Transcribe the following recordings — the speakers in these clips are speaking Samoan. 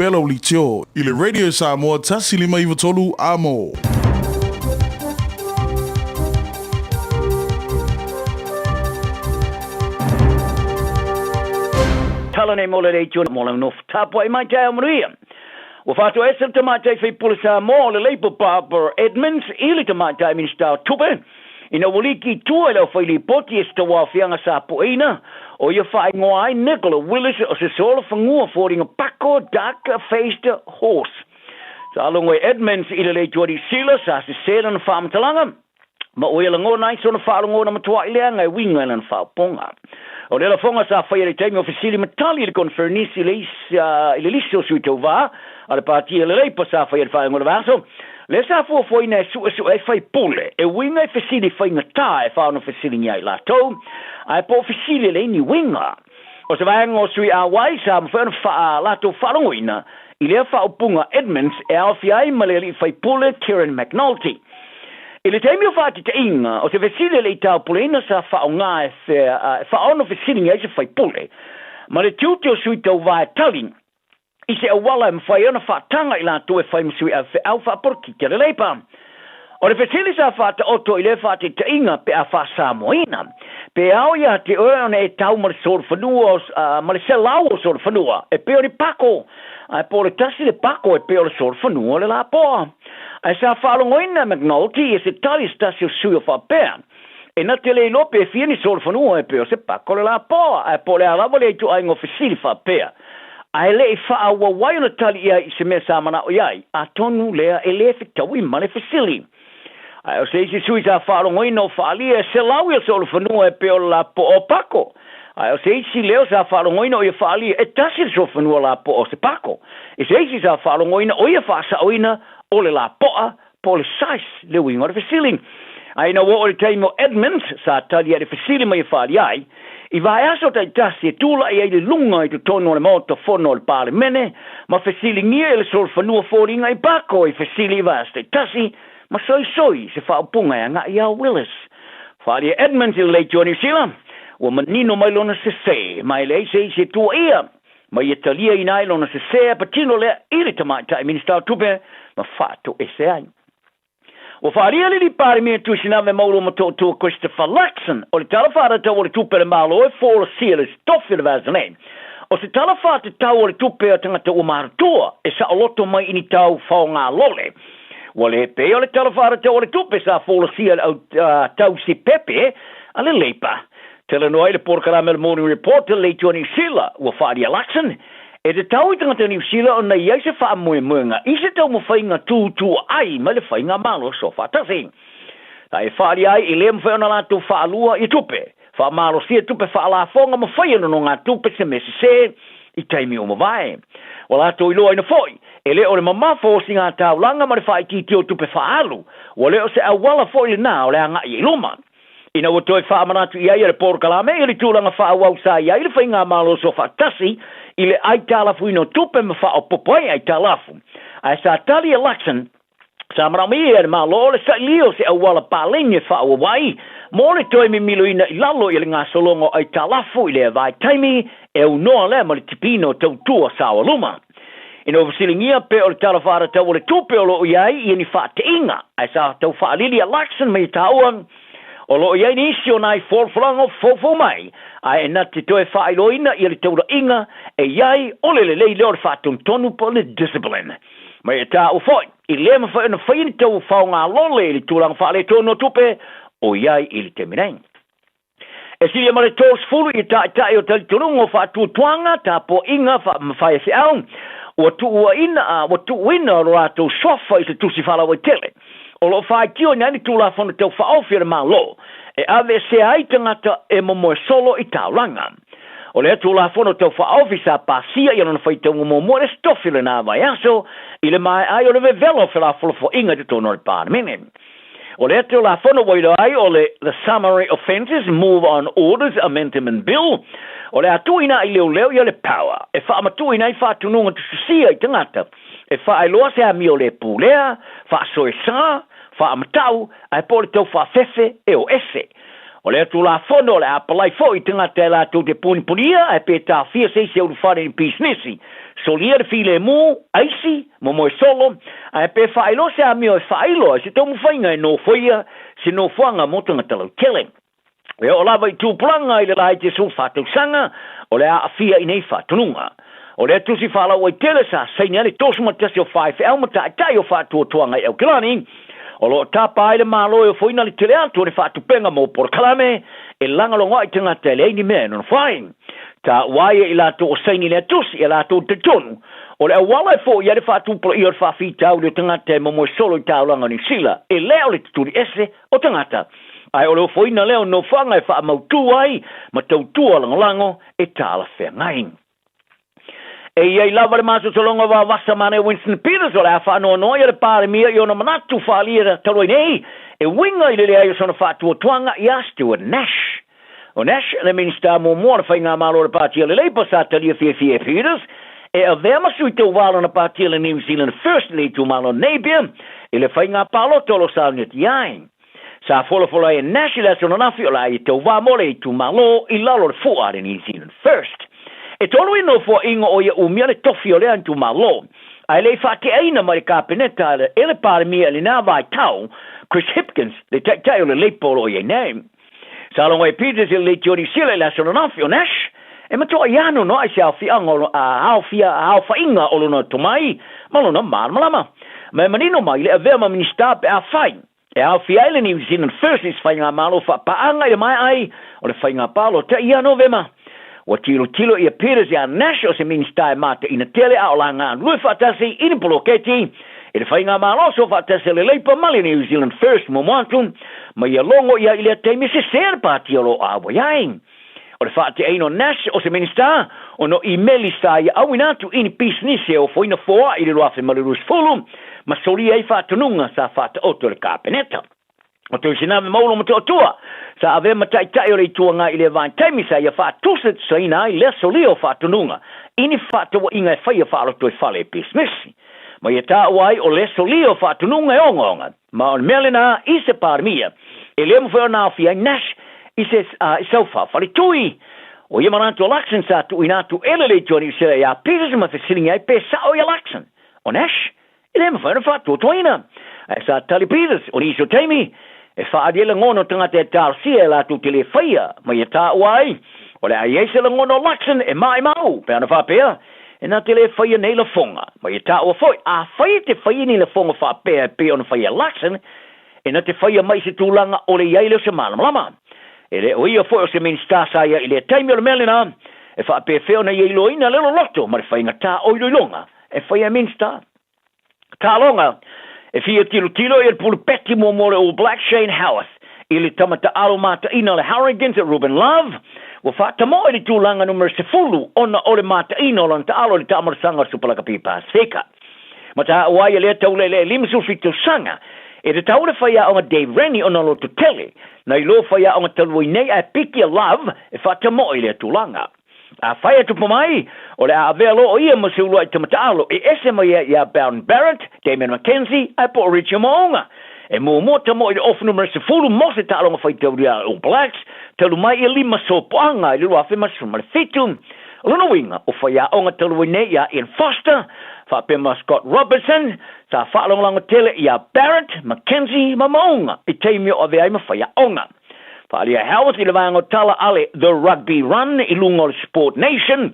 Bello Litio i le Radio Samoa 1593 Amo. Tala nei mo le leitio mo lau nofo tapuai mai taeao manuia. Ua faatoese le Tamaitai Faipule Samoa o le Labour Barbara Edmonds i le Tamaitai Minisita o Tupe ina ua liki i tua i le aufailipoti e se tauaofiaga sa pueina o ia faaigoa ai Nicola Willis o se solofanua foliga pako dark faced horse. Sa logo e Edmonds i le Leitua Niu Sila sa sese lana faamatalaga ma ua ia lagona ai sona faalogona matuai leaga e uiga i lana faaopoga. O le lafoga sa faia i le taimi o fesili ma tali i le koneferenisi i le lisi o sui tauva a le Pati a le Leipa sa faia i le faaiuga o le vaiaso, lea sa fuafuaina e suesue ai faipule e uiga i fesili faigata e faono fesiligia ai latou, ae po o fesili e leai ni uiga. O se vaega o sui auai sa mafai ona faa latou faalogoina i lea faaupuga Edmonds e aofia ai ma le alii faipule Kieran McNulty. I le taimi o faatitaiga, o se fesili e le i taupuleina sa faaaoga e faaono fesiligia ai se faipule ma le tiute o sui tauva e tali i se auala e mafai ai ona faataga i latou e fai ma sui avefeau faapolokiki a le Leipa. O le fesili sa faataoto i lea faataitaiga pe a faasamoaina, pe ao ia te oe ona e tau ma le solofanua ma le selau o solofanua e pei o ni pako, ae po o le tasi le pako e pei o le solofanua o le lapoa. Ae sa faalogoina e McNulty ia se tali se tasi o sui o faapea, E na te le iloa pe fia ni solofanua e pei o se pako le lapoa, ae po o le a lava lea ituaiga o fesili faapea. Ae le i faaauau ai ona tali i ai i se mea sa manao i ai, atonu lea e le fetaui ma le fesili. Ae o se isi sui sa faalogoina o faaalia e selau ia solofanua e pei o le lapoa o pako. Ae o se isi leo sa faalogoina o ia faaalia e tasi le solofanua lapoa o se pako. I se isi sa faalogoina o ia faasaoina o le lapoa po o le size le uiga o le fesili. Ae ina ua oo i le taimi o Edmonds sa tali ai le fesili ma ia faaalia ai, i vaiaso taitasi e tulai ai i le luga i totonu o le Maota Fono o le Palemene ma fesiligia e le solofanua foliga i pako i fesili i vaiaso taitasi ma soisoi se faaupuga e agai iā Willis. Faaalia Edmonds i le Leitio a Niu Sila, ua manino mai lona sese ma e leai se isi e tuuaia ma ia taliaina ai lona sesē a patino lea i le Tamaitai Minisita o Tupe ma faatoese ai. Ua faaalia le Alii Palemia Tuisiname Maulu Motootua Christopher Luxon o le Tala Faatatau o le Tupe a le Malo e folasia le tofi o le vaiaso nei. O se tala faatatau o le tupe a tagata ua matutua e saoloto mai i ni tau faogalole. Ua le pei o le Tala Faatatau o le Tupe sa folasia e le au tausi pepe a le Leipa. Talanoa ai le polokalame o le Morning Report i le Leitua Niu Sila, ua faaalia Luxon, e tatau i tagata Niu Sila ona i ai se faamoemoega i se taumafaiga tutuaai mai le faigamalo soofaatasi. A e faaalia ai e le mafai ona latou faalua ia tupe, faamalosia tupe faalafoga ma faia nonogatupe se mea sese i taimi ua mavae. Ua latou iloaina foi, e le o le mamafa o sigataulaga ma le faaitiitia o tupe faaalu, ua le o se auala foi lena o le agai i luma. Ina ua toe faamanatu i ai e le polokalame i le tulaga faaauau sa i ai le faigamalo soofaatasi i le aitalafuina o tupe ma faaopoopo ai aitalafu. Ae sa tali e Luxon, sa manaomia e le Malo le sailia o se auala paleni e faaauau ai mo le toe mimiloina i lalo i le gasologa o aitalafu i lea vaitaimi e aunoa lea ma le tipiina o tautua saoaluma. Ina ua fesiligia pe o le Tala Faatatau o le Tupe o lo o i ai ia ni faateiga, ae sa tau faalili a Luxon ma ia taua, o lo o i ai nisi o nai folafolaga o foufou mai, ae na te toe faailoaina ia le taulaiga e i ai o le lelei lea o le faatonutonu po o le discipline. Ma ia taua foi, i le mafai ona faia ni tau faogalole i le tulaga faaletonu o tupe o i ai i le taimi nei. E silia ma le 30 i taitai o talitonuga o faatuatuaga, tapuaiga, ma faifeau, ua tuuaina, ua tuuina lo latou suafa i se tusi faalauaitele. O lo o faitioina ai le Tulafono Tau Faaofi a le Malo e aveesea ai tagata e momoe solo i taulaga. O lea Tulafono Tau Faaofi sa pasia i lona faitauga muamua i le Aso Tofi o lena vaiaso i le maea ai o le vevela o felafolafoaiga i totonu o le Palemene. O lea Tulafono ua iloa ai o le The Summary Offences Move On Orders Amendment Bill, o le a tuuina ai leoleo ia le power e faamatuuina ai faatunuga tusitusia i tagata e faailoa se amio le pulea, faasoesa, faamatau, ae po o le tau faafefe e o ese. O lea Tulafono o le a apalai foi i tagata e latou te punipunia ae pe taofia se isi e ulufale i ni pisinisi, solia le filemu, aisi, momoe solo, ae pe faailoa se amio e faailo ai se taumafaiga e nofoia se nofoaga mo tagata lautele. E oo lava i tupulaga i le laiti e 14 tausaga o le a aafia i nei faatonuga. O lea tusi faalauaitele sa saini ai le 31 o faifeau ma taitai o faatuatuaga i Aukilani, o lo o tapa ai le Malo e ofoina le tele atu o le faatupenga mo polokalame e lagolago ai tagata e leai ni mea e nonofo ai. Taua ai e i latou o saini lea tusi e latou talitonu o le auala e foia ai le faatupulaia o le faafitauli o tagata e momoe solo i taulaga o Niu Sila e le o le tutuli ese o tagata ae o le ofoina lea o nofoaga e faamautu ai ma tautua lagolago e talafeagai. E i ai lava le masolosologa o vavasa ma ane Winston Peters o le a faanoanoa ia le Palemia i ona manatu faaalia talu ai nei e uiga i le leai o sona faatuatuaga iā Stuart Nash. O Nash le Minisita muamua o le Faigamalo o le Pāti a le Labour sa talia fiafia e Peters e avea ma sui tauva lana pāti a le New Zealand First i le itumalo Napier i le faiga palota o lo sauniati ai. Sa folafola ai e Nash i le aso ananafi o le a ia tauva mo le itumalo i lalo o le fua a le New Zealand First. E tolu i nofoaiga o ia umia le tofi o lea itumalo, ae le i faateaina mai le Kapeneta e le Palemia i lena vaitau, Chris Hipkins, le taitai o le Labour o lo o i ai nei. Sa logo e Peters i le Leitio Niu Sila i le aso ananafi o Nash, e matua i anoano ai se aofiaga o aofia aofaiga o lona tomai ma lona malamalama. Ma e manino mai le avea ma Minisita pe afai E aofia ai le New Zealand First i se faigamalo faapaaga i le maea ai o le faiga palota ia Novema. Ua tilotilo ia Peters iā Nash o se Minisita e mataina tele a o la galulue faatasi i ni poloketi i le faigamalo soofaatasi a le Labour ma le New Zealand First muamua atu ma ia logo ia i lea taimi e sese le pati o lo o ʻauai ai. O le faateaina o Nash o se Minisita ona o imeli sa ia auina atu i ni pisinisi e ofoina foaʻi i le 2020 ma solia ai faatonuga sa faataoto e le Kapeneta. O Toisinave Maulo Motootua sa avea ma taitai o le Itu Agai i lea vaitaimi sa ia faatusatusaina ai lea solia o faatonuga i ni faatauaiga e faia faalotoifale e pisinisi. Ma ia taua ai o lea solia o faatonuga e ogaoga Ma o le mea lena i se Palemia, e le mafai ona aofia ai Nash i se i sau faafaletui. O ia manatu o Luxon sa tuuina atu e le Leitio a Niu Sila iā Peters ma fesiligia ai pe sao ia Luxon. O Nash, e le mafai ona faatuatuaina. Ae sa tali Peters, o nisi o taimi, e faaali ai lagona o tagata e talosia e latou te le faia ma ia taua ai, o le a i ai se lagona o Luxon e maʻimau pe ana faapea, E na te le faia nei lafoga, ma ia taua foi, afai e te faia ni lafoga faapea e pei ona faia Larsen, e na te faia mai i se tulaga o le i ai lea o se malamalama. E le o ia foi o se Minisita sa ia i lea taimi o le mea lena, e faapefea ona ia iloaina le loloto ma le faigata o iloiloga e faia e Minisita. Taaloga, E fia tilotilo ia le pulupeti muamua o le All Blacks Shane Howarth i le tama taalo mataina o le Hurricanes Ruben Love ua faatamoe i le tulaga numera 10 ona o le mataina o lana taalo i le taamalasaga o le Super Lakapi Pasifika. Ma taua ai ia lea tauleelee 57 tausaga e tatau le faiaoga Dave Rennie ona loto tele nai lo faiaoga talu ai nei ae piki a Love e faatamoe i lea tulaga. Afai e tupu mai, o le a avea loa o ia ma se uluai tamataalo e ese mai ai iā Beauden Barrett, Damian McKenzie, ae po o Richie Mo'unga. E muamua tamoe i le ofu numera 10 mo se taaloga faitaulia a All Blacks, talu mai ia lima sopoaga i le 2017. O lona uiga, o faiaoga talu ai nei iā Ian Foster, faapea ma Scott Robertson, sa faalagolago tele iā Barrett, McKenzie ma Mo'unga i taimi o avea ai ma faiaoga. Faaalia Howarth i le vaega o tala a le The Rugby Run i luga o le Sport Nation,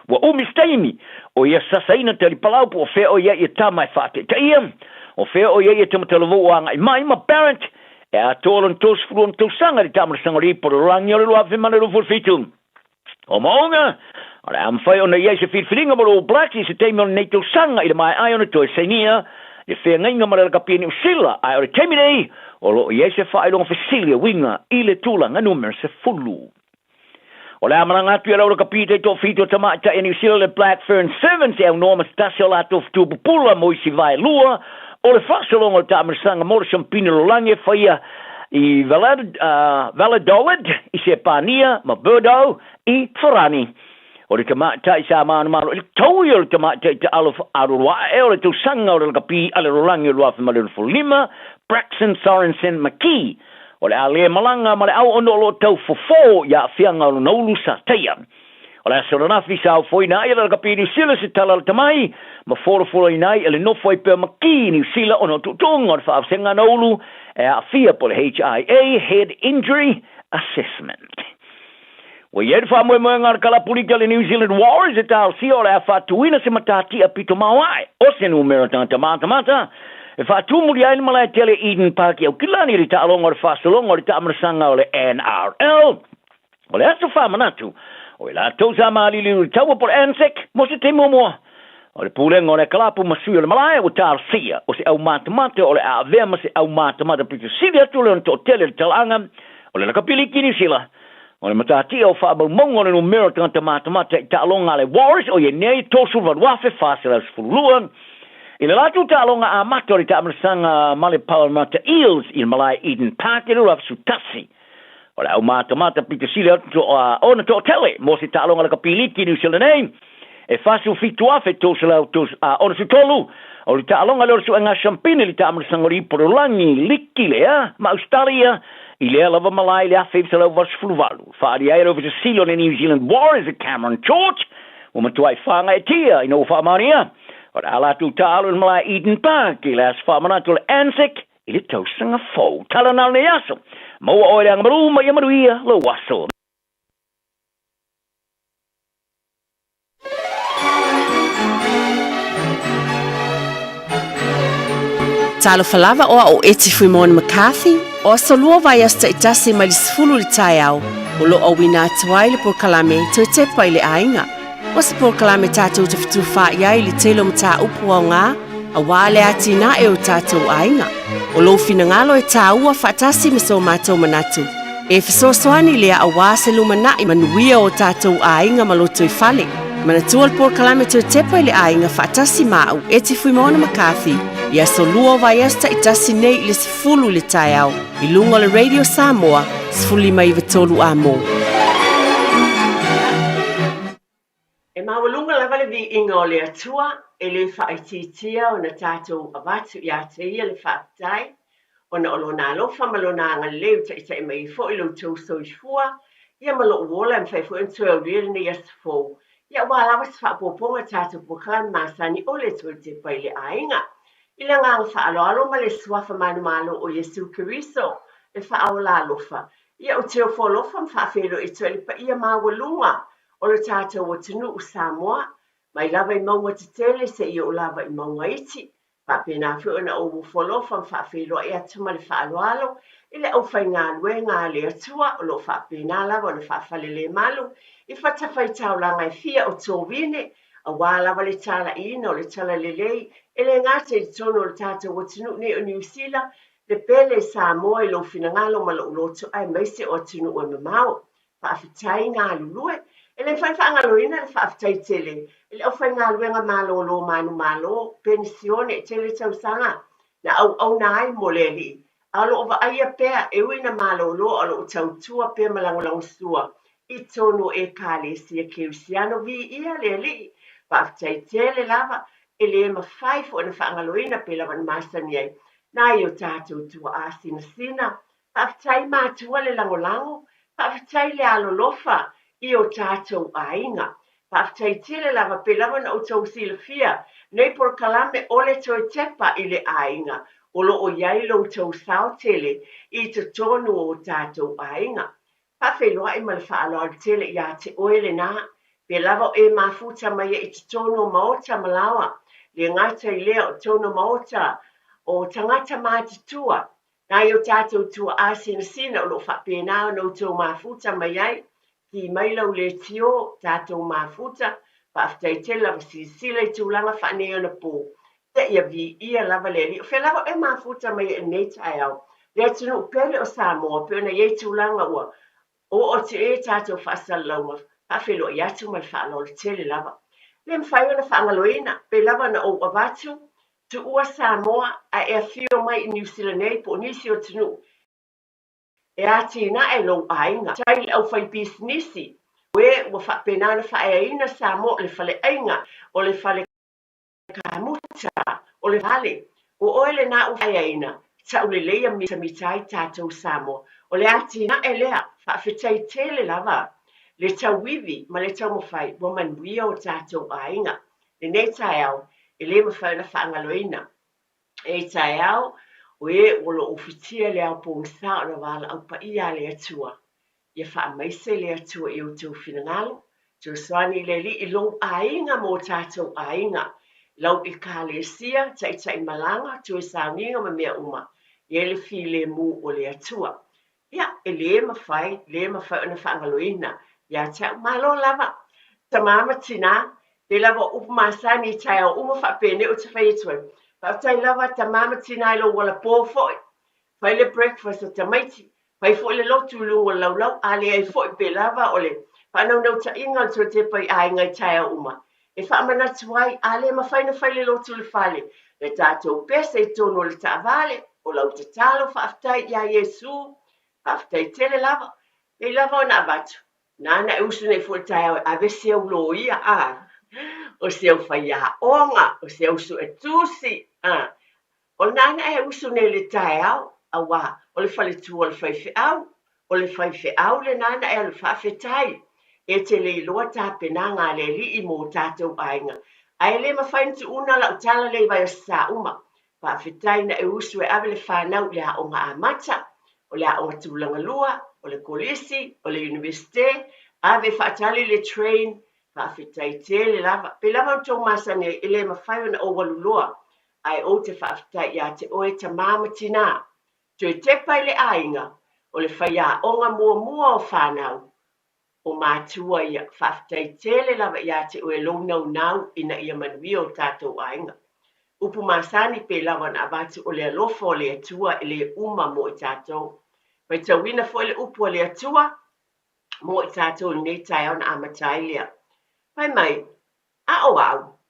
ua umi se taimi o ia sasaina talipalau po o fea o i ai ia tama e faateetaia, o fea o i ai ia tama talavou o agai mai ma Barrett e atoa lona 36 tausaga i le taamalasaga o le ipu o le lalolagi o le 2027. O Mo'unga, o le a mafai ona i ai se filifiliga mo le All Blacks i se taimi o lenei tausaga i le maea ai ona toe sainia le feagaiga ma le lakapi a Niu Sila, ae o le taimi nei, o lo o i ai se faailoga fesili e uiga i le tulaga numera 10. O le a malaga atu i lau lakapi taitoafitu o tamaitai a Niu Sila le Black Fern Sevens e aunoa ma se tasi o latou fetu pupula mo isi vaelua o le faasologa o le taamilosaga mo le Siampini Lolagi e faia i Valladolid i Sepania ma Bordeaux i Farani. O le tamaitai sa manumalo i le taui o le tamaitai taalo alualuae o le tausaga o le lakapi a le lalolagi o le 2025, Braxton Sorensen McKee. O le a le malaga ma le ao ona o lo o tau fofo i aafiaga o lona ulu sa taia. O le aso ananafi sa ofoina ai e le Lakapi Niu Sila se tala a le tamai ma folafolaina ai e le nofo ai pea ma ki i Niu Sila ona o tuutuuga o le faaosega na ulu e aafia po o le HIA, Head Injury Assessment. Ua i ai le faamoemoega a le kalapulita a le New Zealand Warriors e taosia o le a faatuina se matatia pito maoae o se numera tagata matamata e faatumulia ai le malae tele Eden Park i Aukilani i le taaloga o le faasologa o le taamanasaga o le NRL. O le aso faamanatu o i latou sa maliliu i le taua po o le ANZAC mo se taimi muamua. O le pulega o le kalapu ma sui o le malae ua talosia o se aumatamata o le a avea ma se aumatamata pito sili atu le ona toatele i le talaaga o le lakapiliki Niu Sila. O le matatia o faamaumauga o le numera o tagata matamata i taaloga a le Warriors o ia nei 38,412 i le latou taaloga amata o le taamanasaga ma le Parramatta Eels i le malae Eden Park i le 2011. O le aumatamata pito sili atu ona toatele mo se taaloga lakapiliki i Niu Sila nei e 47,363. O le taaloga lea o le suega siampini i le taamanasaga o le Iporolagi Liki lea ma Ausetalia i lea lava malae i le 1988. Faaalia ai le Ofisa Sili o le New Zealand Warriors e Cameron George ua matuai whāngaetia ina ua faamaonia o le a latou taalo i le malae Eden Park i le aso faamanatu o le ANZAC i le tausaga fou. Tala na o lenei aso. Maua oe le agamalu ma ia manuia lou aso. Talofa lava o au o Eti Fuimon McCarthy, o aso lua vaiaso taitasi mai le 10 i le taeao, o lo o auina atu ai le polokalame Toe Tepa i le Aiga. O se polokalame tatou te fetufaai ai i le tele o mataupu aoga aua le atinae o tatou aiga. O lou finagalo e tāua faatasi ma so matou manatu. E fesoasoani lea aua se lumanai manuia o tatou aiga ma lotoifale. Manatua le polokalame Toe Tepa i le Aiga faatasi ma au, Eti Fuimaono McCarthy, i aso lua o vaiaso taitasi nei i le 10 i le taeao i luga o le Radio Samoa 1593 Amo. E maualuga lava le viiga o le Atua, e le faaitiitia ona tatou avatu ia te Ia le faafetai, ona o Lona alofa ma Lona agalelei ua taitai mai ai foi lo outou soifua, ia ma lou ola e mafai foi ona toe aulia lenei aso fou, ia aua lava se faaopoopoga tatou polokalame masani o le Toe Tepa i le Aiga. I le agaga faaaloalo ma le Suafa manumalo o Iesu Keriso, le Faaola alofa, ia ou te ofo alofa ma faafeiloai atu ai le paia maualuga o lo tatou atunuu Samoa, mai lava i mauga tetele seia oo lava i mauga iti, faapena foi ona ou ofo alofa ma faafeiloai atu ma le faaaloalo i le aufaigaluega a le Atua o lo o faapena lava ona faafalelemalu i fatafaitaulaga e fia o Tovine aua lava le talaiina o le talalelei e le gata i totonu o le tatou atunuu nei o Niu Sila, le pele Samoa i lou finagalo ma lou loto aemaise o atunuu e mamao. Faafetai galulue. E le mafai ona faagaloina le faafetai tele i le aufaigaluega malolo manumalo, penisione, tele tausaga na auauna ai mo le Alii, a o lo o vaaia pea e ui ina malolo a o lo o tautua pea ma lagolagosua i totonu o Ekalesia Kerisiano. Viia le Alii! Faafetai tele lava, e le mafai foi ona faagaloina pei lava ona masani ai nai o tatou tuaa sinasina. Faafetai matua le lagolago, faafetai le alolofa i o tatou aiga. Faafetai tele lava pei lava ona outou silafia nei polokalame o le toe tepa i le aiga o lo o i ai lo outou sao tele i totonu o tatou aiga. Faafeiloai ma le faaaloalo tele ia te oe lena, pe lava o e mafuta mai ai i totonu o maota ma laoa, le gata i lea o totonu o maota o tagata matutua, Nai o tatou tuaa sinasina o lo o faapena ona outou mafuta mai ai, ki mai lau leitio, tatou mafuta, faafetai tele lava silasila i tulaga faaneionapo, ia ia viia lava le Alii. O fea lava oe mafuta mai ai i lenei taeao? Le atunuu pele o Samoa, pei ona i ai tulaga ua oo atu i ai a tatou faasalalauga, faafeiloai atu ma le faaaloalo tele lava. E le mafai ona faagaloina, pei lava ona ou avatu, tuua Samoa ae e afio mai i Niu Sila nei po o nisi o atunuu e atinae lou aiga. Tai i le aufaipisinisi, o e ua faapena ona faaeaina Samoa o le faleaiga, o le fale kamuta, o le fale. O oe lena ua faaeaina, Tauleleia mitamita ai tatou Samoa. O le atinae lea, faafetai tele lava le tauivi ma le taumafai ua manuia o tatou aiga. Lenei taeao, e le mafai ona faagaloina. E taeao, o e o lo o ufitia le ao pogisa ona valaau paia a le Atua. Ia faamaise le Atua i outou finagalo, fesoasoani le Alii i lou aiga ma o tatou aiga, lau Ekalesia, taitai malaga, toe sauniga ma mea uma, ia i le filemu o le Atua. Ia, e le mafai, le mafai ona faagaloina ia te au. Malo lava, tama ma tinā, pei lava o upu masani i taeao uma faapenei ou te fai atu ai. Faafetai lava tama ma tinā i lou alapō foi, fai le breakfast a tamaiti, Fai foi le lotu i luga o le laulau, a leai foi pe lava o le faanaunautaiga o le toe tepa i aiga i taeao uma. E faamanatu ai, a le mafai ona fai le lotu i le fale, le tatou pese i totonu o le taavale, o lau tatalo faafetai ia Iesu, faafetai tele lava. Pei lava ona avatu, nāna e usu nei foi i le taeao e ave si au loia, a, o si au faiaoga, o si au suetusi, a, O lena e usu nei i le taeao, auā o le faletua o le faifeau, o le faifeau lena na e alu faafetai. E te le iloa tapenaga a le Alii mo o tatou aiga, ae le mafai ona tuuna lau tala lea i Vaiaso Sa uma. Faafetai na e usu e ave le fanau i le aoga amata, o le aoga tulaga lua, o le kolisi, o le Iunivesite, ave e faatali le train, faafetai tele lava. Pei lava ona tou masani ai, e le mafai ona ou alu loa ae ou te faafetai ia te oe tamā ma tinā. Toe tepa i le aiga, o le faiaoga muamua o fanau, o matua ia. Faafetai tele lava ia te oe lou naunau ina ia manuia o tatou aiga. Upu masani pei lava ona avatu o le alofa o le Atua e le uma mo i tatou. Faitauina foi le upu a le Atua mo i tatou i lenei taeao ona amata ai lea. Fai mai, A o au,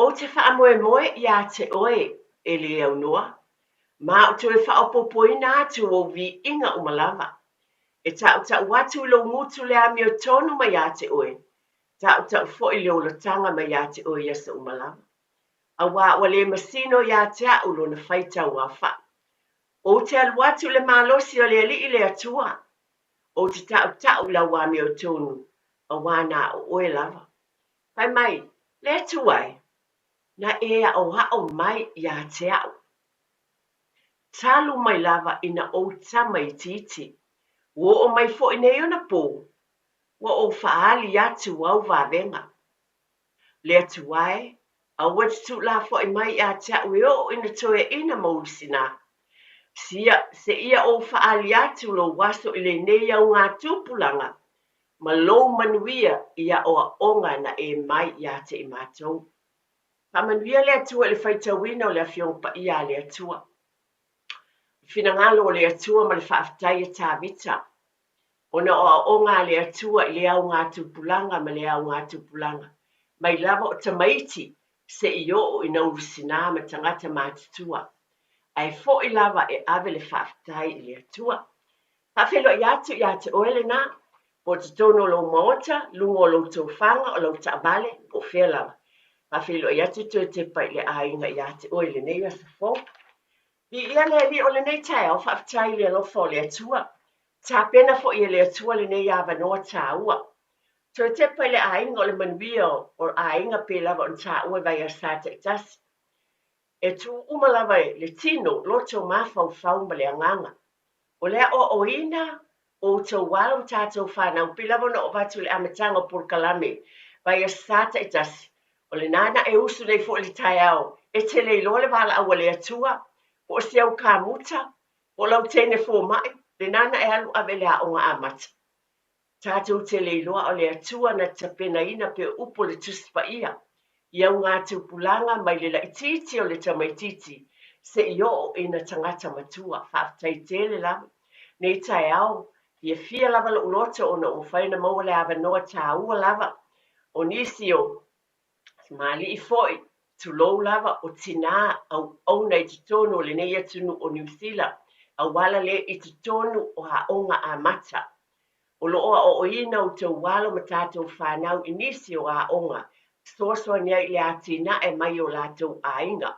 Ou te faamoemoe iā te oe, e le aunoa, ma ou toe faaopoopoina atu ou viiga uma lava. E taʻutaʻu atu i lou gutu le amiotonu mai iā te oe, taʻutaʻu foi le olataga mai iā te oe i aso uma lava. Auā ua le masino iā te aʻu lona faitau aofaʻi. Ou te alu atu i le malosi o le Alii le Atua, ou te taʻutaʻu i lau amiotonu, auā na o oe lava. Fai mai, Le Atua e, na e aʻoaʻo mai iā te aʻu. Talu mai lava ina ou tama itiiti, ua oo mai foi nei ona pō, ua ou faaali atu au vavega. Le Atua e, aua e te tuulafoai mai iā te aʻu e oo ina toeaina ma ulusinā. Sia, seia ou faaali atu lou aso i lenei augatupulaga ma lou manuia i aoaoga na e mai iā te i matou. Faamanuia le Atua i le faitauina o le Afioga Paia a le Atua. O le finagalo o le Atua ma le faafetai a Tavita, ona o aoaoga a le Atua i le augatupulaga ma le augatupulaga, mai lava o tamaiti se'i oo ina ulusinā ma tagata matutua, ae fo'i lava e ave le faafetai i le Atua. Faafeiloai atu ia te oe lena, po o totonu o lou maota, luga o lou tofaga, o lau taavale, po o fea lava. Faafeiloai atu toe tepa i le aiga ia te oe i lenei aso fou. Viia le Alii o lenei taeao, faafetai i le alofa o le Atua. Tapena foi e le Atua lenei avanoa taua. Toe tepa i le aiga o le manuia o aiga pei lava ona taua i vaiaso taitasi. E tū uma lava le tino, loto, mafaufau ma le agaga. O le aoaoina o outou alo ma tatou fanau, pei lava ona oo avatu i le amataga o polokalame vaiaso Sa taitasi, o lena na e usu nei foi i le taeao, e te le iloa le valaau a le Atua, po o si au kamuta, po o lau teine fomai, lena na e alu ave i le aoga amata. Tatou te le iloa o le Atua na tapenaina pea upu o le Tusi Paia i augatupulaga mai le laitiiti o le tamaitiiti seia oo ina tagata matua. Faafetai tele lava. Nei taeao, fiafia lava lou loto ona ua mafai ona maua le avanoa taua lava o nisi o Malii foi, tulou lava, o tinā auauna i totonu o lenei atunuu o Niu Sila, auala lea i totonu o aoga amata. O lo o aoaoina outou alo ma tatou fanau i nisi o aoga fesoasoani ai i le atinae mai o latou aiga.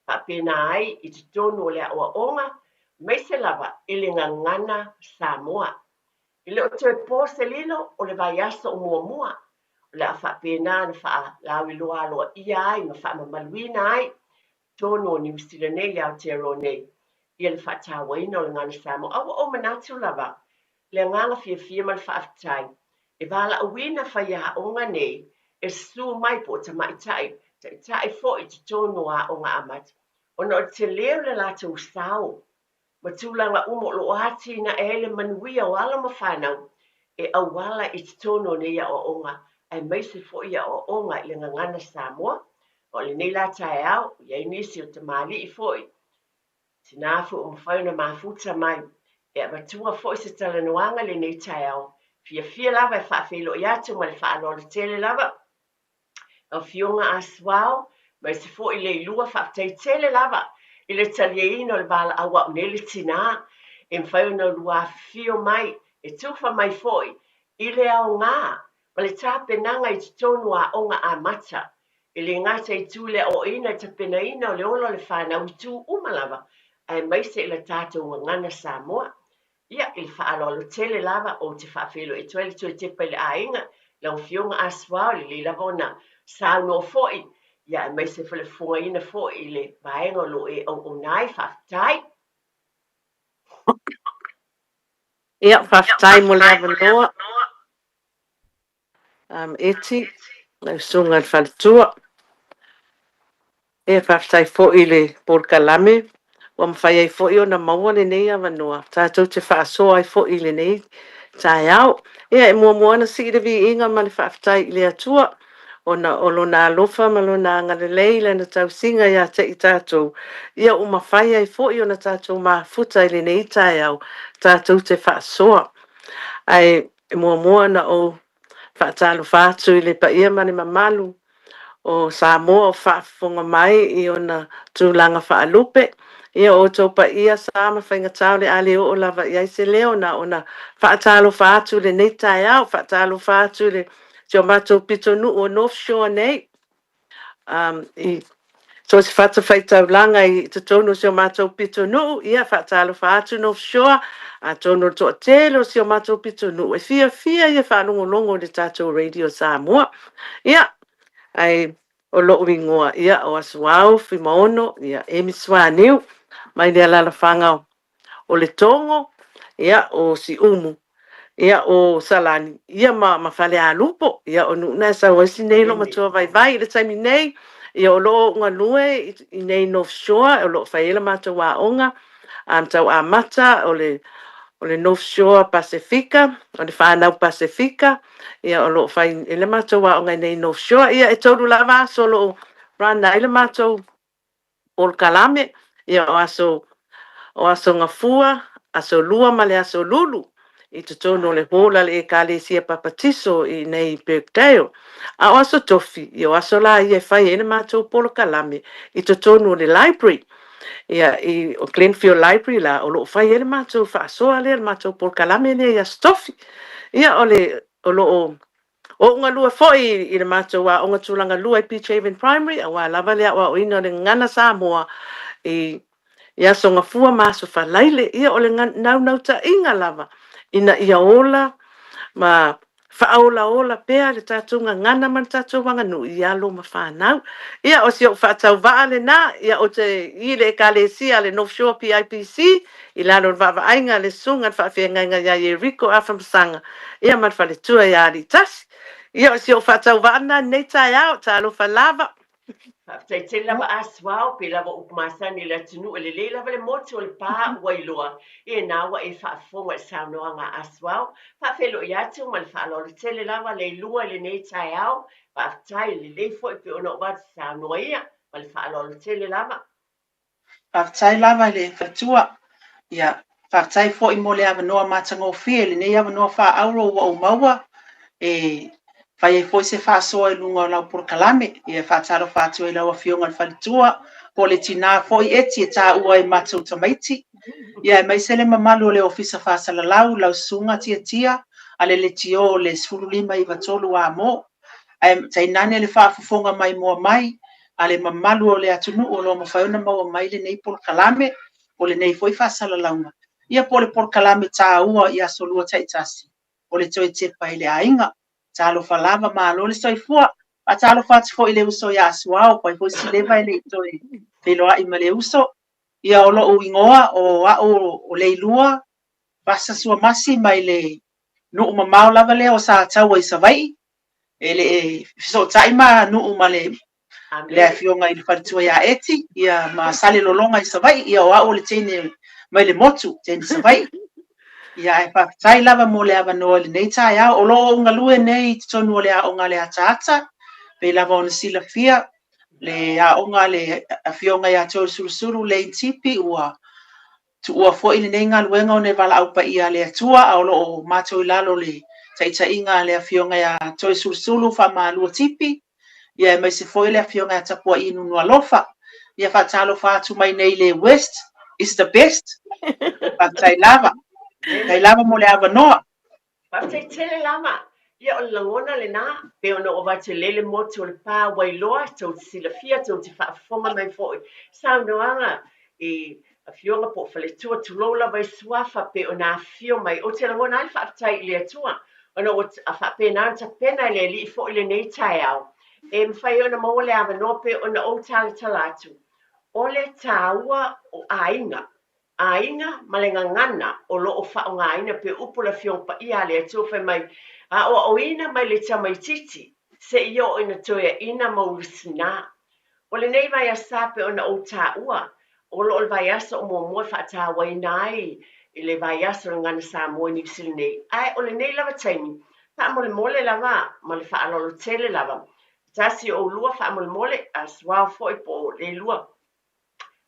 Faapena ai i totonu o le aoaoga, Aemaise lava i le gagana Samoa. E le o toe po se lilo o le vaiaso o muamua, o le a faapena ona faalauiloa aloaia ai ma faamamaluina ai totonu o Niu Sila nei i Aotearoa nei ia le faatauaina o le gagana Samoa. A ua ou manatu lava, le agaga fiafia ma le faafetai e valaauina faiaoga nei e susu mai po o tamaitai, taitai foi i totonu o aoga amata, ona o le tele o le latou sao ma tulaga uma o lo o atinae ai le manuia o alo ma fanau e auala i totonu o nei aoaoga aemaise foi aoaoga i le gagana Samoa. O lenei la taeao, e i ai nisi o tamalii foi, tina foi ua mafai ona mafuta mai e avatua foi se talanoaga i lenei taeao. Fiafia lava e faafeiloai atu ma le faaaloalo tele lava. Afioga a Suao, aemaise foi Leilua, faafetai tele lava i le taliaina o le valaau a au nei le tina e mafai ona lua afifio mai e tufa mai foi i le aoga ma le tapenaga i totonu o aoga amata. E le gata i itu i le aoaoina i le tapenaina o le ola o le fanau i itu uma lava, aemaise i le tatou gagana Samoa. Ia, i le faaaloalo tele lava, ou te faafeiloai atu ai le toe tepa i le aiga, lau Afioga Asuao, e lelei lava ona saunoa foi, ia, aemaise foi le fofogaina foi i le vaega o lo o e auauna ai. Faafetai. Ia, faafetai mo le avanoa. Eti, lau susuga i le faletua. E faafetai foi i le polokalame ua mafai ai foi ona maua lenei avanoa tatou te faasoa ai foi i lenei taeao. Ia, e muamua ona sii le viiga ma le faafetai i le Atua ona o Lona alofa ma Lona agalelei i Lana tausiga ia te i tatou, ia ua mafai ai foi ona tatou mafuta i lenei taeao tatou te faasoa. Ae E muamua ona ou faatalofa atu i le paia ma le mamalu o Samoa o faafofoga mai i ona tulaga faalupe. Ia, o outou paia, sa ma faigata o le a le oo lava i ai se leo, na ona faatalofa atu i lenei taeao, faatalofa atu i le si o matou pitonuu o North Shore nei, i so o se fatafaitaulaga i totonu o si o matou pitonuu, ia faatalofa atu North Shore, atonu o le toatele o si o matou pitonuu e fiafia ia faalogologo i le tatou Radio Samoa. Ia, ae o lou igoa, ia, o Asuau Fuimaono, ia, Amy Suaniu, mai le alalafaga o Letogo, ia, o Siumu, ia, o Salani, ia, ma, ma Falealupo. Ia, o nuu na e sau ai si nei loomatua vaivai. I le taimi nei, ia, o lo o ou galue i, i nei North Shore, o lo o fai ai la matou aoga, um, tau amata o le, o le North Shore Pasefika, o le whānau Pasefika, ia, o lo o fai i le matou aoga i nei North Shore. Ia, e tolu lava aso o lo o run ai le matou polokalame, ia o aso, o aso Gafua, aso Lua ma le aso Lulu i totonu o le hall a le Ekalesia Papatiso i inei i Birkdale. A o aso Tofi, ia o aso la ia e fai ai le matou polokalame i totonu o le library. Ia i o Glenfield Library la o lo o fai ai le matou faasoa lea, le matou polokalame lea i aso Tofi. Ia o le o lo o O ou galue foi i le matou aoga tulaga lua i Beach Haven Primary aua lava le aoaoina o le gagana Samoa i i Aso Gafua ma Aso Faraile. Ia o le naunautaiga lava ina ia ola ma faaolaola pea le tatou gagana ma le tatou aganuu i alo ma fanau. Ia o si ou faatauvaa lena, ia ou te i le Ekalesia a le North Shore PIPC I lalo o le vaavaaiga a le Susuga i le Faafeagaiga ia Ieriko Afamasaga, ia ma le faletua ia Aliitasi. Ia, o si ou faatauvaa lena i lenei taeao. Talofa lava. Faafetai tele lava Asuao, pei lava o upu masani i le atunuu e lelei lava le motu o le pa ua iloa e na ua e faafofoga i le saunoaga a Asuao. Faafeiloai atu ma le faaaloalo tele lava Leilua i lenei taeao. Faafetai, lelei foi pei ona ou avatu saunoa ia ma le faaaloalo tele lava. Faafetai lava i le faletua. Ia, faafetai foi mo le avanoa matagofie, lenei avanoa faaauro ua ou maua e fai ai foi se faasoa i luga o lau polokalame. Ia, e faatalofa atu ai i lau Afioga i le faletua, po o le tina foi Eti e taua e matou tamaiti. Ia, aemaise le mamalu o le Ofisa Faasalalau, lau Susuga Tiatia a le Leitio o le 1593 Amo. Ae tainane le faafofoga maimoa mai a le mamalu o le atunuu o lo o mafai ona maua mai lenei polokalame. o lenei foi faasalalauga, ia po o le polokalame taua i aso Lua taitasi o le toe tepa i le aiga. Talofa lava, malo le soifua. Faatalofa atu foi i le uso ia Asuao, fai foi si leva e le i toe feiloai ma le uso. Ia o lou igoa o au o Leilua Vasa Suamasi mai le nuu mamao lava lea o Sataua i Savaii. E le i fesootai ma nuu ma le le afioga i le faletua ia Eti, ia ma Salelologa i Savaii, ia o au o le teine mai le motu, teine Savaii. Ia ae faafetai lava mo le avanoa i lenei taeao. O lo o ou galue nei i totonu o le aoga a le Ataata, pei lava ona silafia le aoga a le afioga ia Toeolesulusulu Lane Tipi ua tuua foi lenei galuega ona e valaau paia a le Atua, a o lo o matou i lalo o le taitaiga a le Afioga ia Toeolesulusulu Faamalua Tipi, ia aemaise foi le Afioga ia Tapua'i Nunualofa. Ia faatalofa atu mai nei le West is the best. Faafetai lava. Faafetai lava mo le avanoa. Faafetai tele lava. Ia o le lagona lena, pei ona ou avatu e lele motu o le pa Wailoa, tou te silafia, tou te faafofoga mai foi. Saunoaga i afioga po o faletua, tulou lava i suafa pei ona afifio mai. Ou te lagona ai le faafetai i le Atua ona ua faapena ona tapena e le Alii foi lenei taeao e mafai ai ona maua le avanoa pei ona ou talatala atu. O le taua o aiga aiga ma le gagana o lo o faaaogaina pei upu o le Afioga Paia a le Atua fai mai, Aoaoina mai le tamaitiiti seia oo ina toeaina ma ulusina. O lenei vaiaso pei ona ou taua, o lo o le vaiaso o muamua e faatauaina ai i le vaiaso o le Gagana Samoa i Niu Sila nei. Ae o lenei lava taimi, faamolemole lava ma le faaaloalo tele lava, tasi o oulua faamolemole, a suao foi po o Leilua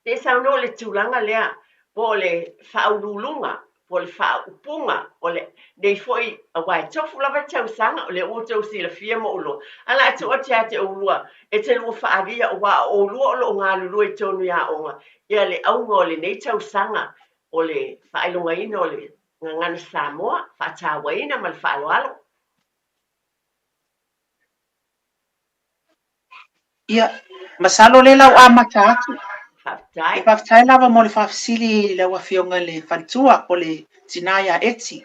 Pe saunoa le tulaga lea po o le faauluuluga, po o le faaupuga o lenei foi, aua e tofu lava le tausaga, o lea ua outou silafia ma ou iloa, ae o le a tuu atu ia te oulua e te lua faaalia, aua o oulua o lo o galulue i totonu i aoga, ia le auga o lenei tausaga o le faailogaina o le Gagana Samoa, faatauaina ma le faaaloalo. Ia, masalo o lea la ua amata atu. Faafetai. E faafetai lava mo le faafesili i lau Afioga i le Faletua po o le tina ia Eti.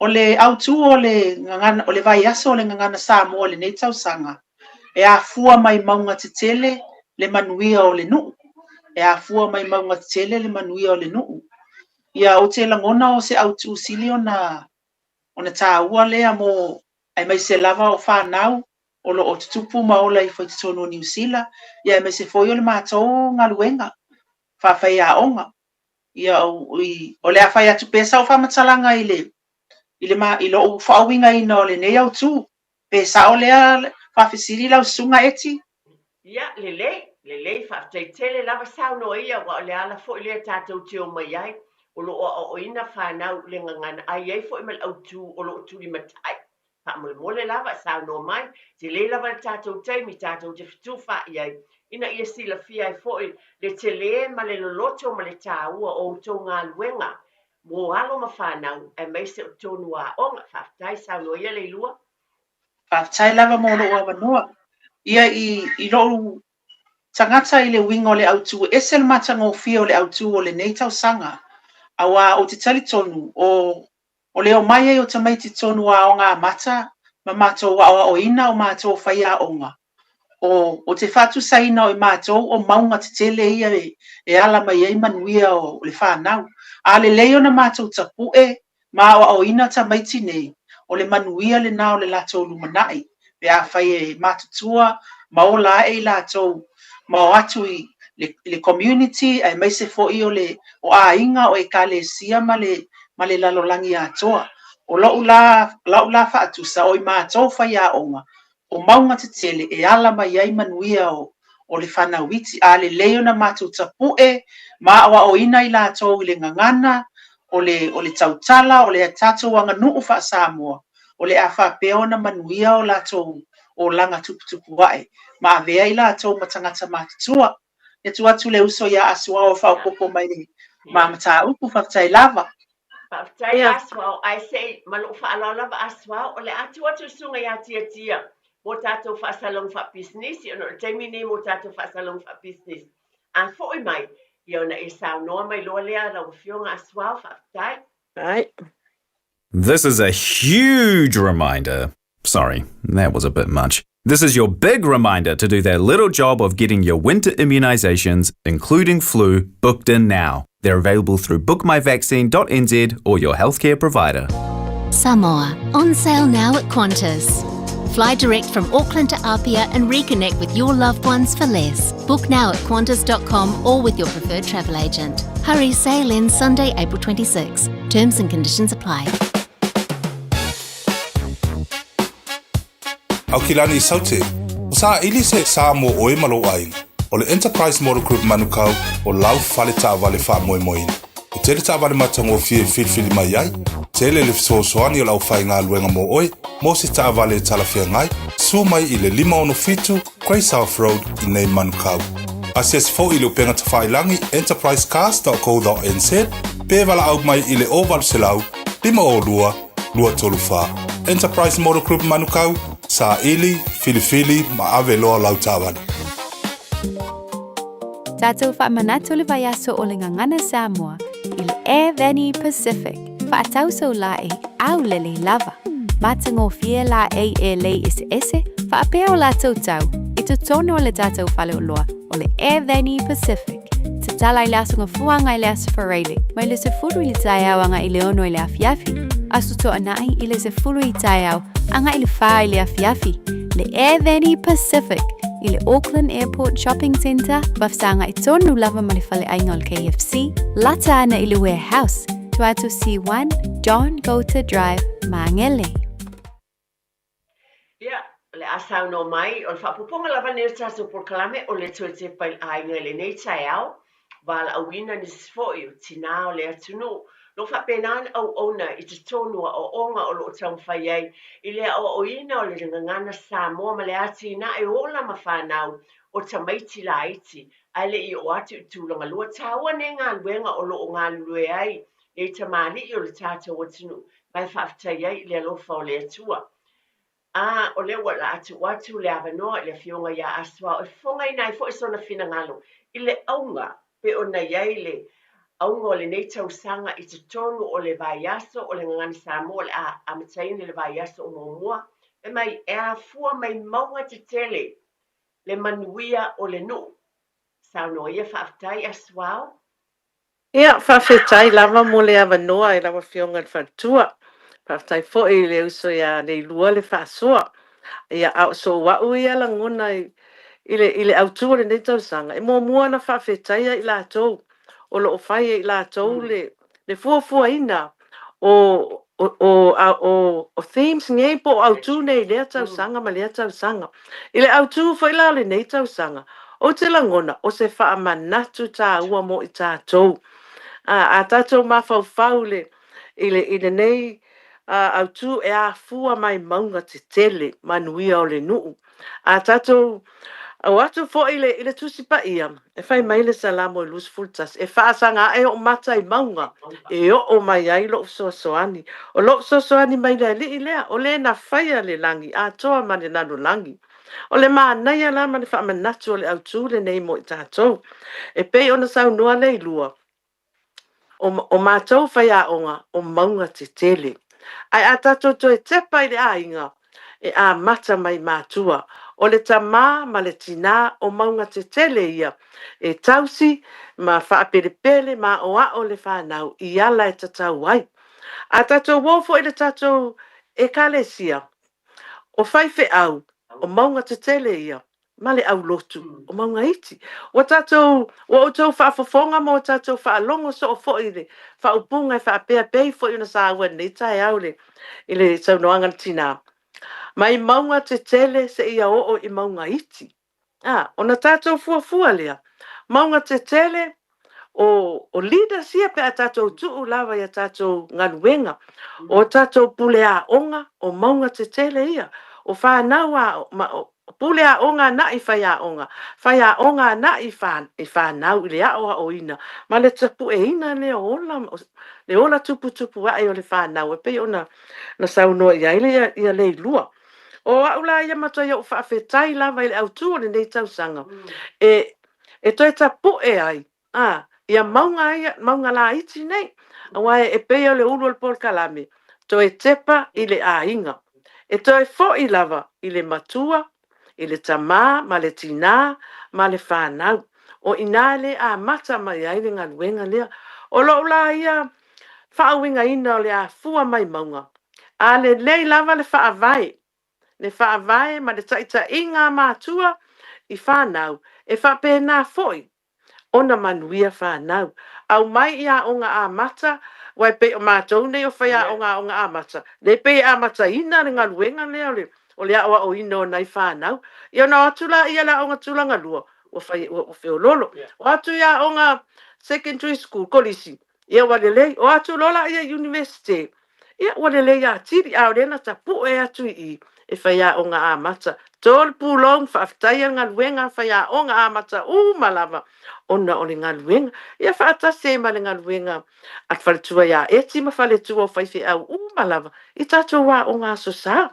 O le autu o le gagana, o le vaiaso o le Gagana Samoa i lenei tausaga, e afua mai mauga tetele le manuia o le nuu. E afua mai mauga tetele le manuia o le nuu. Ia, ou te lagona o se autu sili ona ona taua lea mo aemaise lava o fanau o lo o tutupu ma ola ifo i totonu o Niu Sila, ia aemaise foi o le matou galuega faafaiaoga. Ia, o, i, o le a fai atu pea sau faamatalaga i le, i le, i lou faauigaina o lenei autū. Pe sao lea faafesili lau susuga Eti? Ia, lelei, lelei, faafetai tele lava saunoa ia, aua o le ala foi lea tatou te omai ai, o lo o aoaoina fanau i le gagana, a i ai foi ma le autū o lo o tulimatai Faamolemole lava, saunoa mai, tele lava le tatou taimi tatou te fetufaai ai, ina ia silafia ai foi le tele ma le loloto ma le taua o outou galuega mo alo ma fanau aemaise o totonu o aoga. Faafetai, saunoa ia Leilua. Faafetai lava mo lou avanoa. Ia i, i lou tagata i le uiga o le autu, e ese le matagofie o le autu o lenei tausaga, aua ou te talitonu o O le omai ai o tamaiti tonu aoga amata ma matou aoaoina o matou faiaoga, o, o te faatusaina o i matou o mauga tetele ia e ala mai ai manuia o le fanau. A lelei ona matou tapue ma aoaoina tamaiti nei, o le manuia lena o le latou lumanai, pe afai e matutua ma ola ae i latou ma o atu i le community aemaise foi o le o aiga, o ekalesia ma le ma le lalolagi atoa. O lou la lau la faatusa o i matou faiaoga, o mauga tetele e ala mai ai manuia o o le fanau iti, a lelei ona matou tapue ma aoaoina i latou i le gagana, o le o le tautala, o le tatou aganuu faa-Samoa, o le a faapea ona manuia o latou olaga tuputupu ae, ma avea i latou ma tagata matutua. E tuu atu le uso ia Asuao e faaopoopo mai le ma mataupu. Faafetai lava. Faafetai Asuao, ae se i, ma lou faaaloalo lava Asuao, o le a tuu atu le susuga ia Tiatia mo tatou faasalauga faapisinisi, ona o le taimi lenei mo tatou faasalauga faapisinisi. A foi mai, Ia ona e saunoa mai loa lea lau Afioga Asuao, faafetai. Ai. This is a huge reminder. Sorry, that was a bit much. This is your big reminder to do that little job of getting your winter immunisations, including flu, booked in now. They're available through bookmyvaccine.nz or your healthcare provider. Samoa, on sale now at Qantas. Fly direct from Auckland to Apia and reconnect with your loved ones for less. Book now at Qantas.com or with your preferred travel agent. Hurry, sale ends Sunday, April 26. Terms and conditions apply. Aukilani Saute, o saili se sa mo oe ma lou aiga. O le Enterprise Motor Group Manukau o lau fale taavale faamoemoeina. E tele taavale matagofie e filifili mai ai, tele le fesoasoani o le aufaigaluega mo oe mo se taavale e talafeagai, susu mai i le 567 Grey South Road i nei Manukau. Asiasi foi i le upega tafailangi enterprisecars.co.nz pe valaau mai i le 0800 502 234. Enterprise Motor Group Manukau, saili, filifili ma ave loa lau taavale. Tatou faamanatu le vaiaso o le Gagana Samoa i le Air Pacific, faatau sau laei aulelei lava. Matagofie laei e lei eseese faapea o latou tau i totonu o le tatou faleoloa o le Air Pacific. Tatala i le Aso Gafua agai i le Aso Faraile, mai le 10 i le taeao agai i le 6 i le afiafi, Aso Toonai i le 10 i taeao agai i le 4 i le afiafi, le Air Pacific i le Auckland Airport Shopping Centre, vafesagai tonu lava ma le faleaiga o le KFC, lata ana i le Warehouse, tua atu C1, John Goulter Drive, Māngere. Ia, o le a saunoa mai, o le faaopoopoga lava lenei o le tatou polokalame o le toe tepa i le aiga i lenei taeao, valaauina nisi foi o tinā o le atunuu, o lo o faapena ona auauna i totonu o aoaoga o lo o taumafai ai i le aoaoina o le gagana Samoa ma le atinae ola ma fanau o tamaiti laiti ae le i oo atu i tulaga lua. Taua nei galuega o lo o galulue ai nei tamalii o le tatou atunuu ma e faafetai ai i le alofa o le Atua. A, o lea ua laa tuu atu le avanoa i le Afioga ia Asuao e fofogaina ai foi sona finagalo i le auga pei ona i ai le auga o lenei tausaga i totonu o le vaiaso o le Gagana Samoa o le a amataina i le vaiaso o muamua, fai mai, e afua mai mauga tetele le manuia o le nuu. Saunoa ia, Faafetai Asuao. Ia, faafetai lava mo le avanoa i lau Afioga i le Faletua. Faafetai foi i le uso ia Leilua le faasoa. Ia, a o sou au ia lagona i, i le, i le autu o lenei tausaga, e muamua ona faafetaia i latou o lo o fai e i latou le, le fuafuaina o, o, o, o, o themes nei po o autu nei i lea tausaga ma lea tausaga. I le autu foi la o lenei tausaga, ou te lagona o se faamanatu tāua mo i tātou. A, a tātou mafaufau le, i, le, i lenei uh, autu e afua mai mauga tetele, manuia o le nuu. A tātou o atu foi i le, i le Tusi Paia, e fai mai le Salamo i 21, e faasaga ae o'u mata i mauga, e oo mai ai lo'u fesoasoani. O lo'u fesoasoani mai le Alii lea, o le na faia le lagi atoa ma le lalolagi. O le manaia la ma le faamanatu o le autu lenei mo i tatou. E pei ona saunoa Leilua, O, o matou faiaoga, o mauga tetele. Ae a tatou toe tepa i le aiga, e amata mai matua. O le tamā ma le tinā o mauga tetele ia, e tausi ma faapelepele ma aʻoaʻo le fanau i ala e tatau ai. A tatou o foi i le tatou Ekalesia, o faifeau, o mauga tetele ia, ma le aulotu o Mauga Iti. Ua tatou, ua outou faafofoga ma ua tatou faalogo soo foi i le faaupuga e faapea pei foi ona saua i lenei taeao i le, i le saunoaga a le tinā. Mai mauga tetele seia oo i mauga iti. A, ona tatou fuafua lea, mauga tetele, o, o leaders ia pe a tatou tuu lava i a tatou galuega, o tatou pule aoga, o mauga tetele ia, o fanau a, ma, o, pule aoga ana'i faiaoga, faiaoga ana'i i, i fanau i le aoaoina, ma le tapueina lea o ola, le ola tuputupu ae o le fanau, e pei ona na saunoa i ai le, ia Leilua. O au la ia matuai ou faafetai lava i le autu o lenei tausaga, e, e toe tapu'e ai, a, Ia mauga ia, mauga laiti nei, aua e pei o le ulu o le polokalame, toe tepa i le aiga. E toe foi lava i le matua, i le tamā ma le tinā ma le fanau. O i ina le amata mai ai le galuega lea. O lou la ia faauigaina o le afua mai mauga, a lelei lava le faavae, le faavae ma le taitaiga a matua i fanau, e faapena foi ona manuia fanau. Aumai i aoga amata, aua e pei o matou nei o faiaoga aoga amata, lea e pei e amataina le galuega lea o le, o le aoaoina o nai fanau. Ia ona o atu laia i le aoga tulaga lua, ua fai, ua, ua feololo. O atu i aoga secondary school, kolisi, ia ua lelei. O atu loa laia i Iunivesite, ia ua lelei atili, a o lea na tapue atu i i e faiaoga amata. To le pulou ma faafetaia le galuega a faiaoga amata uma lava ona o le galuega. Ia faatasi ai ma le galuega a le faletua ia Eti ma faletua o faifeau uma lava i tatou aoga Aso Sa.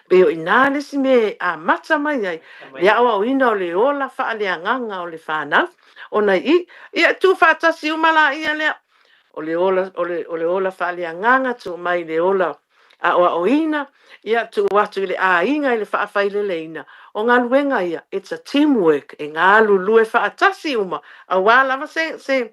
Pei o i ina le isi mea e amata mai ai le aoaoina o le ola faaleagaga o le fanau. Ona i i, ia tuufaatasi uma laia lea, o le ola, o le, o le ola faaleagaga, tuu mai i le ola aoaoina, ia tuu atu i le aiga i le faafaileleina. O galuega ia, it's a team work, e galulue faatasi uma, aua lava se, se,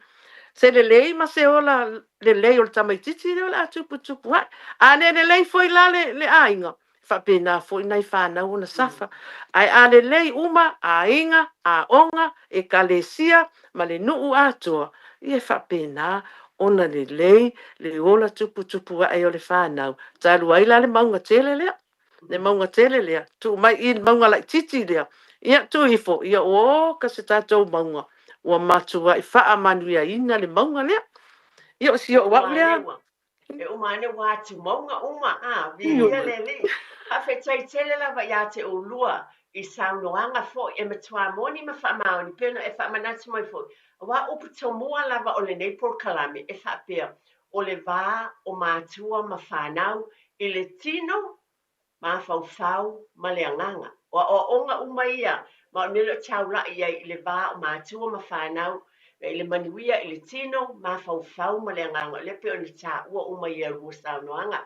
se lelei ma se ola lelei o le tamaitiiti lea o le a tuputupu ae. A le lelei foi la le, le aiga, e faapena foi nai fanau ona safa. Ae a lelei uma aiga, aoga, ekalesia ma le nuu atoa, ia e faapena ona lelei le ola tuputupu ae o le fanau. Talu ai la le mauga tele lea, le mauga tele lea, tuu mai i le mauga laitiiti lea, ia tuu ifo, ia oka se tatou mauga ua matuai faamanuiaina le mauga lea. Ia o si ou au lea. E uma ane ua atumauga uma, a, viia le Alii. Faafetai tele lava ia te oulua i saunoaga foi e matua moni ma faamaoni pei ona e faamanatu mai foi, aua upu tomua lava o lenei polokalame e faapea, o le va o matua ma fanau i le tino mafaufau ma le agaga. O aoaoga uma ia, ma o le mea lea o taulai i ai i le va o matua ma fanau, i le manuia i le tino, mafaufau ma le agaga, o lea pei ona taua uma i a lua saunoaga.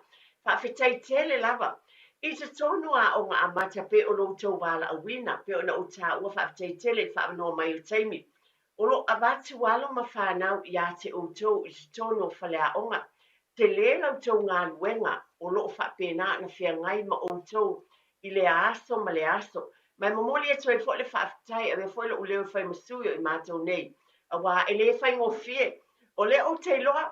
Faafetai tele lava. I totonu o Aoga Amata pei o lo outou valaauina, pei ona ou taua, faafetai tele i le faaavanoa mai o taimi. O lo o avatu alo ma fanau ia te outou i totonu o faleaoga. Tele la outou galuega o lo o faapena ona feagai ma outou i lea aso ma lea aso. Ma e momoli atu ai foi le faafetai, avea foi lou leo e fai ma sui o i matou nei, aua e le faigofie. O lea ou te iloa,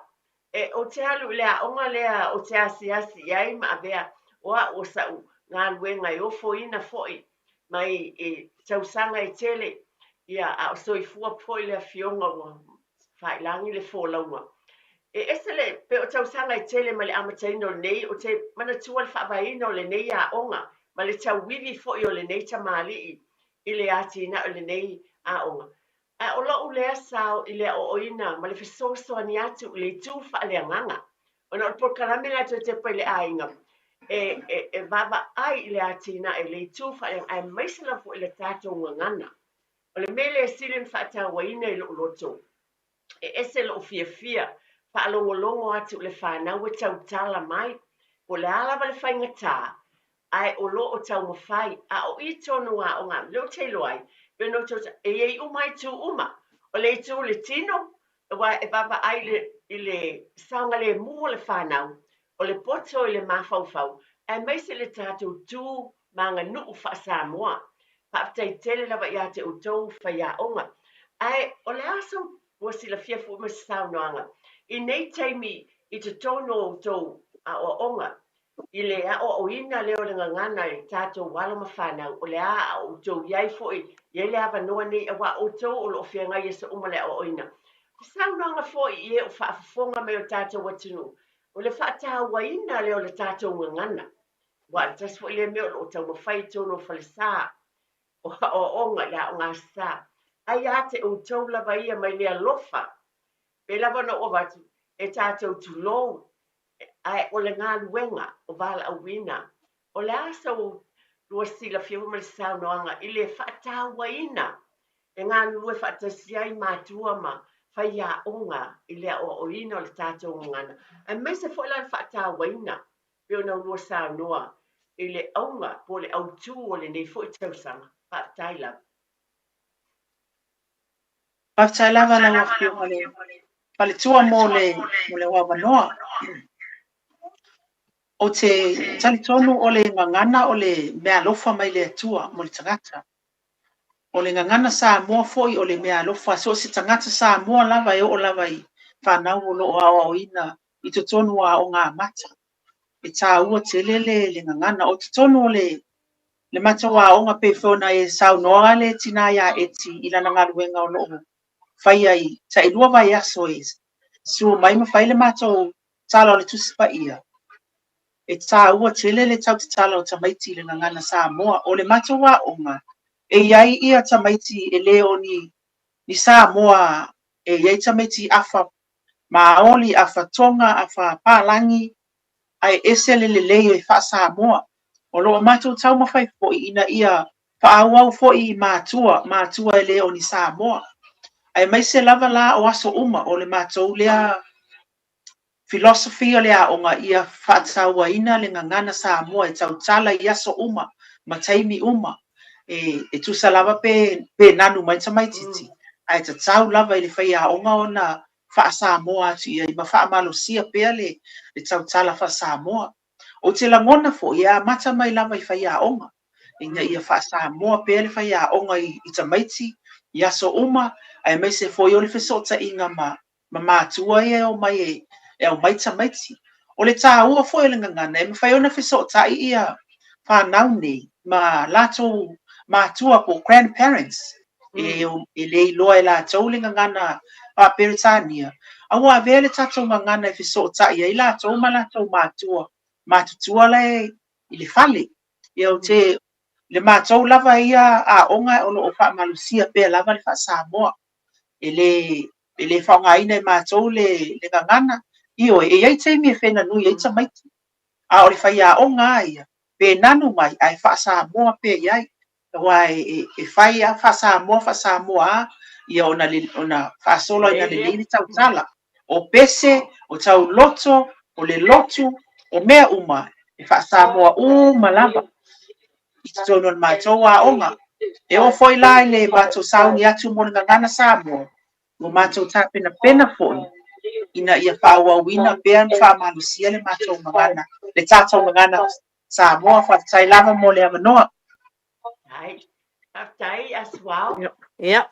E, ou te alu i le aoga lea ou te asiasi i ai ma avea o au o sa'u galuega e ofoina foi mai i tausaga e tele, ia, a o soifua foi le Afioga ua faailagi le folauga. E ese le, pei o tausaga e tele mai le amataina o lenei, ou te manatua le faavaeina o lenei aoga ma le tauivi foi o lenei tamalii i le atinae o lenei aoga. Ae o lou lea sao i le aoaoina ma le fesoasoani atu i le itu faaleagaga, ona o le polokalame lea a Toe Tepa i le Aiga, e, e, e vaavaai i le atinae i le itu faaleagaga, aemaise lava foi i le tatou gagana. O le mea lea e sili ona faatauaina i lou loto, e ese lou fiafia faalogologo atu i le fanau e tautala mai, po o le a lava le faigata, ae o lo o taumafai, a o i tonu aoga, lea ou te iloa ai, pei ona outou, e i ai uma itu uma. O le itu i le tino, aua e vaavaai i le, i le saogalemu o le fanau, o le poto i le mafaufau, aemaise le tatou tu ma aganuu faa-Samoa. Faafetai tele lava ia te outou faiaoga. Ae o le a sou, ua silafia foi ma se saunoaga, i nei taimi i totonu o outou aoaoga, I le aoaoina lea o le gagana i tatou alo ma fanau, o le a a outou i ai foi, i ai le avanoa nei aua outou o lo o feagai i aso uma le aoaoina. O saunoaga foi i e o faafofoga mai o tatou atunuu, o le faatauaina lea o le tatou gagana, aua o le tasi foi lea mea o lo o taumafai i totonu o falesa o aoaoga i le aoga sa. Ai ia te outou lava ia mai le alofa, pei lava ona ou avatu, e tatou tulou Ae o le galuega o valaauina, o le a sou lua silafia foi ma le saunoaga i le faatauaina e galulue faatasi ai matua ma faiaoga i le aoaoina o le tatou gagana, aemaise foi la le faatauaina pei ona ulua saunoa i le auga po o le autu o lenei foi tausaga. Faafetai lava. Faafetai lava lau Afioga i le Faletua mo le mo le avanoa. Ou te talitonu o le gagana o le meaalofa mai le Atua mo le tagata. O le gagana Samoa foi o le meaalofa so o se tagata Samoa lava e oo lava i fanau o lo o aoaoina i totonu o aoga amata. E taua tele le le gagana. O totonu o le le matou aoga pei foi ona e saunoa le tina ia Eti i lana galuega o lo o faia i tailua vaiaso e suo mai ma fai le matou tala o le Tusi Paia. E taua tele le tautatala o tamaiti i le gagana Samoa. O le matou aoga, e i ai ia tamaiti e le o ni ni Samoa, e i ai tamaiti afa Maoli, afa Tonga, afa Palagi, ae ese le lelei e faa-Samoa. O lo o matou taumafai foi ina ia faaauau foi i matua, matua e le o ni Samoa. Aemaise lava la o aso uma o le matou lea philosophy o le aoga ia faatauaina le gagana Samoa e tautala i aso uma ma taimi uma e, e tusa lava pe, pe nanu mai le tamaititi, ae tatau lava i le faiaoga ona faa-Samoa atu i ai ma faamalosia pea le, le tautala faa-Samoa. Ou te lagona foi e amata mai lava i faiaoga, ina ia faa-Samoa pea le faiaoga i, i tamaiti i aso uma, aemaise foi o le fesootaiga ma, ma matua ia e omai e, e aumai tamaiti. O le taua foi o le gagana, e mafai ona fesootai ia fanau nei ma latou matua po o grandparents, e, e le iloa e latou le gagana faa-Peretania, a ua avea le tatou gagana e fesootai ai latou ma latou matua, matutua la e i le fale. Ia ou te, le matou lava ia aoga o lo o faamalosia pea lava le faa-Samoa. E le, e le faaaogaina e matou le, le gagana. Ioe, e i ai taimi e fenanui ai tamaiti, a o le faiaoga lava ia, pe nanu mai ae faa-Samoa pea i ai. Aua e, e, e fai lava faa-Samoa, faa-Samoa lava, ia ona, ona faasolo ai ina lelei le tautala. O pese, o tauloto, o le lotu, o mea uma, e faa-Samoa uma lava i totonu o le matou aoga. E oo foi la i le matou sauni atu mo le Gagana Samoa, ua matou tapenapena foi ina ia faaauauina pea ma faamalosia le matou gagana, le tatou gagana Samoa. Faafetai lava mo le avanoa. Ai, faafetai Asuao. Ia,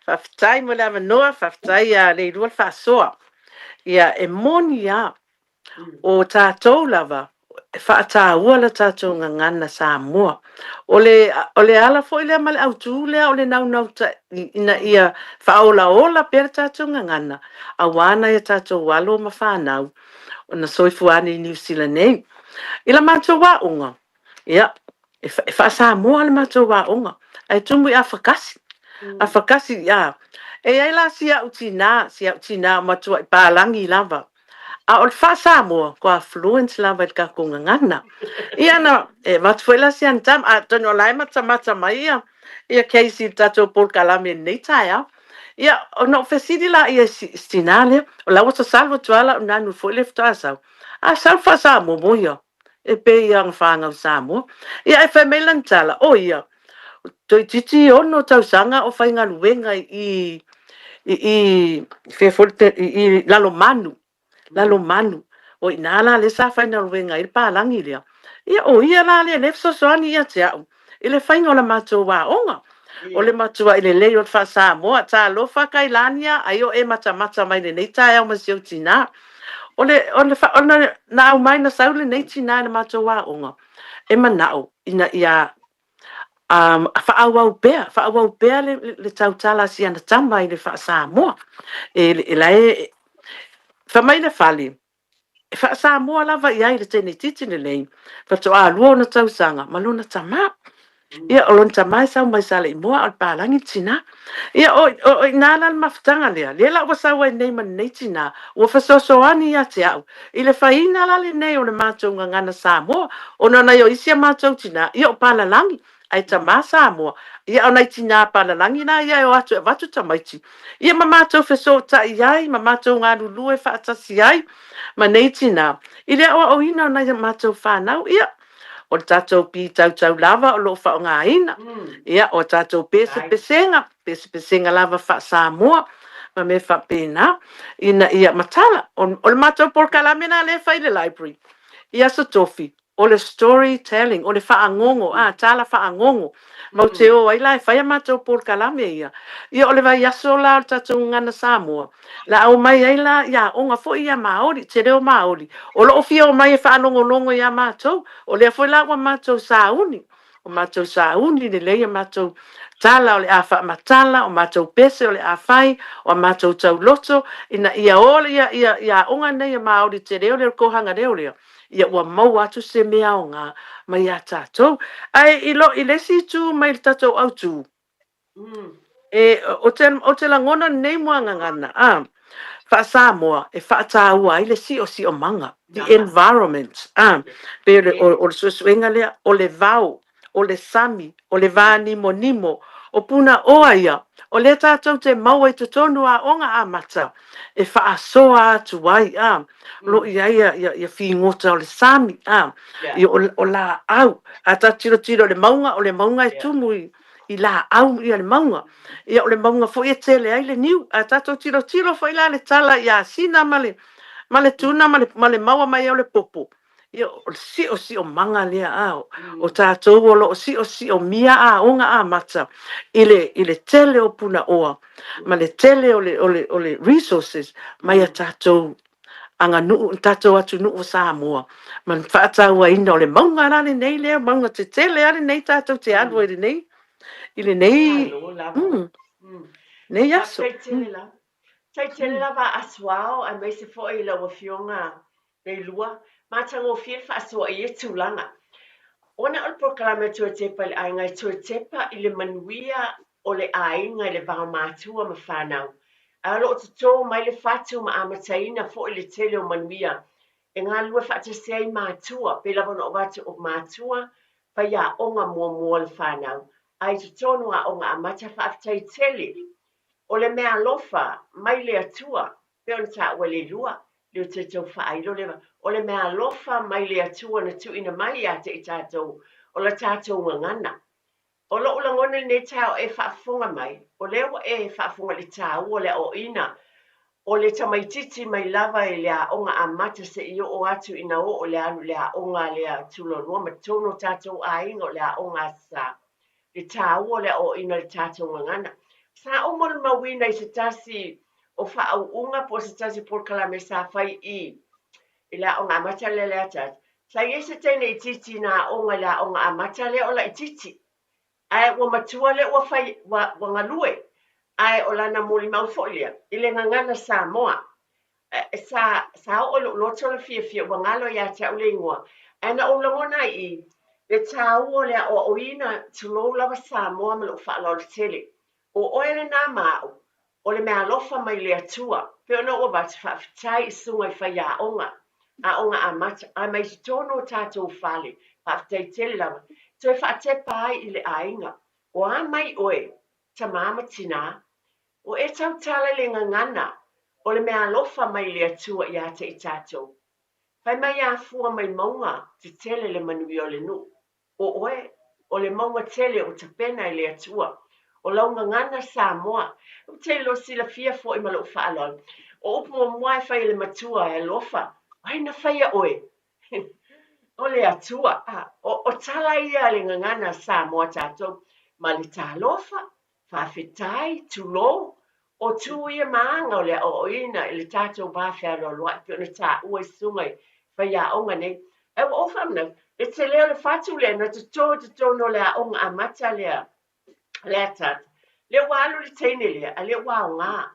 faafetai mo le avanoa, faafetai ia Leilua le faasoa. Ia, e moni lava, o tatou lava, e faataua le tatou gagana Samoa. O le, o le ala foi lea ma le autu lea o le naunautaiga ina ia faaolaola pea le tatou gagana, aua nai a tatou alo ma fanau ona soifua ane i Niu Sila nei. I la matou aoga, Ia, e, e faa-Samoa le matou aoga, ae tumu i afakasi. Afakasi, ia. E i ai la si au tinā, si au tinā o matuai palagi lava. A o le faa-Samoa, kua fluent lava i le tatou gagana. Ia na, e avatu foi la si ana tama, atonu o la e matamata mai ia, ia Casey i le tatou polokalame i lenei taeao. Ia, ona ou fesili laia i si, si tinā lea, o la ua sasalo atu lava lau nanu foi lea faatoa sau. A sau le faa-Samoa mo ia, e pei ia ona fanau Samoa. Ia ae fai mai lana tala, o ia, toeitiiti ono tausaga o faigaluega i i i fea foi le i i Lalomanu, Lalomanu. O i ina la lea sa faigaluega ai le palagi lea. Ia o ia la lea lea e fesoasoani ia te au i le faiga o la matou aoga. O le matuai lelei o le faa-Samoa. Talofa Kailania, ai o e matamata mai lenei taeao ma si ou tinā. O le, o le, o le, na aumai na sau lenei tinā i le matou aoga, e manao ina ia um, faaauau pea, faaauau pea le, le, le tautala a si ana tama i le faa-Samoa. E, e la e, fai mai le fale, E faa-Samoa lava i ai le teineitiiti lenei, faatoa lua ona tausaga ma lona tama. Ia, o lona tama e sau mai Saleimoa, a o le palagi le tinā. Ia, o, o, o i ina la le mafutaga lea, lea la ua sau ai nei ma lenei tinā, ua fesoasoani ia te au i le faiina la lenei o le matou gagana Samoa, ona o nai o isi a matou tinā, ia o palalagi. Ae tamā Samoa, ia a o nai tinā palalagi la ia e o atu e avatu tamaiti, ia ma matou fesootai ai, ma matou galulue faatasi ai ma nei tinā, i le aoaoina o nai a matou fanau, ia, o le tatou pītautau lava o lo o faaaogaina, ia, o a tatou pesepesega, pesepesega lava faa-Samoa, ma mea faapena, ina ia matala. O, o le matou polokalame la lea e fai i le library, i Aso Tofi, O le story telling, o le faagogo, a, tala faagogo. Matou te o ai la e fai a matou polokalame ia. Ia o le vaiaso la o le tatou Gagana Samoa, la a omai ai la i aoga foi ia Māori, te reo Māori, o lo o fia omai e faalogologo iā matou. O lea foi la ua matou sauni, o matou sauni lelei a matou tala o le a faamatala, o matou pese o le a fai, o a matou tauloto, ina ia o ia, ia, ia aoga nei a Māori te reo lea, o le kōhanga reo lea. ia ua maua atu se mea aoga mai iā tatou. Ae i lo, i le isi itu mai le tatou autū, e, o te, o te lagona lenei muagagana, ā, faa-Samoa e faataua ai le siosiomaga, the environment, ā, pei o le, o, o le suesuega lea, o le vao, o le sami, o le vā nimonimo, o Punaoa ia, o lea tātou te maua i totonu o aoga amata e faasoa atu ai, ā, o lo o i ai ia, ia, ia fīgota o le sami, ā, ia, o, o lāau. A tātou tilotilo i le mauga, o le mauga e tumu i, i lāau ia le mauga. Ia, o le mauga foi e tele ai le niu. A tātou tilotilo foi la le tala iā Sina ma le, ma le tuna ma le, ma le maua mai ai o le popo, Ia, o le siosiomaga lea, a, o tatou o lo o siosiomia aoga amata i le, i le tele o punaoa ma le tele o le, o le, o le resources mai a tatou aganuu, tatou atunuu o Samoa, ma le faatauaina o le mauga la lenei lea, mauga tetele lava lenei tatou te alu ai i lenei, i lenei, mm, nei aso. Faafetai tele lava. Faafetai tele lava Asuao aemaise foi lau Afioga Leilua, matagofie le faasoa i ia tulaga. Ona o le polokalame o Toe Tepa i le Aiga e toe tepa i le manuia o le aiga i le vaomatua ma fanau, ae o lo o toto mai le fatu ma amataina foi le tele o manuia e galulue faatasi ai matua, pei lava ona ou avatu o matua faiaoga muamua o le fanau, ae i totonu aoga amata faafetai tele o le meaalofa mai le Atua pei ona taua e Leilua, le o te tau faailo le o le meaalofa mai le Atua na tuuina mai ia te i tatou, o la tatou gagana. O lo'u lagona i lenei taeao e faafofoga mai, o lea ua e faafofoga i le taua o le aoaoina o le tamaitiiti mai lava i le aoga amata seia oo atu ina oo i le alu i le aoga lea tulalua ma totonu o tatou aiga o le aoga a sa. Le taua o le aoaoina o le tatou gagana. Sa ou molimauina i se tasi o faauuga po o se tasi o polokalame sa fai i i le aoga amata lea le Leataata. Sa i ai se teine itiiti na aoga i le aoga amata lea o laitiiti. Ae ua matua lea ua fai, ua, ua galue. Ae o lana molimau foi lea i le gagana Samoa. Sa, sa oo i lou loto le fiafia ua galo ia te au le igoa. Ae na ou lagona ai i le taua o le aoaoina, tulou lava Samoa ma lou faaaloalo tele. O oe lenā ma au, o le meaalofa mai le Atua, pei ona ou avatu faafetai i susuga i faiaoga, aoga amata, ae mai totonu o tatou fale, faafetai tele lava, toe faatepa ai i le aiga. O a mai oe, tamā ma tinā? O e tautala i le gagana, o le meaalofa mai le Atua ia te i tatou. Fai mai afua mai mauga tetele le manuia o le nuu. O oe, o le mauga tele ua tapena e le Atua. O lau gagana Samoa. Ou te iloa silafia foi ma lou faaaloalo. O upu muamua e fai e le matua e alofa, o ai na faia oe? O le Atua. O, o tala ia a le gagana Samoa tatou ma le talofa, Faafetai, tulou, o tu ia ma aga o le aoaoina i le tatou va fealoaloai pei ona taua i susuga i faiaoga nei. Ae ua ou faamanatu, le tele o le fatu lea na toto i totonu o le aoga amata lea, Leataata, lea ua alu le teine lea, a lea ua aoga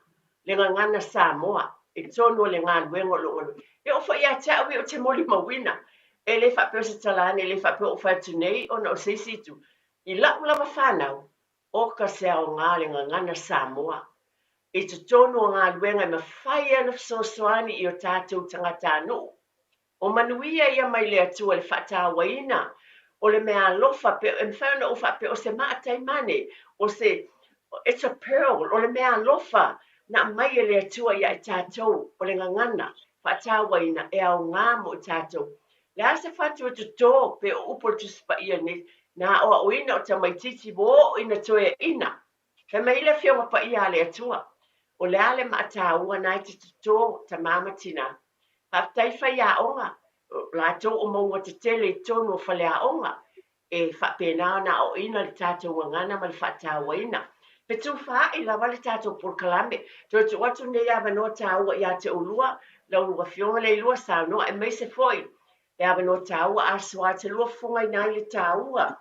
le gagana Samoa i totonu o le galuega o lo o galue. E oo foi ia te au ia ou te molimauina, e le faapea o se tala ane, e le faapea ua ou fai atu nei ona o se isi itu. I la'u lava fanau, Oka se aoga le gagana Samoa i totonu o galuega e mafai ai ona fesoasoani i o tatou tagatanuu. O manuia ia mai le Atua i le faatauaina O le meaalofa, pe e mafai ona ou faapea o se maa taimane, o se, it's a pearl, o le meaalofa na aumai e le Atua ia i tatou, o le gagana faatauaina e aoga mo i tatou. Le a se fatu e toto pe o upu o le Tusi Paia nei, na aoaoina o tamaitiiti ua oo ina toeaina. Fai mai le Afioga Paia a le Atua, O le a le maa taua na e te toto, tama ma tina? Faafetai faiaoga, latou o mauga tetele i totonu o faleaoga, e faapena ona aoaoina le tatou gagana ma le faatauaina. Fetufaai lava le tatou polokalame. Toe tuu atu lenei avanoa taua ia te oulua, lau Afioga Leilua saunoa, aemaise foi le avanoa taua a soa te lua fofogaina ai le taua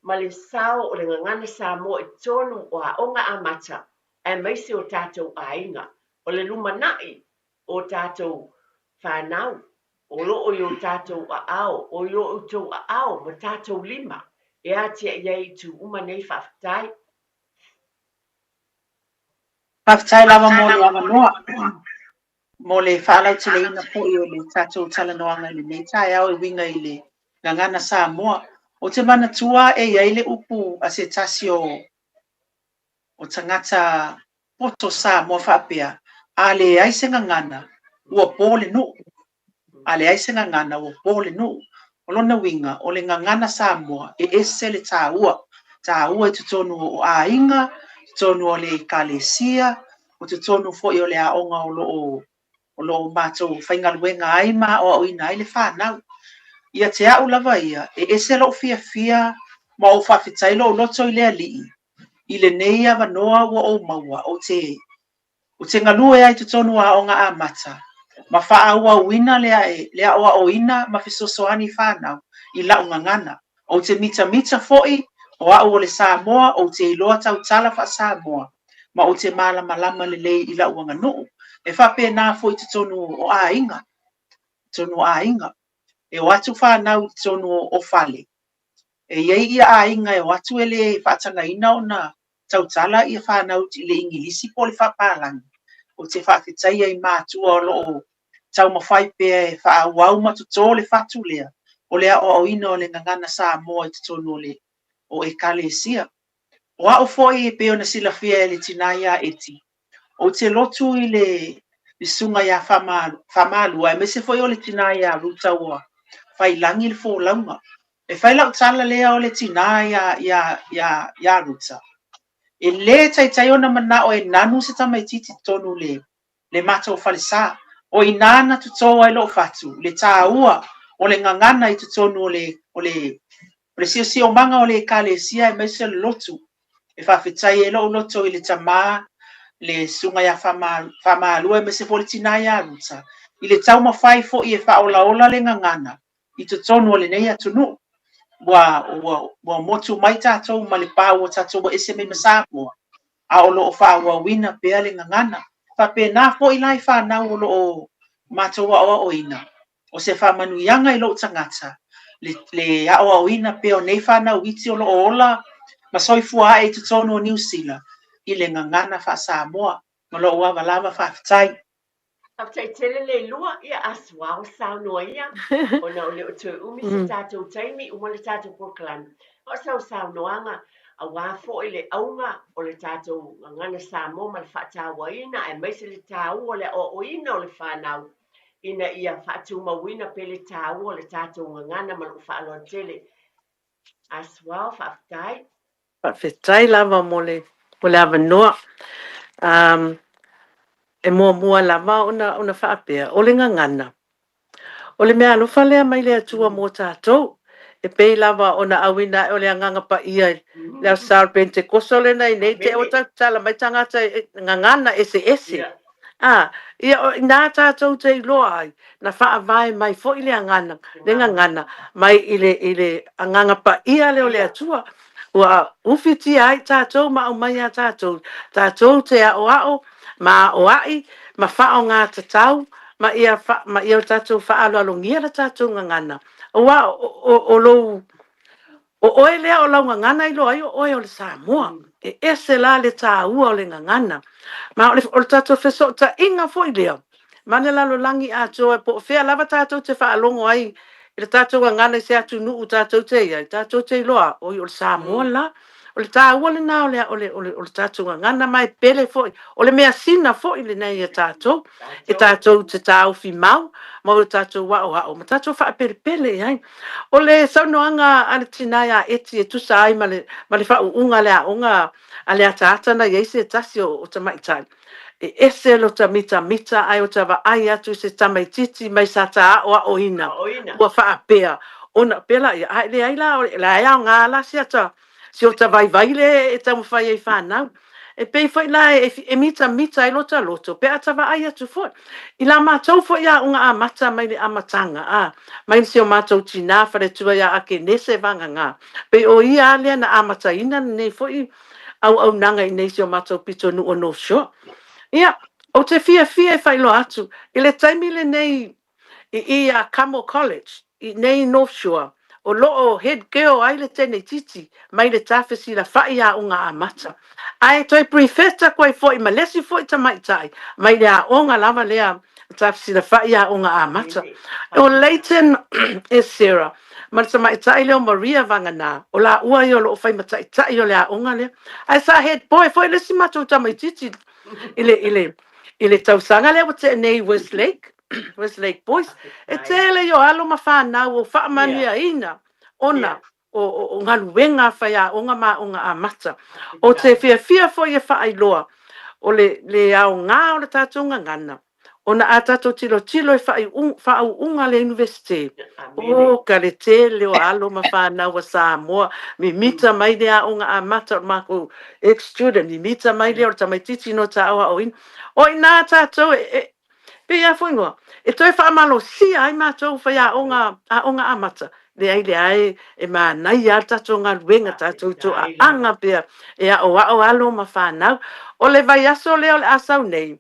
ma le sao o le gagana Samoa i totonu o aoga amata aemaise o tatou aiga. O le lumanai o tatou fanau o lo o i o tatou aao, o i o outou aao ma tatou lima e atiae ai itu uma nei. Faafetai. Faafetai lava mo le avanoa, mo le faalauteleina foi o le tatou talanoaga i lenei taeao e uiga i le gagana Samoa. Ou te manatua e i ai le upu a se tasi o o tagata poto Samoa faapea, A leai se gagana, ua po le nuu. A leai se gagana, ua po le nuu. O lona uiga, o le gagana Samoa e ese le taua, taua i totonu o aiga, totonu o le ekalesia, o totonu foi o le aoga o lo o o lo o matou faigaluega ai ma aoaoina ai le fanau. Ia te au lava ia, e ese lou fiafia ma ou faafetai lou loto i le Alii i lenei avanoa ua ou maua ou te ou te galue ai i totonu o Aoga Amata ma faaauauina le le aoaoina ma fesoasoani i fanau i la'u gagana. Ou te mitamita foi o a'u o le Samoa ou te iloa tautala faa-Samoa ma ou te malamalama lelei i la'u aganuu. E faapena foi i totonu o aiga, totonu o aiga. E o atu fanau i totonu o fale, E i ai ia aiga e o atu e le faatagaina ona tautala ia fanau i le Igilisi po o le Faapalagi. Ou te faafetaia i matua o lo o taumafai pea e faaauau ma toto le fatu lea o le aoaoina o le gagana Samoa i totonu o le o Ekalesia. O au foi e pei ona silafia e le tina ia Eti, Ou te lotu i le Susuga ia Faamalua aemaise foi o le tina ia Ruta ua faiilagi le folauga. E fai lau tala lea o le tina ia Ruta, e le taitai ona manao e nanu se tamaitiiti i totonu o le matou falesa. O i ina na toto ai lou fatu, le taua o le gagana i totonu o le siosiomaga o le Ekalesia aemaise o le lotu. E faafetai ai lou loto i le tama, le susuga ia Faamalua aemaise foi le tina ia Ruta, i le taumafai foi e faaolaola le gagana i totonu o lenei atunuu. Ua, ua, ua motu mai tatou ma le pa ua tatou ua ese mai ma Samoa, a o lo o faaauauina pea le gagana. Faapena foi la i fanau o lo o matou aoaoina, O se faamanuiaga i lou tagata le, le aoaoina pea o nei fanau iti o lo o ola ma soifua ae i totonu o Niu Sila i le gagana faa-Samoa. Ma lou ava lava faafetai. Faafetai tele Leilua, ia asuao saunoa ia, ona o le o toe umi se tatou taimi, uma le tatou polokalame. O sau saunoaga, aua foi le auga o le tatou gagana Samoa ma le faatauaina aemaise le taua o le aoaoina o le fanau ina ia faatumauina pea le taua o le tatou gagana ma lou faaaloalo tele. Asuao, faafetai. Faafetai lava mo le mo le avanoa. Um, e muamua lava ona, ona faapea, o le gagana, o le mea alofa lea mai le Atua mo tatou, e pei lava ona auina ae o le Agaga Paia i le Aso Sa o le Penetekoso lena i nei, te o tautala mai tagata e gagana eseese. Ā, ia o inā tātou te iloa ai, na faavae mai foi le agana, le gagana, mai i le, i le Agaga Paia lea o le Atua, ua ufitia ai tātou ma aumai iā tātou, tātou te aʻoaʻo ma aʻoaʻi ma faaaogā tatau ma ia, ma ia o tātou faaaloalogia le tātou gagana, aua o, o, o lou O oe lea o lau gagana iloa ai o oe o le Samoa. E ese la le tāua o le gagana. Ma o le, o le tatou fesootaiga foi lea ma le lalolagi atoa po o fea lava tatou te faalogo ai I le tatou gagana i se atunuu tatou te i ai, tatou te iloa, oi o le Samoa la. O le taua lena o le, o le, o le, o le tatou gagana, ma e pele foi. O le measina foi lenei ia tatou, e tatou te taofi mau, ma o tatou aoao, ma tatou faapelepele i ai. O le saunoaga a le tina ia Eti e tusa ai ma le, ma le faauuga a le aoga a le ataata na i ai se tasi o, o tamaitai. E ese lota mitamita ae ota vaai atu i se tamaititi mai sa ta aoaoina ua faapea ona pela ia ae leai la o la e aoga la si ata si ota vaivai le e taumafai ai fanau. E pei foi la e, e mitamita ai lota loto pe a ta vaai atu foi. I la matou foi aoga amata mai le amataga a mai si o matou tinā faletua ia Akenese Vagagā. Pei o ia a lea na amataina lenei foi auaunaga i nei si o matou pitonuu o North Shore. Ia, ou te fiafia e faailoa atu, i le taimi lenei i i a Kamo College, i nei i North Shore, o lo o head girl ai le teneititi mai le tafesilafa'i aoga amata. Ae toe prefect atu ai foi ma le isi foi tamaitai mai le aoga lava lea tafesilafa'i aoga amata. O Leighton Esera ma le tamaitai lea o Maria Vagana, o laua ia o lo o fai ma taitai o le aoga lea. Ae sa head boy foi le isi matou tamaitiiti i le, i le, i le tausaga lea ua tea nei i Westlake, Westlake Boys. E tele i o alo ma fanau o faamanuiaina ona o, o, o galuega a faiaoga ma aoga amata. O te fiafia foi e faailoa o le, le aoga o le tatou gagana, ona a tatou tilotilo i faauuga a le Iunivesite, o ka le tele o alo ma fanau a Samoa, mimita mai le aoga amata o le makou ex-student, mimita mai lea o le tamaitiiti no ta aoaoina. O i ina tatou e, e pei a foi ngoa, e toe faamalosia ai matou faiaoga aoga amata, leai leai e manaia lava le tatou galuega, tatou toaaga pea e aoao alo ma fanau. O le vaiaso lea o le a sau nei,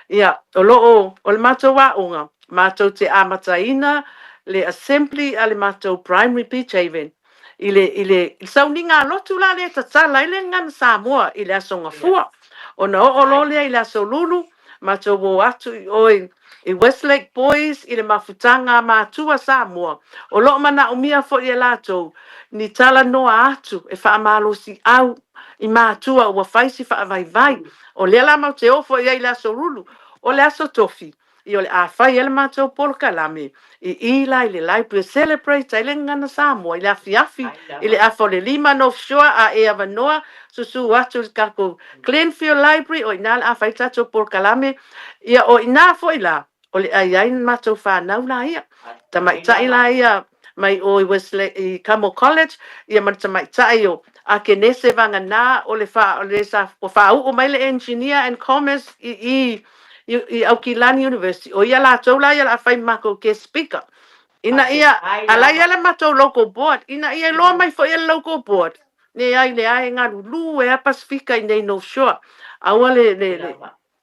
Ia, o lo o, o le matou aoga, matou te amataina le assembly a le matou Primary Beach Haven i le, i le, i le sauniga lotu la lea e tatala ai le Gagana Samoa i le Aso Gafua. Ona oo loa lea i le Aso Lulu, matou o atu i o i, i Westlake Boys i le mafutaga a matua Samoa. O lo o manaomia foi e latou ni talanoa atu e faamalosiau i matua ua fai si faavaivai. O lea la matou te o foi ai i le Aso Lulu, o le Aso Tofi, ia o le a fai ai le matou polokalame i i la i le library e celebrate ai le Gagana Samoa i le afiafi i le afa o le 5 North Shore a e avanoa susu atu i le tatou Glenfield Library o i ina le a fai le tatou polokalame. Ia o i ina foi la o le a i ai matou fanau la ia, tamaitai la ia mai o i Wesley, i Kamo College, ia ma le tamaitai o Akenese Vagana, o le wha, o le sa, ua whauu mai le Engineer and Commerce i, i, i, i Aukilani University. O ia latou la ia la whai makou guest speaker. Ina ia, ala ia le matou local board, ina ia loa mai foi e le local board. Leai, leai, e galulue a Pasifika i nei North Shore. Aua le, le, le,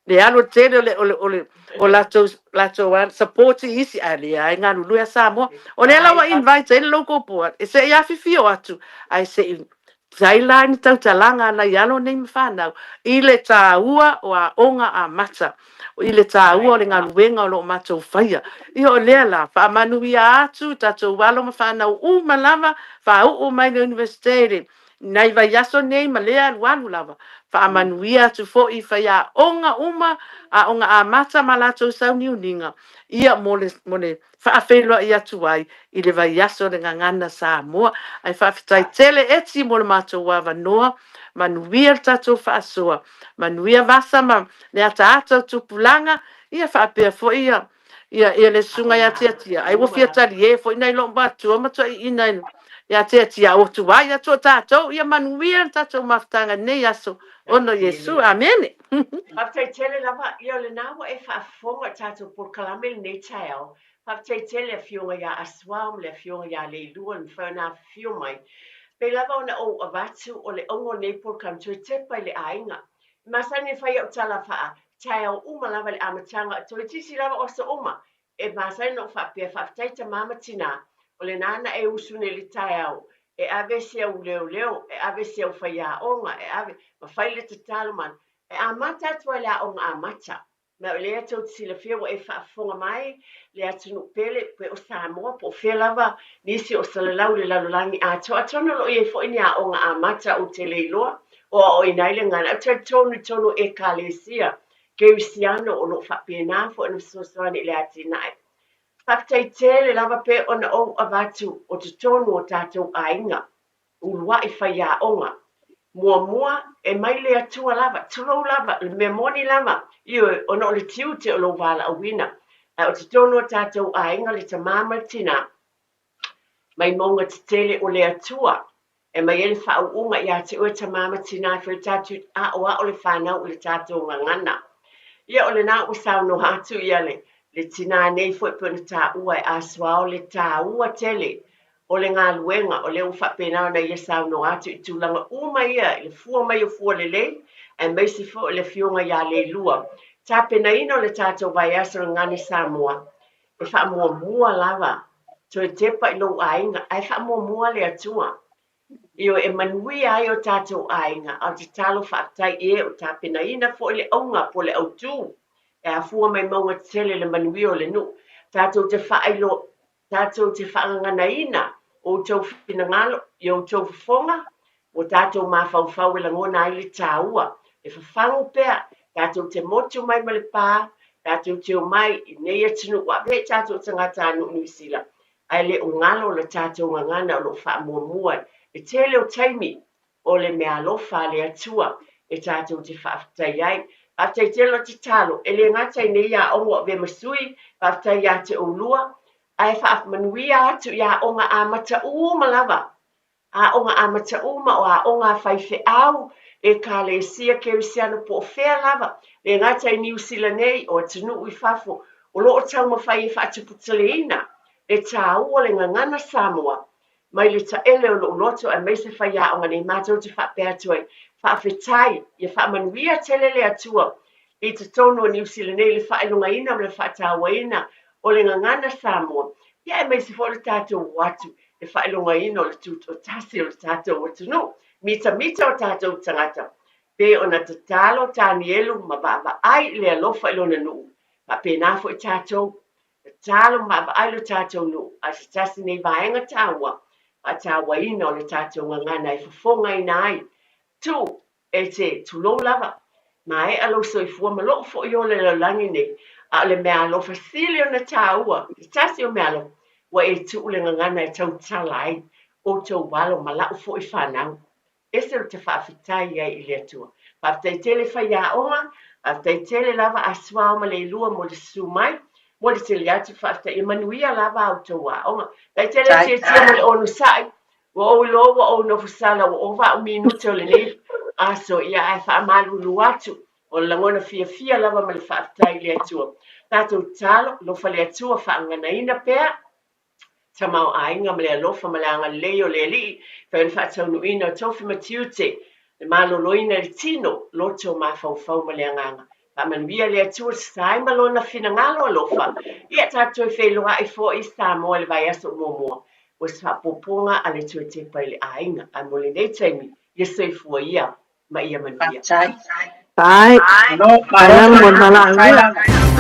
le alu tele o le o le o le o latou latou a support i isi ae leai galulue a Samoa. O lea la ua invite ai le local board e se i afifio atu ae se i tai la ni tautalaga a nai alo nei ma fanau i le taua o aoga amata i le taua o le galuega o lo o matou faia. Ia o lea la, faamanuia atu tatou alo ma fanau uma lava, faauu mai le Iunivesite i le Nai vaiaso nei ma lea alualu lava, faamanuia atu foi i faiaoga uma, aoga amata ma latou sauniuniga, ia mo le, mo le faafeiloai atu ai i le vaiaso o le Gagana Samoa. Ae faafetai tele Eti mo le matou avanoa, manuia le tatou faasoa, manuia Vasa ma le ataata o tupulaga, ia faapea foi ia Ia, ia le susuga ia Tiatia, ai ua fia talie foi nai lou matua ma toeaiina ia Tiatia, ua tuai atu o tatou, ia manuia le tatou mafutaga i lenei aso, ona o Iesu. Amene. Faafetai tele lava, ia o lena ua e faafofoga i tatou polokalame lenei taeao. Faafetai tele Afioga ia Asuao ma le Afioga ia Leilua le mafai ona afifio mai. Pei lava ona ou avatu o le auga o lenei polokalame toe tepa i le aiga. E masani e fai au tala faa taeao uma lava i le amataga, toeitiiti lava o aso uma, e masani ona ou faapea, Faafetai tama ma tinā, o lena na e usu nei i le taeao, e ave si au leoleo, e ave si au faiaoga, e ave, ma fai le tatalo ma, e amata atu ai le aoga amata. Ma o lea tou te silafia ua e faafofoga mai le atunuu pele pe o Samoa po o fea lava nisi o salalau i le lalolagi atoa. Atonu o lo o i ai foi ni aoga amata ou te le iloa o aoaoina ai le gagana. Ae ou te talitonu i totonu o Ekalesia Kerisiano o lo o faapena foi ona fesoasoani i le atinae. Faafetai tele lava pe ona ou avatu o totonu o tatou aiga uluai faiaoga. Muamua, e mai le Atua lava, tulou lava, le mea moni lava, ioe, ona o le tiute o lou valaauina. Ae o totonu o tatou aiga le tamā ma le tinā, mai mauga tetele o le Atua, e mai ai le faauuga ia te oe tamā ma tinā e fai tatou aoao le fanau i le tatou gagana. Ia o lena ua saunoa atu ia le, le tinā nei foi pei ona taua e Asuao le taua tele O le galuega, o lea ua faapena ona ia saunoa atu i tulaga uma ia i le fua mai o fua lelei, aemaise foi o le Afioga ia Leilua. Tapenaina o le tatou vaiaso o le Gagana Samoa, e faamuamua lava, toe tepa i lou aiga, ae faamuamua le Atua. Ioe, e manuia ai o tatou aiga, a o le tatalo faafetai i e o tapenaina foi le auga po o le autu e afua mai mauga tetele le manuia o le nuu. Tatou te faailoa Tatou te faagaganaina outou finagalo i outou fofoga, ua tatou mafaufau e lagona ai le taua, e fafagu pea, tatou te motu mai ma le pa, tatou te omai i nei atunuu ua avea i tatou tagatanuu Niu Sila, ae le o galo la tatou gagana o lo o faamuamua i le tele o taimi o le meaalofa a le Atua e tatou te faafetai ai. Faafetai tele o tatalo, e le gata i nei aoga ua avea ma sui, faafetai ia te oulua, ae faamanuia atu i aoga amata uma lava, aoga amata uma o aoga a faifeau, Ekalesia Kerisiano po o fea lava, le gata i Niu Sila nei, o atunuu i fafo, o lo o taumafai e faatuputeleina le taua o le gagana Samoa mai le taele o lou loto aemaise faiaoga nei matou te faapea atu ai, faafetai, ia faamanuia tele le Atua i totonu o Niu Sila nei i le faailogaina ma le faatauaina o le gagana Samoa, ia aemaise foi o le tatou o atu i le faailogaina o le tutoatasi o le tatou atunuu, mitamita o tatou tagata, pei ona tatalo Tanielu ma vaavaai i le alofa i lona nuu, faapena foi tatou. Tatalo ma vaavaai lo tatou nuu, a o se tasi nei vaega taua faatauaina o le tatou gagana e fofogaina ai. Tuu, e te tulou lava, maea lou soifua ma lou foi ola i le lalolagi nei, a o le meaalofa sili ona taua, se tasi o meaalofa, ua e tuu le gagana e tautala ai outou alo ma lau foi fanau. Ese ou te faafetai ai i le Atua. Faafetai tele faiaoga, faafetai tele lava a Suao ma Leilua mo le susu mai, mo le tele atu faafetai e manuia lava a outou aoga. Faafetai tele le tietie ma le onosai, ua ou iloa ua ou nofo sala ua ova au minute o lenei aso, ia ae faamalulu atu, o le lagona fiafia lava ma le faafetai i le Atua. Tatou tatalo, alofa le Atua, faagaganaina pea. Tamaoaiga ma le alofa ma le agalelei o le Alii, fai o le faataunuuina o tofi ma tiute, le maloloina i le tino, loto, mafaufau ma le agaga. Faamanuia le Atua sa ai ma Lona finagalo alofa. Ia tatou toe feiloai foi Samoa i le vaiaso muamua mo se faaopoopoga a le Toe Tepa i le Aiga. Ae mo lenei taimi, ia soifua ia ma ia manuia. Faafetai. Bye. Malo, Bye malo lava mo le faafetai valaaulia. lava.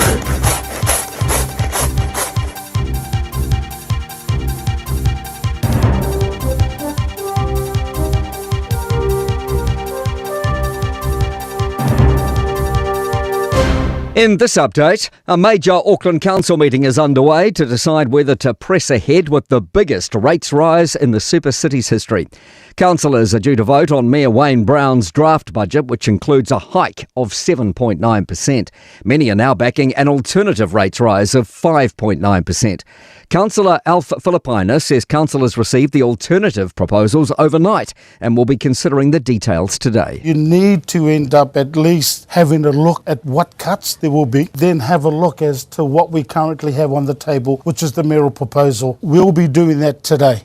In this update, a major Auckland Council meeting is underway to decide whether to press ahead with the biggest rates rise in the super city's history. Councillors are due to vote on Mayor Wayne Brown's draft budget, which includes a hike of 7.9%. Many are now backing an alternative rates rise of 5.9%. Councillor Alf Filipaina says councillors received the alternative proposals overnight and will be considering the details today. You need to end up at least having a look at what cuts there will be, then have a look as to what we currently have on the table, which is the mayoral proposal. We'll be doing that today.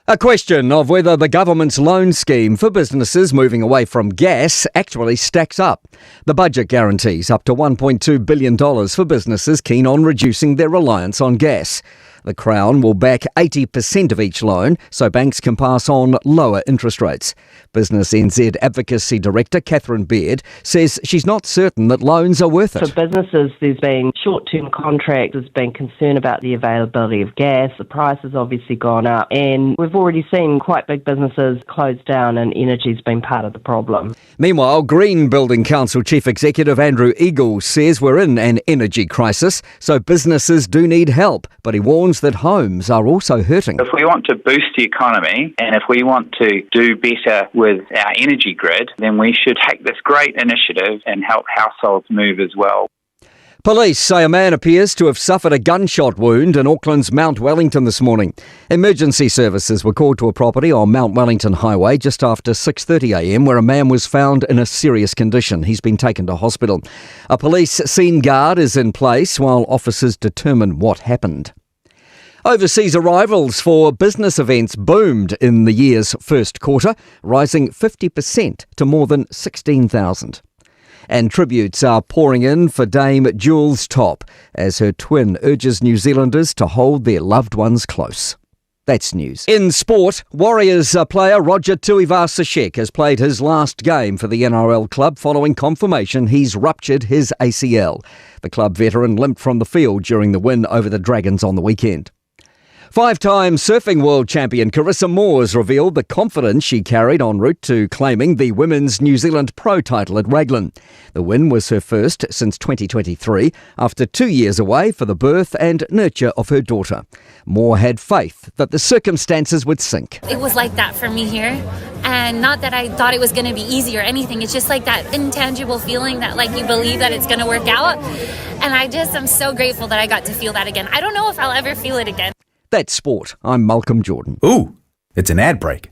A question of whether the government's loan scheme for businesses moving away from gas actually stacks up. The budget guarantees up to $1.2 billion for businesses keen on reducing their reliance on gas. The Crown will back 80% of each loan so banks can pass on lower interest rates. BusinessNZ Advocacy Director Catherine Baird says she's not certain that loans are worth it. For businesses, there's been short-term contracts, there's been concern about the availability of gas, the price has obviously gone up, and we've already seen quite big businesses close down and energy's been part of the problem. Meanwhile, Green Building Council Chief Executive Andrew Eagle says we're in an energy crisis, so businesses do need help, but he warns that homes are also hurting. If we want to boost the economy and if we want to do better with our energy grid, then we should take this great initiative and help households move as well. Police say a man appears to have suffered a gunshot wound in Auckland's Mount Wellington this morning. Emergency services were called to a property on Mount Wellington Highway just after 6:30 a.m. where a man was found in a serious condition. He's been taken to hospital. A police scene guard is in place while officers determine what happened. Overseas arrivals for business events boomed in the year's first quarter, rising 50% to more than 16,000. And tributes are pouring in for Dame Jools Topp as her twin urges New Zealanders to hold their loved ones close. That's news. In sport, Warriors player Roger Tuivasa-Sheck has played his last game for the NRL club following confirmation he's ruptured his ACL. The club veteran limped from the field during the win over the Dragons on the weekend. Five-time surfing world champion Carissa Moores revealed the confidence she carried en route to claiming the Women's New Zealand Pro title at Raglan. The win was her first since 2023, after 2 years away for the birth and nurture of her daughter. Moore had faith that the circumstances would sink. It was like that for me here, and not that I thought it was going to be easy or anything. It's just like that intangible feeling that you believe that it's going to work out. And I'm so grateful that I got to feel that again. I don't know if I'll ever feel it again. That's sport. I'm Malcolm Jordan. Ooh, it's an ad break.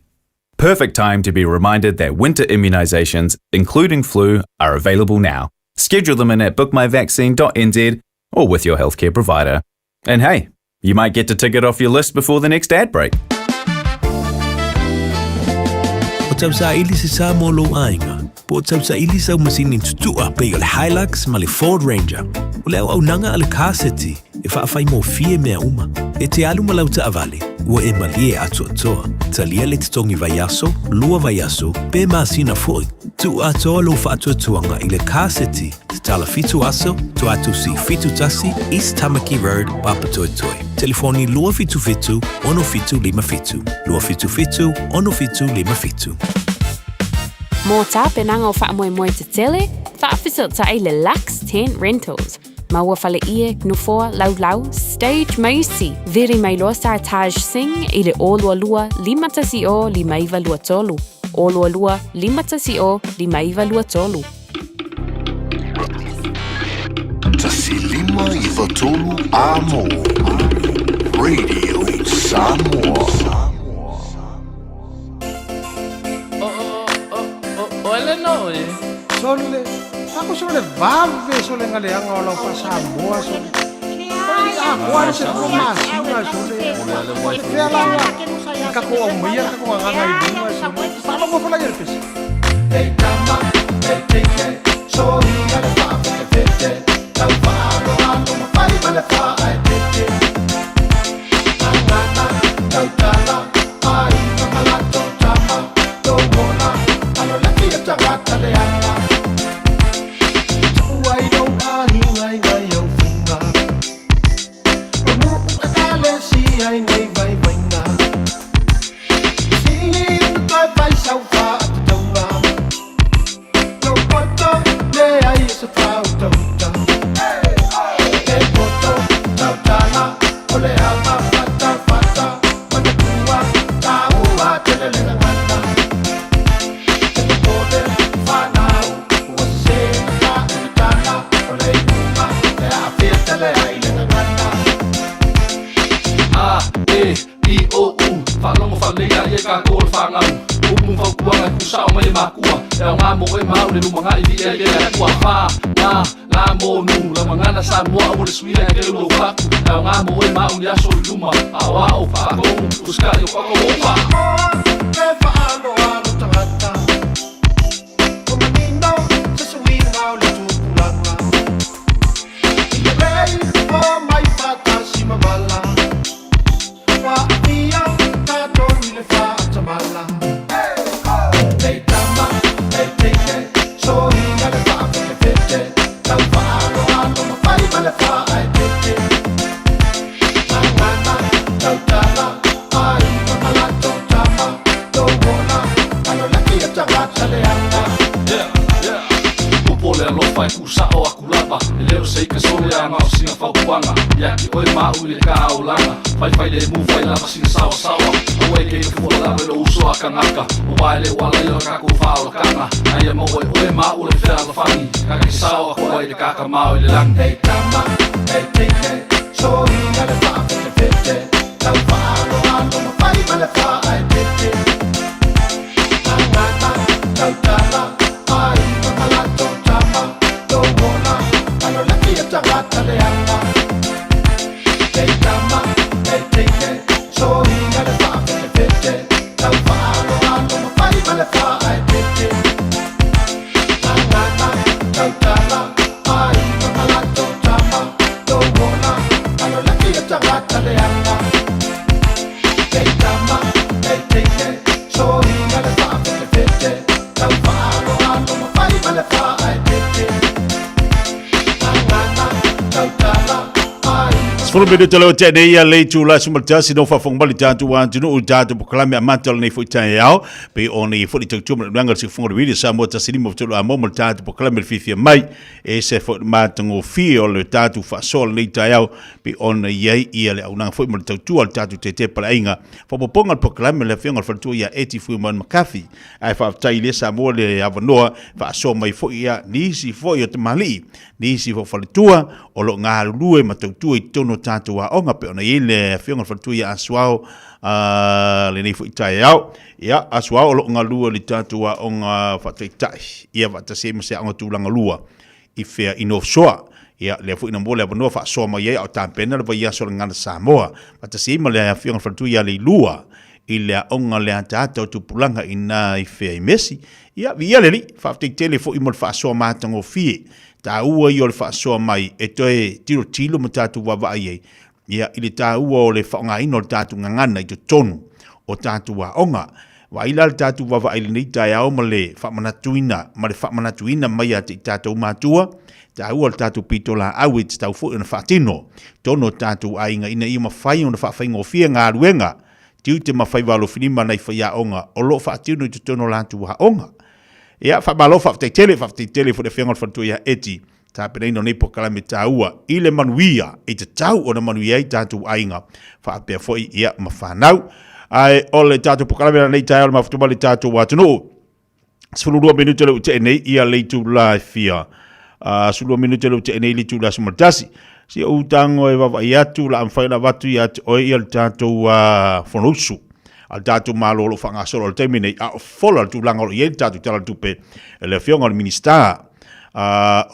Perfect time to be reminded that winter immunisations, including flu, are available now. Schedule them in at bookmyvaccine.nz or with your healthcare provider. And hey, you might get to tick it off your list before the next ad break. O tausaili se sa mo lou aiga, po o tausaili sau masini tutua pei o le Hilux ma le Ford Ranger. O le auaunaga a le Car City e faafaigofie mea uma. E te alu ma lau taavale, ua e malie atoatoa. Talia le totogi vaiaso, lua vaiaso, pe masina foi. Tuu atoa lou faatuatuaga i le Car City, tatala fitu aso, Toatusi 71, East Tamaki Road, Papatoetoe. Telefoni 277 6757, 277 6757. Mo tapenaga o faamoemoe tetele, faafesootai le Lux Tent Rentals. Maua faleie, nofoa, laulau, stage ma isi. Vili mai loa Sartaj Singh i le 022 510 5923. 022 510 5923. 1 5 93 Amo Radio Samoa. Sole, sako sole vave sole nga leaga o lau faasamoa sole. O le akoa le se lua masina sole. Fea lava i kako aumaia le kako gagaga i luga sole. Faalogo fola ia le pese. Ei tama, ei teine, soia le faafetefete, tau faaloalo ma fai ma le faaeteete. Gagana, tautala, aiga ma latou tama, lou ola, alo laki o tagata leaga. Tuu ai lou aiga i nai au faiga, o nuu ekalesia i nei vaivaiga. Sili ona toe fai sau faatatauga, lou poto leai e se faautauta. E poto tautala, o le ava fatafata, manatua taua tele le gagana. E popole fanau, ua sese na faatatala, o le iuga e aafia tele ai le gagana. A, E, I, O, U Faalogo faalelei laia i tatou o le fanau Upu ma fautuaga e tuusao mai e makua E aoga mo oe ma au i le lumanai Viia ai le Atua Fa, Ga, La, Mo, Nu Lau gagana Samoa aua le suia e keu lou fatu E aoga mo oe ma au i le aso i luma Aoao, faatonu, usitai o tatou ofa. E faaaloalo tagata, ua manino se suiga o le tupulaga. I lelei o mai faatasi ma vala. sina fautuaga Ia te oe ma au i le kaolaga Faifai lemu fai lava sina saoasaoa Aua e keika fua lava i lou uso a kangaka Aua e le o ala ia o le kakou faaolataga Aia maua e oe ma au le fealofani Kake sao aku ai le kakamao i le lagi. Hey tama, hey teine, soiga le faafetefete, tau faaaloalo ma fai ma le faaeteete. Gagana, tautala, aiga ma latou tama, lou ola, alo laki a tagata leaga. Hey tama, hey teine, soiga le faafetefete, tau faaaloalo ma fai ma le faaeteete. Gagana, tautala, aiga ma latou tama, lou ola, alo laki a tagata leaga. Hey tama, hey teine, soiga le faafetefete, tau faaaloalo ma fai ma le faaeteete. Gagana, tautala, aiga. 10 minute leo te nei ia le itula 11 no faafofoga mai le tatou atunuu i tatou polokalame amata o lenei foi taeao pei ona i foi le tautua ma le ulaga o le siufofoga o le Radio Samoa 153 Amo ma le tatou polokalame le fiafia mai e se foi le matagofie o le tatou faasoa o lenei taeao pei ona i ai ia le auaunaga foi ma le tautua a le tatou tete paleaiga faaopoopoga o le polokalame le afioga i le faletua ia Eti Fuimaono McCarthy ae faafetai i le Samoa le avanoa faasoa mai foi ia nisi foi o tamalii nisi foi o faletua o lo o galulue ma tautua i totonu o tatou aoga pei ona i ai le afioga i le faletua ia Asuao lenei foi taeao. Ia, Asuao o lo o galue i le tatou aoga faataitai, ia faatasi ai ma se aoga tulaga lua i fea i North Shore. Ia, lea foi na maua le avanoa faasoa mai ai a o tapena le vaiaso o le Gagana Samoa faatasi ai ma le afioga i le faletua ia Leilua i le aoga le ataata o tupulaga i na i fea i Mesi. Ia, viia le Alii, faafetai tele foi mo le faasoa matagofie. Taua ia o le faasoa mai e toe tilotilo ma tatou vaavaai ai ia, i le taua o le faaaogaina o le tatou gagana i totonu o tatou aoga. Vaai la le tatou vaavaai i lenei taeao ma le faamanatuina ma le faamanatuina mai ia te i tatou matua, taua o le tatou pitolaau e tatau foi ona faatino i totonu o tatou aiga ina ia mafai ona faafaigofie galuega tiute ma faiva alofilima nai faiaoga o lo o faatino i totonu o latou aoga. Ia, faamalo, faafetai tele, faafetai tele foi i le Afioga i le Faletua ia Eti, tapenaina o nei polokalame taua i le manuia, i tatau ona manuia ai tatou aiga, faapea foi ia ma fanau. Ae o le tatou polokalame lenei taeao le mafuta mai le tatou atunuu. 12 minute le ua tea nei ia le itula e fia. 12 minute le ua tea nei le itula 11. Si ou tago e vaavaai atu, la mafai ona avatu ia te oe ia le tatou Fonousu a le tatou Malo o lo o faagasolo i le taimi nei, a o fola le tulaga o lo o i ai le tatou Tala o le Tupe e le Afioga i le Minisita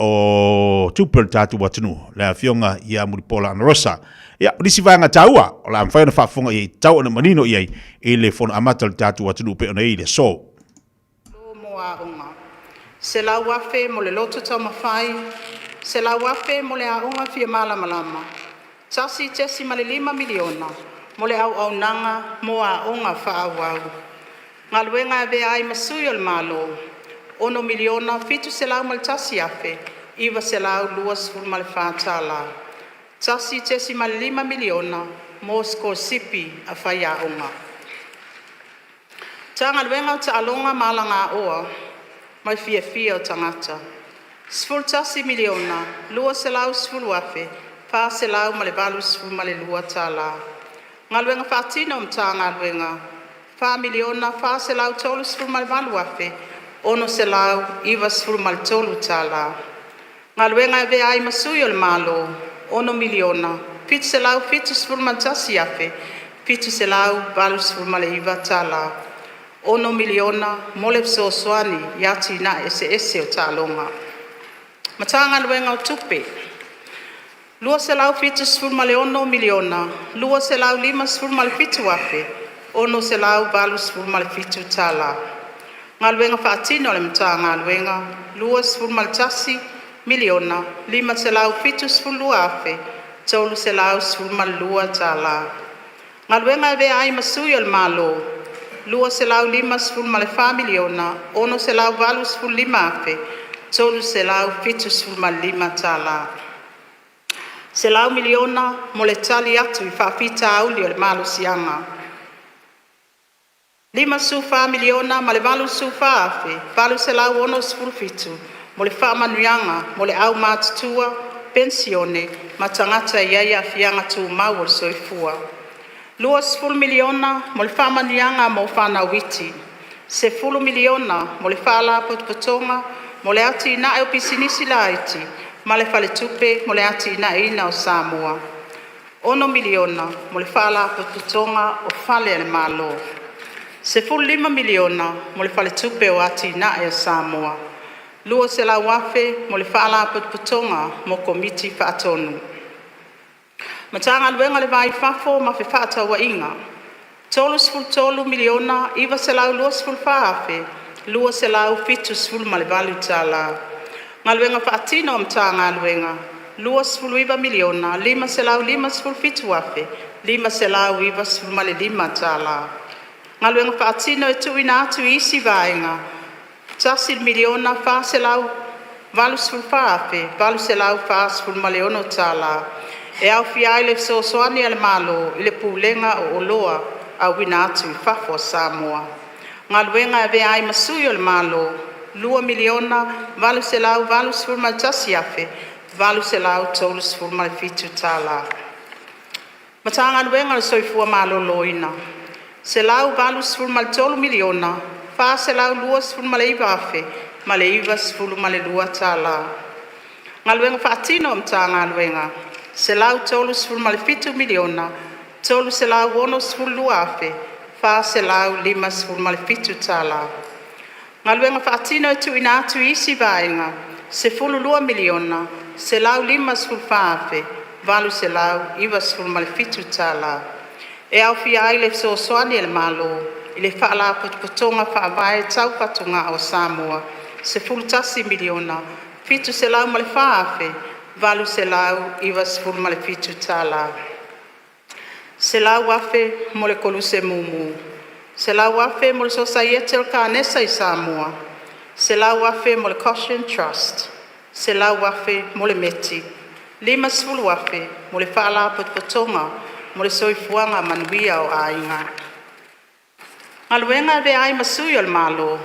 o Tupe o le tatou atunuu, le Afioga ia Mulipola Anarosa. Ia, o nisi vaega taua o le a mafai ona faafofoga i ai, tatau ona manino i ai i le fono amata o le tatou atunuu pei ona i ai le aso. Malo mo aoga. 100,000 mo le loto taumafai, 100,000 mo le aoga fia malamalama, $1.5 miliona mo le auaunaga mo aoga faaauau. Galuega e Avea ai ma Sui o le Malo, $6,701,924 tala. $1.5 miliona mo sikolasipi a faiaoga. Matagaluega o Taaloga ma Alagaoa ma le Fiafia o Tagata, $11,210,482 tala. Galuega Faatino a Matagaluega, $4,438,693 tala. Galuega e Avea ai ma Sui o le Malo, $6,771,789 tala. $6miliona mo le fesoasoani i atinae eseese o taaloga. Matagaluega o Tupe, $276,257,687 tala. Galuega Faatino a le Matagaluega, $21,572,312 tala. Galuega e Avea ai ma Sui o le Malo, $254,685,375 tala. $100miliona mo le tali atu i faafitauli o le malosiaga. $54miliona ma le $84,867 mo le faamanuiaga mo le aumatutua. Penisione ma Tagata e i ai Aafiaga Tumau o le Soifua. $20 miliona mo le Faamanuiaga mo Fanau Iti. $10 miliona mo le Faalapotopotoga mo le Atinae o Pisinisi Laiti ma le Faletupe mo le Atinaeina o Samoa. $6 miliona mo le Faalapotopotoga o Fale a le Malo. $15miliona mo le Faletupe o Atinae a Samoa. $200,000 mo le Faalapotopotoga mo Komiti Faatonu. Matagaluega o le Va i Fafo ma Fefaatauaiga; $33,924,278. Galuega Faatino a Matagaluega - $29,557,595. Galuega Faatino e Tuuina atu i isi Vaega $1,484,846. E aofia ai le fesoasoani a le Malo i le Pulega o Oloa Auina atu i Fafo a Samoa. Galuega e Avea ai ma Sui o le Malo $2,881,837. Matagaluega o le Soifua Maloloina $183,429,092. Galuega Faatino a Matagaluega $137,362,457. Galuega Faatino e Tuuina atu i isi Vaega $12,154,897. E aofia ai le fesoasoani a le Malo i le Faalapotopotoga Faavae Tau Fatugao a Samoa $11,704,897. $100,000 mo le Koluse Mumu. $100,000 mo le Sosaiete o le Kanesa i Samoa. $100,000 mo le Koshen Trust. $100,000 mo le METI. $50,000 mo le Faalapotopotoga mo le Soifuaga Manuia o Aiga. Galuega e Avea ai ma Sui o le Malo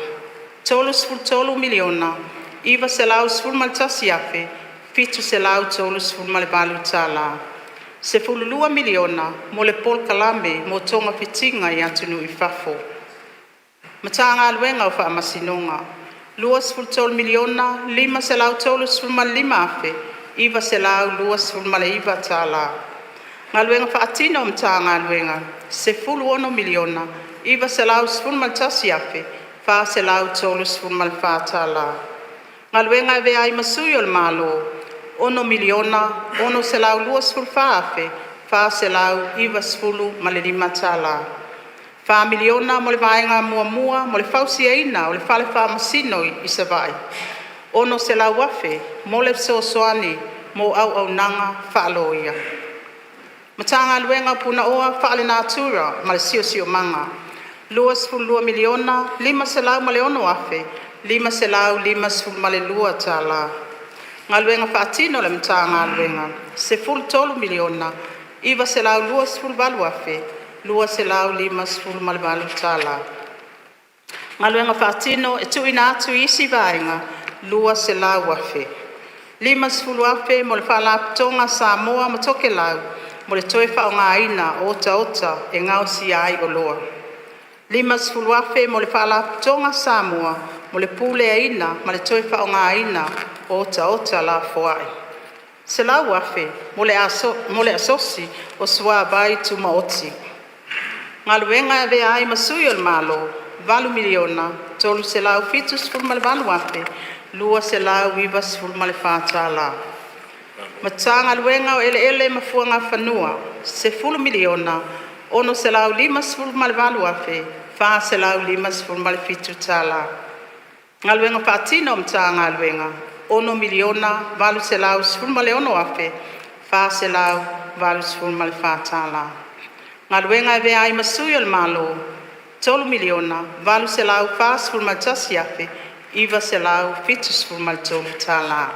$33,911,738. $12miliona mo le Polokalame mo Togafitiga i Atunuu i Fafo. Matagaluega o Faamasinoga $23,535,929. Galuega Faatino a Matagaluega $16,911,434. Galuega e Avea ai ma Sui o le Malo $6,624,495. $4miliona mo le Vaega Muamua mo le fausiaina o le Fale Faamasino i Savaii. $600,000 mo le fesoasoani mo auaunaga faaloia. Matagaluega o Punaoa Faalenatura ma le Siosiomaga $22,506,552. Galuega Faatino a le Matagaluega $13,928,258. Galuega Faatino e Tuuina atu i isi Vaega $200,000. $50,000 mo le Faalapotopotoga a Samoa ma Tokelau mo le toe faaaogaina o otaota e gaosia ai oloa. $50,000 mo le Faalapotopotoga a Samoa mo le Puleaina ma le Toe Faaaogaina o Otaota Lafoai. $100,000 mo le Asosi o Suavai Tumaoti. Galuega e Avea ai ma Sui o le Malo $8,378,294. Matagaluega o Eleele ma Fuagafanua $10,658,457. Galuega Faatino a Matagaluega $6,816,484. Galuega e Avea ai ma Sui o le Malo $3,841,973.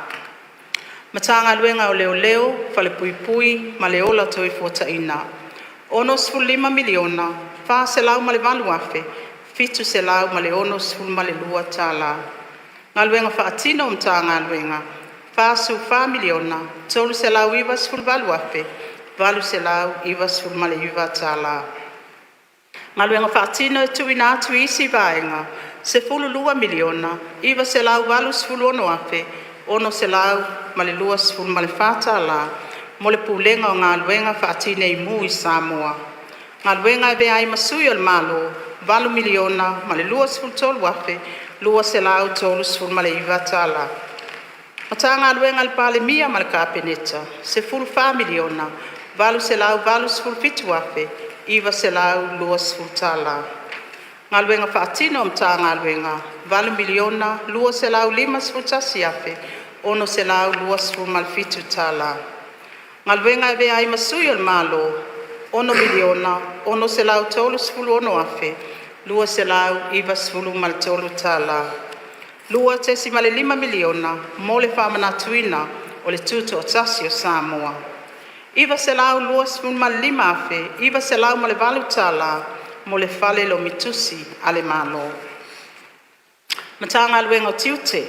Matagaluega o Leoleo, Falepuipui ma le Ola Toefuataina $65,408,762. Galuega Faatino a Matagaluega. $44,398,899 tala. Galuega Faatino e Tuuina atu i isi Vaega $12,986,624 tala mo le Pulega o Galuega Faatineimu i Samoa. Galuega e Avea ai ma Sui o le Malo $8,023,239 tala. Matagaluega a le Palemia ma le Kapeneta $14,887,920 tala. Galuega Faatino a Matagaluega $8,251,627 tala. Galuega e Avea ai ma Sui o le Malo $6,636,293 tala. $2.5miliona mo le faamanatuina o le Tutoatasi o Samoa. $925,908 tala mo le Fale Lomi Tusi a le Malo. Matagaluega o Tiute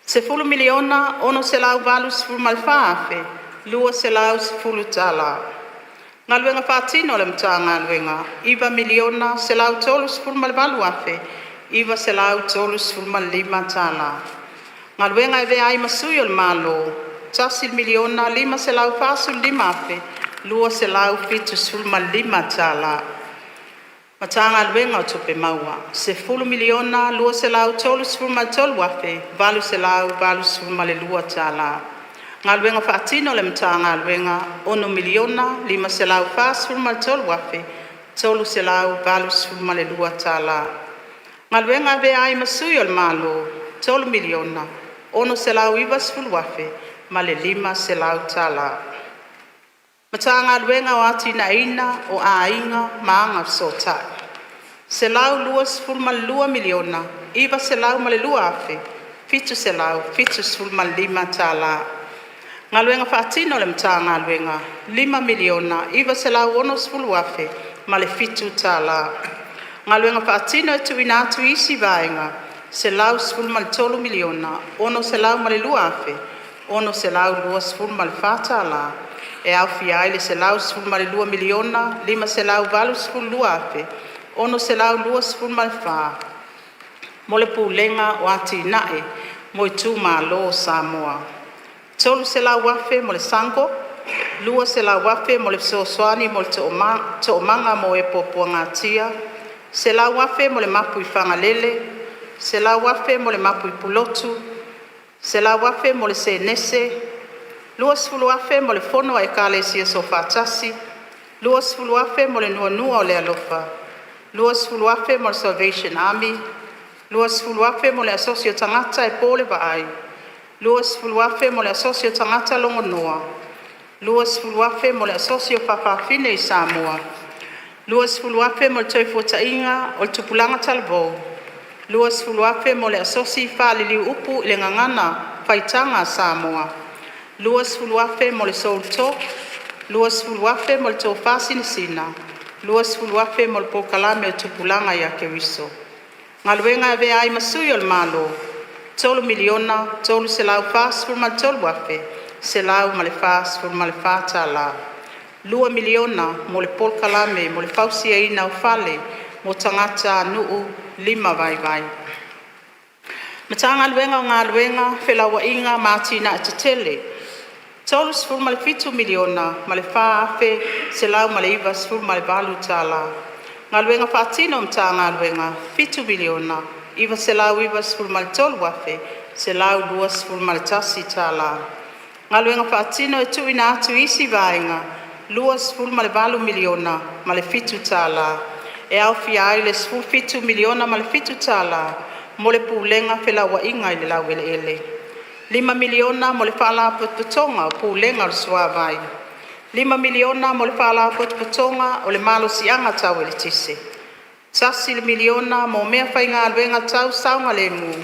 $10,684,210 tala. Galuega Faatino a le Matagaluega $9,138,935 tala. Galuega e Avea ai ma Sui o le Malo $1,545,275 tala. Matagaluega o Tupe Maua $10,233,882 tala. Galuega Faatino a le Matagaluega $6,543,382 tala. Galuega e Avea ai ma Sui o le Malo $3,690,500 tala. Matagaluega o Atinaeina o Aiga ma Agafesootai $122,902,775 tala. Galuega Faatino a le Matagaluega $5,960,007 tala. Galuega Faatino e Tuuina atu i isi Vaega $113,602,624 tala e aofia ai le $112,582,624 mo le Pulega o Atinae mo Itumalo o Samoa, $300,000 mo le SUNGO, $200,000 mo le Fesoasoani mo le Toomaga mo e Puapuagatia, $100,000 mo le mapu i Fagalele, $100,000 mo le mapu i Pulotu, $100,000 mo le Senese, $20,000 mo le Fono a Ekalesia Soofaatasi, $20,000 mo le Nuanua o le Alofa, $20,000 mo le Salvation Army, $20,000 mo le Asosi o Tagata e Po le Vaai, $20,000 mo le Asosi o Tagata Logonoa, $20,000 mo le Asosi o Faafafine i Samoa, $20,000 mo le Toefuataiga o le Tupulaga Talavou, $20,000 mo le Asosi Faaliliu Upu i le Gagana Faitaga a Samoa, $20,000 mo le Soul Talk, $20,000 mo le Tofa Sinasina, $20,000 mo le Polokalame o Tupulaga ia Keriso. Galuega e Avea ai ma Sui o le Malo $3,343,144 tala. $2miliona mo le Polokalame mo le Fausiaina o Fale mo Tagatanuu Lima Vaivai. Matagaluega o Galuega, Felauaiga ma Atinae Tetele $37,004,198 tala. Galuega Faatino a Matagaluega $7,993,121 tala. Galuega Faatino e Tuuina atu i isi Vaega $28,000,007 tala E aofia ai le $17,000,007 tala mo le Pulega o Felauaiga i le Laueleele; $5miliona mo le Faalapotopotoga o Pulega o le Suavai; $5miliona mo le Faalapotopotoga o le Malosiaga Tau Eletise; $1miliona mo meafaigaluega tau saogalemu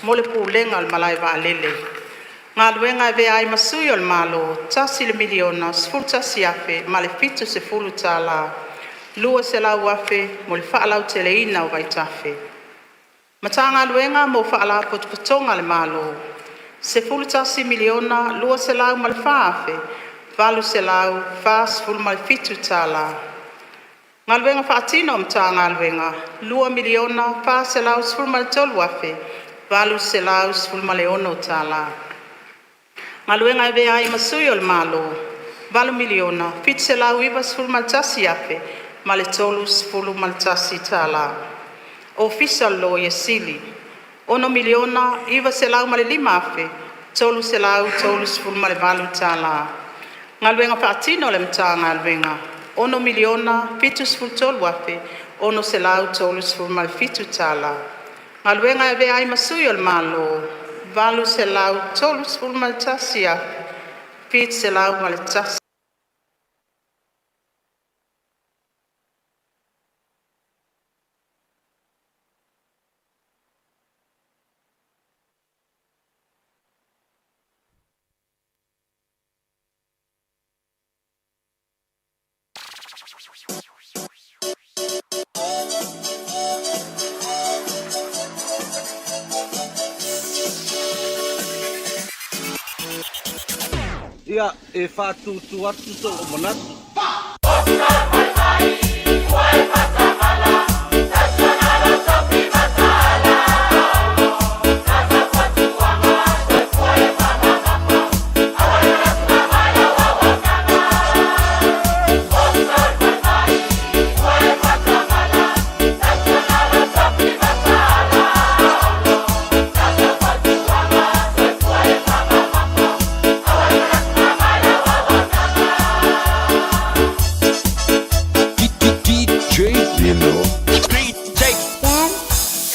mo le Pulega o le Malae Vaalele. Galuega e Avea ai ma Sui o le Malo $1,011,070 tala. $200,000 mo le faalauteleina o vaitafe. Matagaluega mo Faalapotopotoga a le Malo. $11,204,847 tala. Galuega Faatino a Matagaluega $2,413,816 tala. Galuega e Avea ai ma Sui o le Malo $8,791,031 tala. Ofisa o le Loia Sili $6,905,338 tala. Galuega Faatino a le Matagaluega $6,073,637 tala. Galuega e Avea ai ma Sui o le Malo $831,701 Ia, e faatūtū atu sou manatu.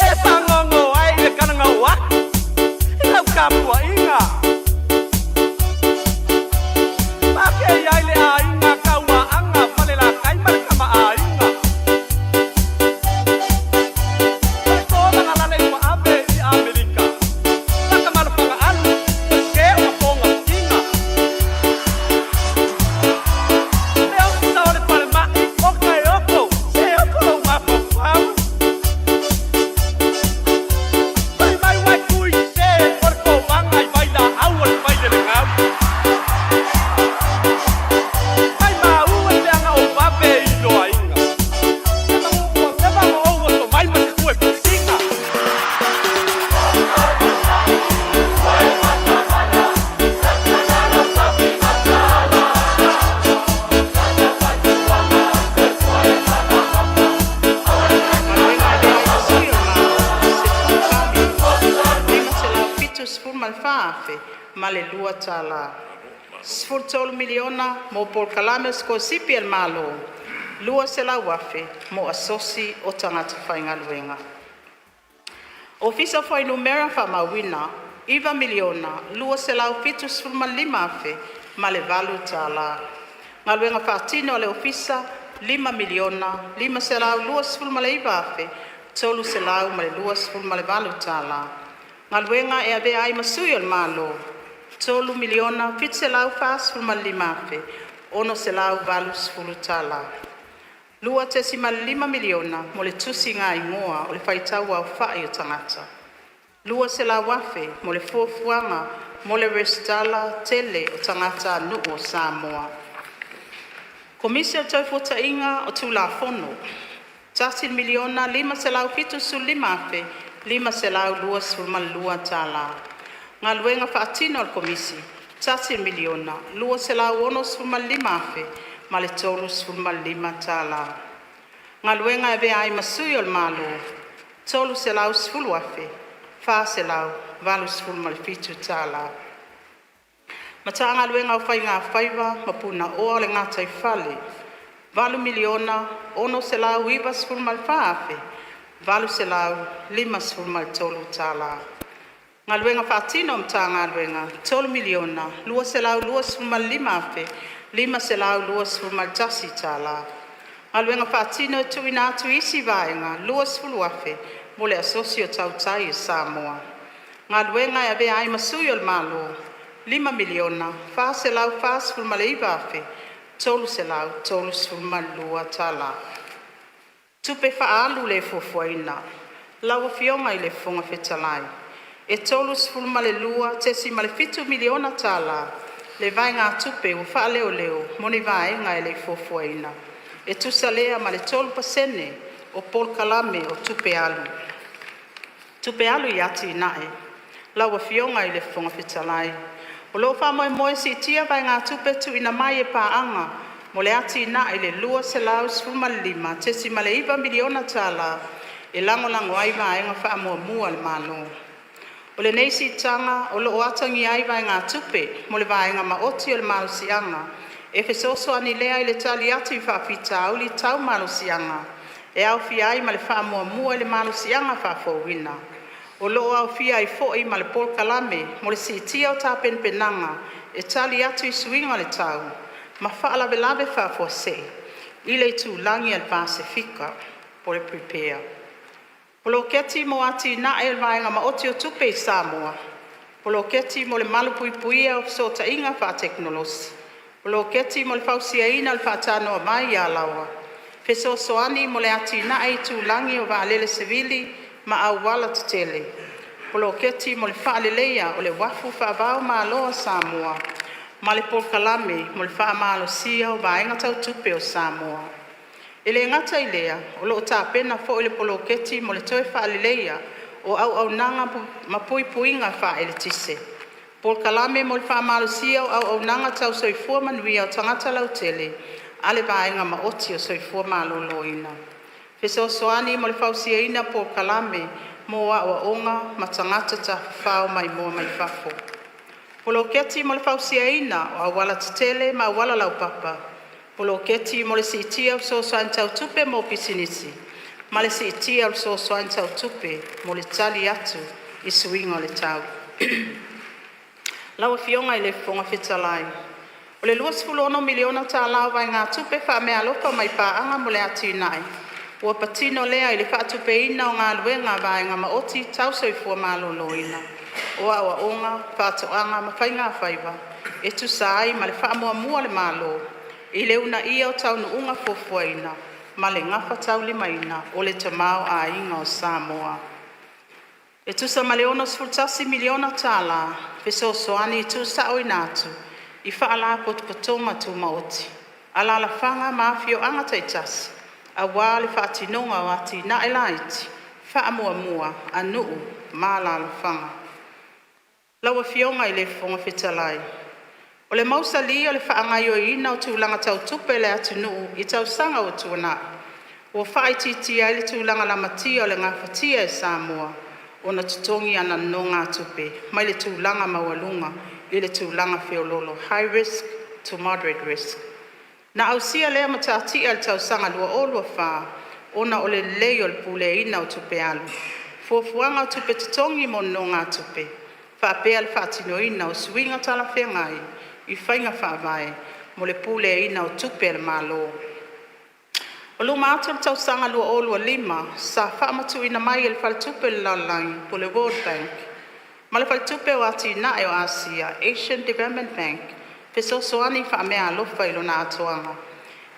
E fagogo ai le kalagau aku i lau tapuaiga. Pakei ai le aiga Kauaaga Falelatai ma le Tamaaiga. O le tolaga lale ua ave i Amerika. Lata alu, o le ke o ma poga tiga. Le ofisa o le falemai o Kaeoko, se oko lou mafaufau. Fai mai uai tui se o le kovaga i vailaau o le failelegau. Mai maua i leaga o vave i loaiga. Se mago ou oto mai ma te kue pusiga. Galuega e Avea ai ma Sui o le Malo $14,574,000 ma le 2 tala. $13miliona mo polokalame o sikolasipi a le Malo, $200,000 mo asosi o tagata faigaluega. Ofisa o Fuainumera Faamauina $9,275,000 ma le 8 tala. Galuega Faatino a le Ofisa $5,529,328 tala. Galuega e Avea ai ma Sui o le Malo $3,745,680 tala. $2.5miliona mo le tusigaigoa o le faitau aofai o tagata. $200,000 mo le fuafuaga mo le resitala tele o tagatānuu o Samoa. Komisi o le Toefuataiga o Tulafono $1,575,522 tala. Galuega Faatino a le Komisi $1,265,000 ma le $35 tala. Galuega e Avea ai ma Sui o le Malo $310,487 tala. Matagaluega o Faiga Faiva ma Punaoa o le Gataifale $8,694,853 tala. Galuega Faatino a Matagaluega $3,225,521 tala. Galuega Faatino e Tuuina atu i isi Vaega $20,000 mo le Asosi o Tautai o Samoa. Galuega e Avea ai ma Sui o le Malo $5,449,332 tala. Tupe Faaalu le Fuafuaina. Lau Afioga i le Fofoga Fetalai, E $32.7 miliona tala le vaegatupe ua faaleoleo mo ni vaega e lei fuafuaina, e tusa lea ma le 3% o polokalame o tupe alu. Tupe Alu i Atina'e: Lau Afioga i le Fofoga Fetalai, O lo'o faamoemoe e siitia vaegatupe tuuina mai e paaga mo le atina'e i le $215.9 miliona tala e lagolago ai vaega faamuamua a le Malo. O lenei siitaga o lo'o atagia ai vaegatupe mo le vaega maoti o le malosiaga e fesoasoani lea i le tali atu i faafitauli tau malosiaga, e aofia ai ma le faamuamua i le malosiaga faafouina. O lo'o aofia ai foi ma le polokalame mo le siitia o tapenapenaga e tali atu i suiga o le tau ma faalavelave faafuasei i le itulagi a le Pasefika (PREPARE). Poloketi mo Atina'e o le Vaega Maoti o Tupe i Samoa; Poloketi mo le Malupuipuia o Fesootaiga Faatekonolosi; Poloketi mo le Fausiaina o le Faatanoavai i Alaoa; Fesoasoani mo le Atinae Itulagi o Vaalele Savili ma Auala Tetele; Poloketi mo le Faaleleia o le Uafu Faavaomalo a Samoa; ma le Polokalame mo le Faamalosia o Vaega Tau Tupe o Samoa. E le gata i lea, o lo'o tapena foi le poloketi mo le toe faaleleia o auaunaga ma puipuiga faaeletise, polokalame mo le faamalosia o auaunaga tau soifua manuia o tagata lautele a le Vaega Maoti o Soifua Maloloina. Fesoasoani mo le fausiaina o polokalame mo a'oaoga ma tagata tafafao maimoa mai fafo. Poloketi mo le Fausiaina o Auala Tetele ma Auala Laupapa. Poloketi mo le Siitia o Fesoasoani Tau Tupe mo Pisinisi, ma le Siitia o le Fesoasoani Tau Tupe mo le Tali atu i Suiga o le Tau. Lau Afioga i le Fofoga Fetalai, O le $26 miliona tala o vaegatupe faameaalofa mai paaga mo le atina'e, ua patino lea i le faatupeina o galuega a vaega maoti tau soifua maloloina, o aoaoga, faatoaga ma faigafaiva e tusa ai ma le faamuamua a le Malo i le uunaia o taunuuga fuafuaina ma le gafataulimaina o le tamaoaiga o Samoa. E tusa ma le $61 miliona tala fesoasoani tuusaoina atu i Faalapotopotoga Tumaoti, alalafaga ma afioaga taitasi aua le faatinoga o atina'e laiti faamuamua a nuu ma alalafaga. Lau Afioga i le Fofoga Fetalai, O le mausali o le faagaoioiina o tulaga tau tupe a le atunuu i tausaga ua tuanai, ua faaitiitia ai le tulaga lamatia o le gafatia e Samoa ona totogi ana nonogatupe mai le tulaga maualuga i le tulaga feoloolo (high risk to moderate risk). Na ausia lea matatia i le tausaga 2024 ona o le lelei o le puleaina o tupe alu, fuafuaga o tupe totogi mo nonogatupe, faapea le faatinoina o suiga talafeagai i faiga faavae mo le puleaina o tupe a le Malo. O luma atu o le tausaga 2025, sa faamatuuina mai e le Faletupe o le Lalolagi (World Bank) ma le Faletupe o Atinae o Asia (Asian Development Bank) fesoasoani faameaalofa i lona atoaga.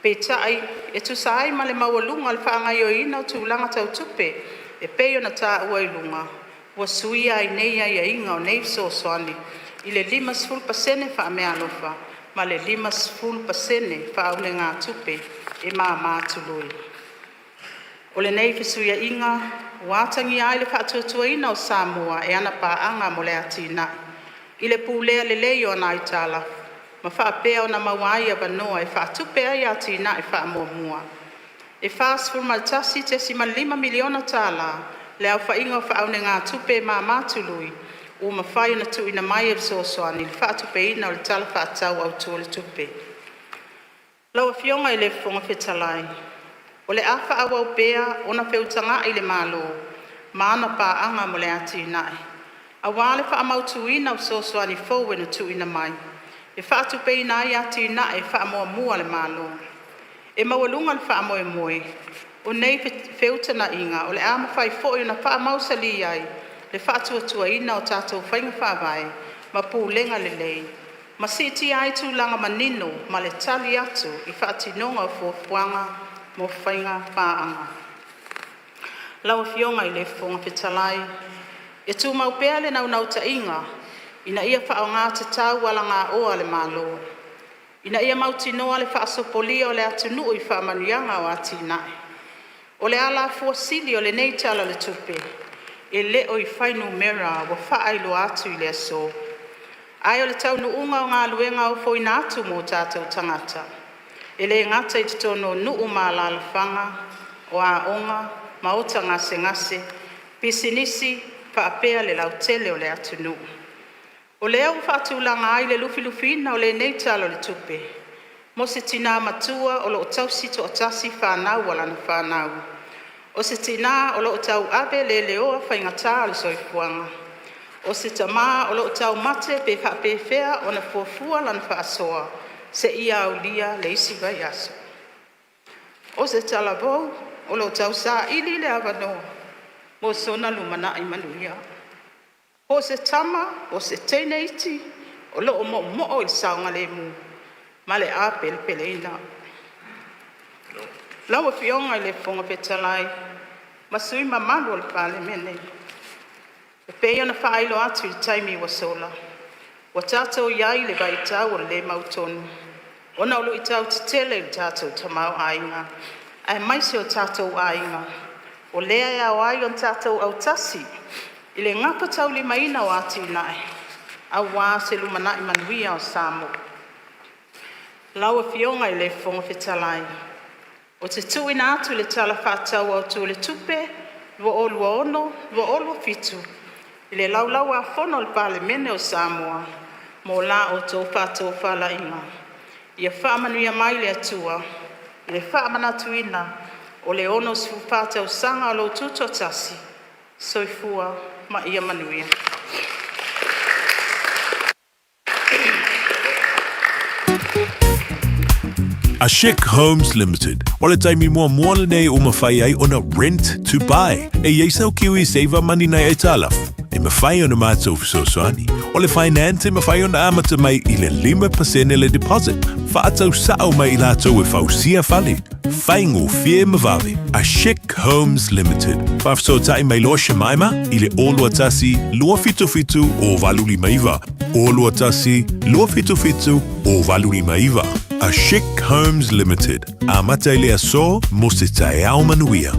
Peitai, e tusa ai ma le maualuga o le faagaoioiina o tulaga tau tupe e pei ona taua i luga, ua suia ai nei aiaiga o nei fesoasoani i le 50% faameaalofa ma le 50% faaunegatupe e mama tului. O lenei fesuia'iga ua atagia ai le faatuatuaina o Samoa e ana Paaga mo le Atinae, i le pulea lelei o ana aitalafu, ma faapea ona maua ai avanoa e faatupe ai atinae faamuamua. E $41.5 miliona tala le aofaiga o faaunegatupe e mama tului ua mafai ona tuuina mai e fesoasoani i le faatupeina o le Tala Faatatau Autu o le Tupe. Lau Afioga i le Fofoga Fetalai, O le a faaauau pea ona feutaga'i le Malo ma ana Paaga mo le Atinae, auā le faamautuina o fesoasoani fou e na tuuina mai, e faatupeina ai atinae faamuamua a le Malo. E maualuga le faamoemoe, o nei feutaga'iga o le a mafai foi ona faamausalī ai le faatuatuaina o tatou faiga faavae ma pulega lelei, ma siitia ai tulaga manino ma le tali atu i faatinoga o fuafuaga mo faiga paaga. Lau Afioga i le Fofoga Fetalai, E tumau pea le naunautaiga ina ia faaaoga tatau alagaoa a le Malo, ina ia mautinoa le faasopolia o le atunuu i faamanuiaga o atinae. O le alafua sili o lenei Tala o le Tupe, e le o i fuainumera ua faailoa atu i le aso, ae o le taunuuga o galuega ofoina atu mo o tatou tagata, e le gata i totonu o nuu ma alaalafaga, o aoga, maota gasegase, pisinisi faapea le lautele o le atunuu. O lea ua faatulaga ai le lufilufiina o lenei Tala o le Tupe mo se Tina matua o loo tausi toatasi fanau a lana fanau, o se Tina o loo tauave leleoa faigata o le soifuaga, o se Tama o loo taumate pe faapefea ona fuafua lana faasoa seia aulia le isi vaiaso. O se talavou o loo tausaili le avanoa mo sona lumanai manuia. Po o se tama po o se teine iti o loo moomoo i le saogalemu ma le apelepeleina. Lau Afioga i le Fofoga Fetalai ma sui usufono mamalu o le Palemene, e pei ona faailoa atu i le taimi ua sola, ua tatou i ai i le vaitau o le le mautonu ona o luitau tetele i le tatou tamaoaiga aemaise o tatou aiga. O lea e ao ai ona tatou autasi i le gafataulimaina o atinae aua se lumanai manuia o Samoa. Lau Afioga i le Fofoga Fetalai, ou te tuuina atu le Tala Faatatau Autu o le Tupe 2026/2027 i le Laulau-a-Fono a le Palemene o Samoa mo la outou faatofalaiga. Ia faamanuia mai le Atua i le faamanatuina o le 64 tausaga o lou Tutoatasi. Soifua ma ia manuia. Ashik Homes Limited. O le taimi muamua lenei ua mafai ai ona rent to buy. E i ai sau Kiwi Saver Money nai aitalafu, e mafai ona matou fesoasoani. O le finance e mafai ona amata mai i le 5% le deposit. Faatau sao mai i latou e fausia fale. Faigofie ma vave. Ashik Homes Limited. Faafesootai mai loa Shemaima i le 021 277 0859. 021 277 0859. Ashik Homes Limited. Amata i le aso mo se taeao manuia.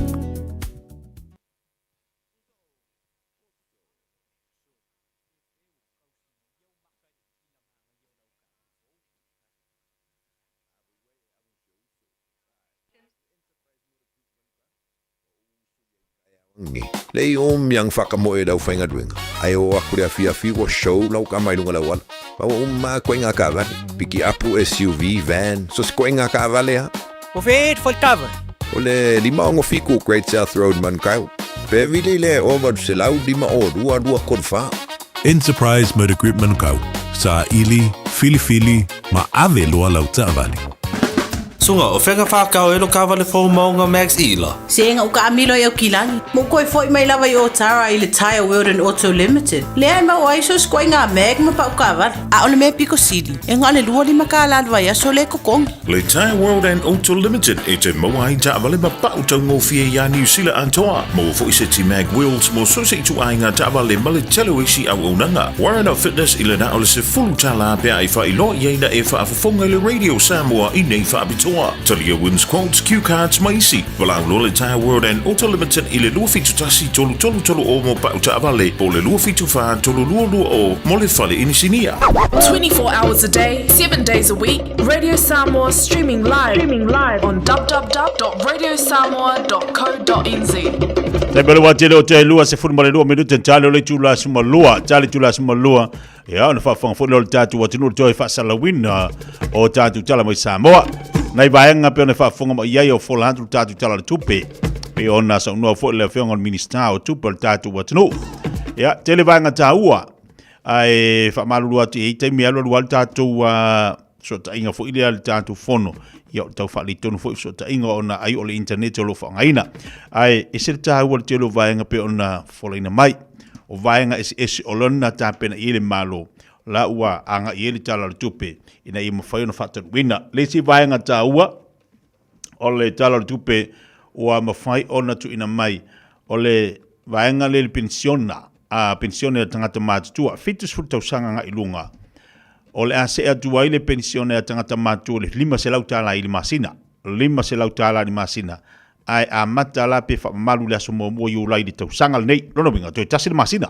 Lei umi ang whakamoe lau whaingaluenga. Ai o aku le afiafi ua show lau ka mai lunga lau ala. Ma ua uma koe ngā kaavale. Piki apu SUV, van, so se koe ngā kaavale ha. O fe ed fo tava. O le 567 Great South Road Manukau. Pe vili le o 852 234. Enterprise Motor Group Manukau, saili, filifili, ma ave loa lau taavale. Sunga, o fea ka whākau e lo kāwale fou maunga Max Ila? Se nga uka amilo i au kilagi. Mo koe foi mai lava i Otara i le Tyre World and Auto Limited. Lea e mau ai so skoe ngā mag ma pau kawale. A o le mea piko sili, e ngā le 25 ka la le vaiaso le kokongi. Le Tyre World and Auto Limited e te maua ai taavale ma pau taugofie iā Niu Sila atoa. Maua foi se ti mag wheels mo so se ituaiga taavale ma le tele o isi auaunaga. Warren Fitness i le na o le $10 pe a e faailoa i ai na e faafofoga i le Radio Samoa i nei faapitoa. Talia Wins Quotes, Cue Cards ma isi. Valaau loa le Tyre World and Auto Limited i le 271 333 mo pau taavale po o le 274 322 mo le fale inisinia. 24 hours a day, 7 days a week, Radio Samoa streaming live, streaming live on www.radiosamoa.co.nz. Taimi o le wā tele o te 22 minute tale o le itula sumalua, tale itula sumalua. Ia, ona faafofoga foi lea o le tatou atunuu le toe faasalauina o tatou tala mai Samoa. Nai vaega pei ona faafofoga mai ai o fola atu le tatou tala o le tupe. Pei ona saunoa foi le afioga o le Minisita o Tupe o le tatou atunuu. Ia, tele vaega taua. Ae faamalulu atu e i ai taimi e alualu ai le tatou fesootaiga foi lea le tatou fono. Ia, o le tau faaletonu foi fesootaiga ona ai o le internet o lo o faaaogaina. Ae ese le taua o le tele o vaega pei ona folaina mai. O vaega eseese o lona tapena i ai le Malo, la ua agai i ai le Tala o le Tupe ina ia mafai ona faataunuuina. Le isi vaega taua o le Tala o le Tupe ua mafai ona tuuina mai, o le vaega lea i le penisiona. a penisione a tagata matutua 70 tausaga agai luga, o le a see atu ai le penisione a tagata matutua i le $500 i le masina, $500 i le masina, ae amata la pe faamamalu i le aso muamua o Iulai i le tausaga lenei. Lona uiga, toe tasi le masina.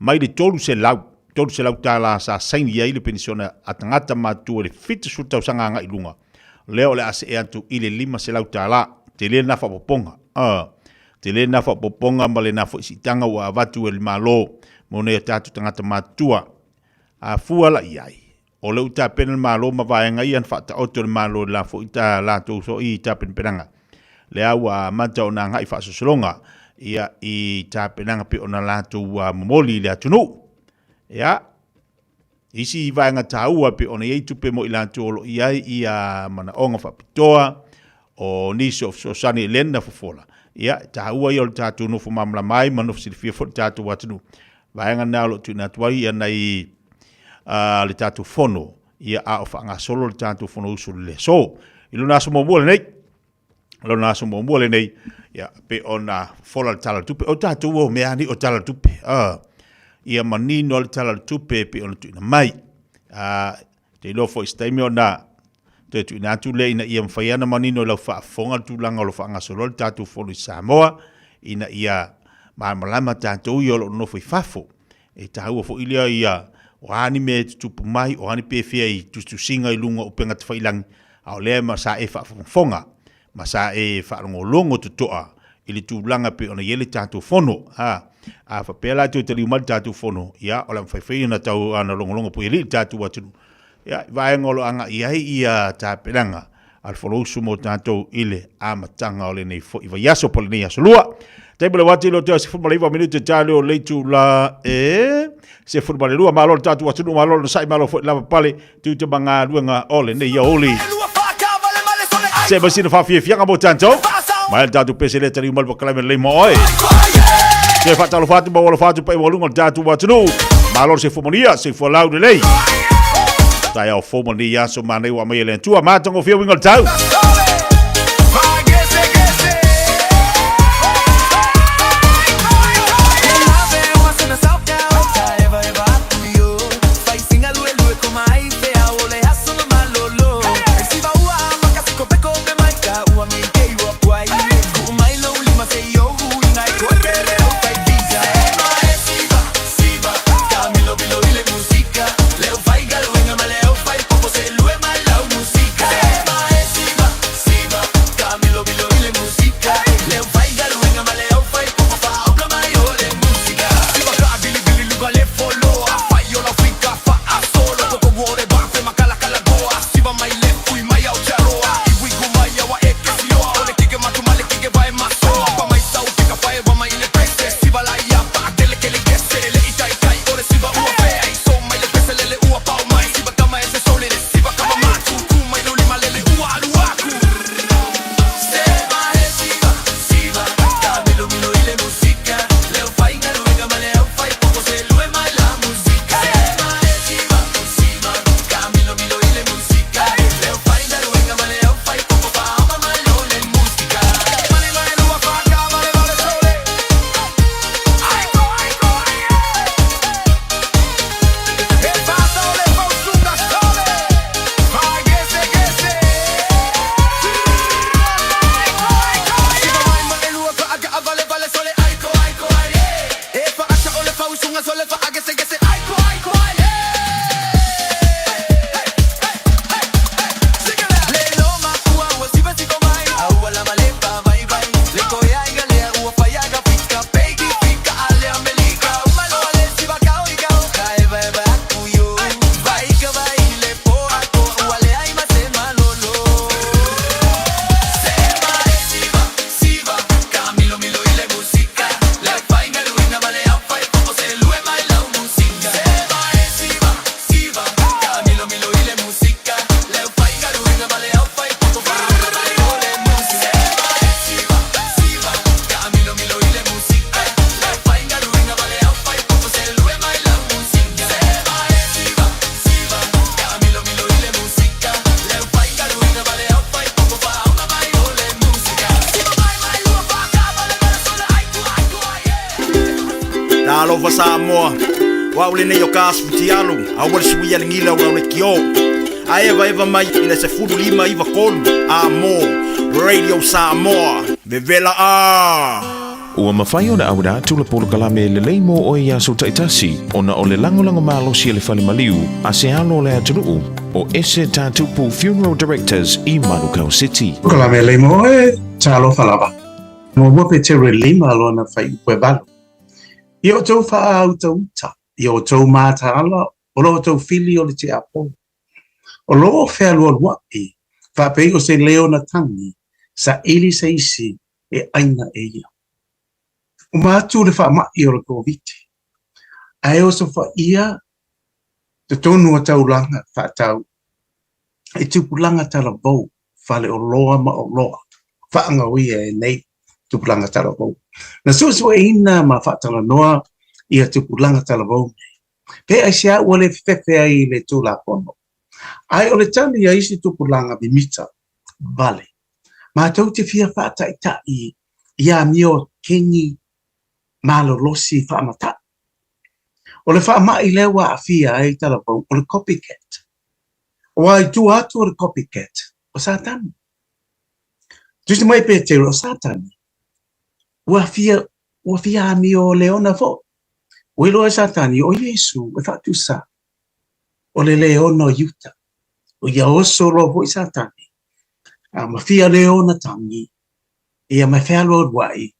Mai le $300, $300 sa saini ai le penisione a tagata matutua i le 70 tausaga agai i luga, lea o le a see atu i le $500. Tele lena faaopoopoga. Tele lena faaopoopoga ma lena foi siitaga ua avatu e le Malo mo nai o tatou tagata matutua. A fua la i ai, o lea ua tapena le Malo ma vaega ia na faataoto e le Malo i le la foi ta latou foi tapenapenaga. Lea ua amata ona agai faasolosologa ia i tapenaga pei ona latou momoli i le atunuu. Ia, isi vaega taua pei ona i ai tupe mo i latou o lo o i ai ia manaoga faapitoa, o nisi o fesoasoani i lena fofola, ia, e taua ia o le tatou nofo malamalama ai ma nofo silafia foi le tatou atunuu. Vaega na o lo o tuuina atu ai ia nai le tatou fono, ia a o faagasolo le tatou fonousu i le aso. I lona aso muamua lenei, lona aso muamua lenei, ia, pe ona fofola le Tala o le Tupe. O tatou o mea lava nei o Tala o le Tupe. Ia manino le Tala o le Tupe e pei ona tuuina mai. Te iloa foi i se taimi ona toe tuuina atu lea ina ia mafai ona manino i lau faafofoga le tulaga o lo o faagasolo ai le tatou Fono i Samoa, ina ia malamalama tatou ia o lo o nonofo i fafo. E taua foi lea ia o a ni mea e tutupu mai, o a ni pefea i tusitusiga i luga o upega tafailagi, a o lea ma sa e faafogafoga ma sa e faalogologo totoa i le tulaga e pei ona i ai le tatou fono. A, a faapea la toe taliu mai le tatou fono, ia, o le a mafai foi ona tau ona logologo puialii le tatou atunuu, ia, i vaega o lo o agai i ai ia tapenaga a le Fonousu mo tatou i le amataga o lenei foi vaiaso po o lenei aso lua. Taimi le wati lo te 19 minute ta leo le itula e 12. Malo le tatou atunuu, malo le sai, malo foi lava pale tu te magaluega o lenei aoauli. Se masina faafiafiaga mo tatou. Mai le tatou pese le taliu mai le pakalame lelei mo oe. Se faatalofa atu ma alofa atu paia maualuga o le tatou atunuu. Malo le soifua manuia, soifua lau lelei. Taeao fou ma lenei aso manaia ua aumai e le Atua. Matagofie uiga o le tau. Talofa Samoa, o au lenei o ka asu fitialu, aua le suia le gila o lau lekiō. Ae evaeva mai i le 15 93 A mo Radio Samoa, vevela a! Ua mafai ona auina atu le polokalame lelei mo oe i aso taitasi ona o le lagolago malosi a le fale maliu a se alo o le atunuu o Ese Tatupu Funeral Directors i Manukau City. Polokalame lelei mo oe, talofa lava. Muamua Peteru e 5 lona fuaiupu e 8. Ia outou faautauta, ia outou mataala o lo outou fili o le tiakono. O lo o fealualuaʻi faapei o se leo na tagi, saili se isi e ʻaina e ia. Uma atu le faamaʻi o le Koviti, ae osofaia totonu o taulaga faatau i tupulaga talavou, faleoloa ma oloa faagaoia e nei tupulaga talavou. Na suesueina ma faatalanoa ia tupulaga talavou nei, pe aisea ua le fefefe ai i le Tulafono. Ae o le tali a isi tupulaga mimita vale, matou te fia faataʻitaʻi i amio keni malolosi faamataʻi. O le faamaʻi lea ua aafia ai talavou o le copycat. Aua i tua atu o le copycat, o Satani. Tusi mai Peteru, o Satani, ua fia, ua fia amio leona foʻi. Ua iloa e Satani, o Iesu e faatusa o le leona o Iuta. O ia oso loa foʻi Satani, a ma fia leona tagi, ia ma e fealualuaʻi,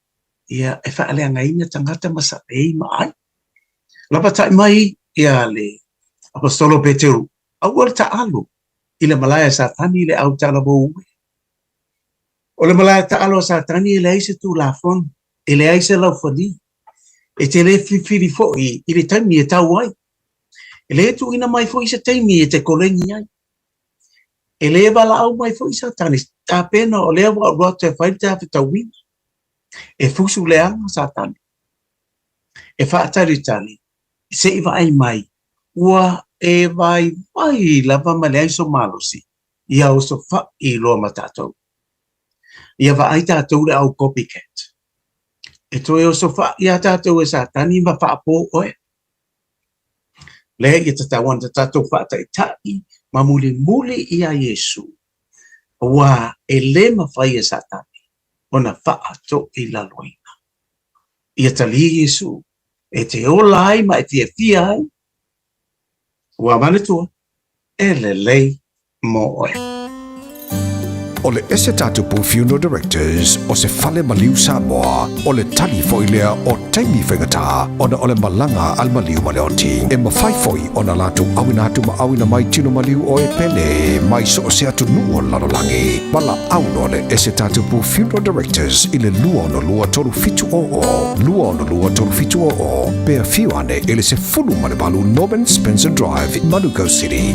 ia e faaleagaina tagata ma saʻei ma ʻai. Lapataʻi mai ia le Aposetolo Peteru, aua le taʻalo i le malae a Satani i le au talavou e. O le malae taʻalo a Satani e leai se Tulafono, e leai se laufali, e te le filifili foʻi i le taimi e tau ai. E le tuuina mai foʻi se taimi e te koleni ai. E le valaau mai foʻi Satani, tapena o lea ua alu atu e fai le tafetauina. E fusu leaga Satani, e faatalitali se i vaai mai, ua e vaivai lava ma leai so malosi, ia osofaʻi loa ma tatou. Ia vaai tatou le au copycat. E toe osofaʻi iā tatou e Satani ma faapō oe. Lea ia tatau ana tatou faataʻitaʻi ma mulimuli iā Iesu, aua e le mafai e Satani ona faatoilaloina. Ia talia Iesu e te ola ai ma e fiafia ai, ua manatua, e lelei mo oe. O le Ese Tatupu Funeral Directors o se fale maliu Samoa, o le tali foʻi lea o taimi faigata ona o le malaga a le maliu ma le oti. E mafai foʻi ona latou auina atu ma auina mai tino maliu o e pele mai so o se atunuu o le lalolagi. Valaau loa le Ese Tatupu Funeral Directors i le 262 370 262 370 pe afio ane i le 18 Norman Spencer Drive, Manukau City.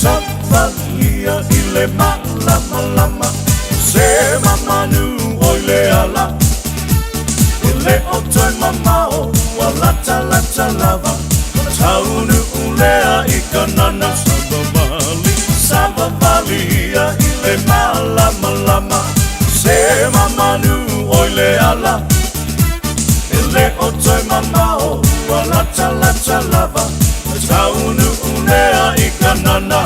Savalia i le malamalama Se mamanu oi le ala E le o toe mamao Ua latalata lava Taunuu lea i Kanana Savavali Savavalia i le malamalama Se mamanu oi le ala E le o toe mamao Ua latalata lava Taunuu lea i Kanana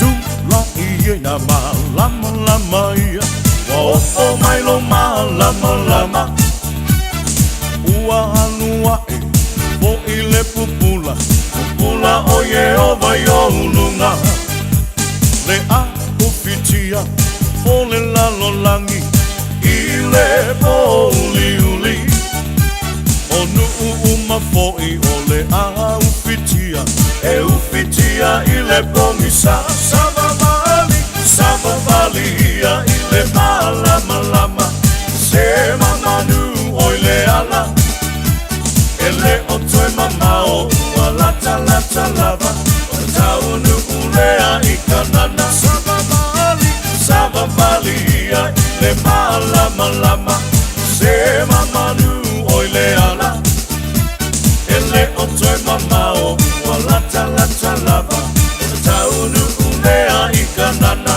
Tulaʻi ai nā malamalama ia Ua oʻo mai lou malamalama Ua alu aʻe foʻi le pupula Pupula ʻo Iēhova i ou luna Le ʻaufitia o le lalolagi I le pōuliuli O nuʻu uma foʻi o le ʻaufitia E ufitia i le pogisa Savavali, savavali ia i le malamalama Se mamanu oi le ala E le o toe mamao Ua latalata lava O taunuu lea i Kanana. Savavali, savavali ia i le malamalama. Se mamanu oi le ala. E le o toe mamao ua latalata lava. O le taunuu lea i Kanana.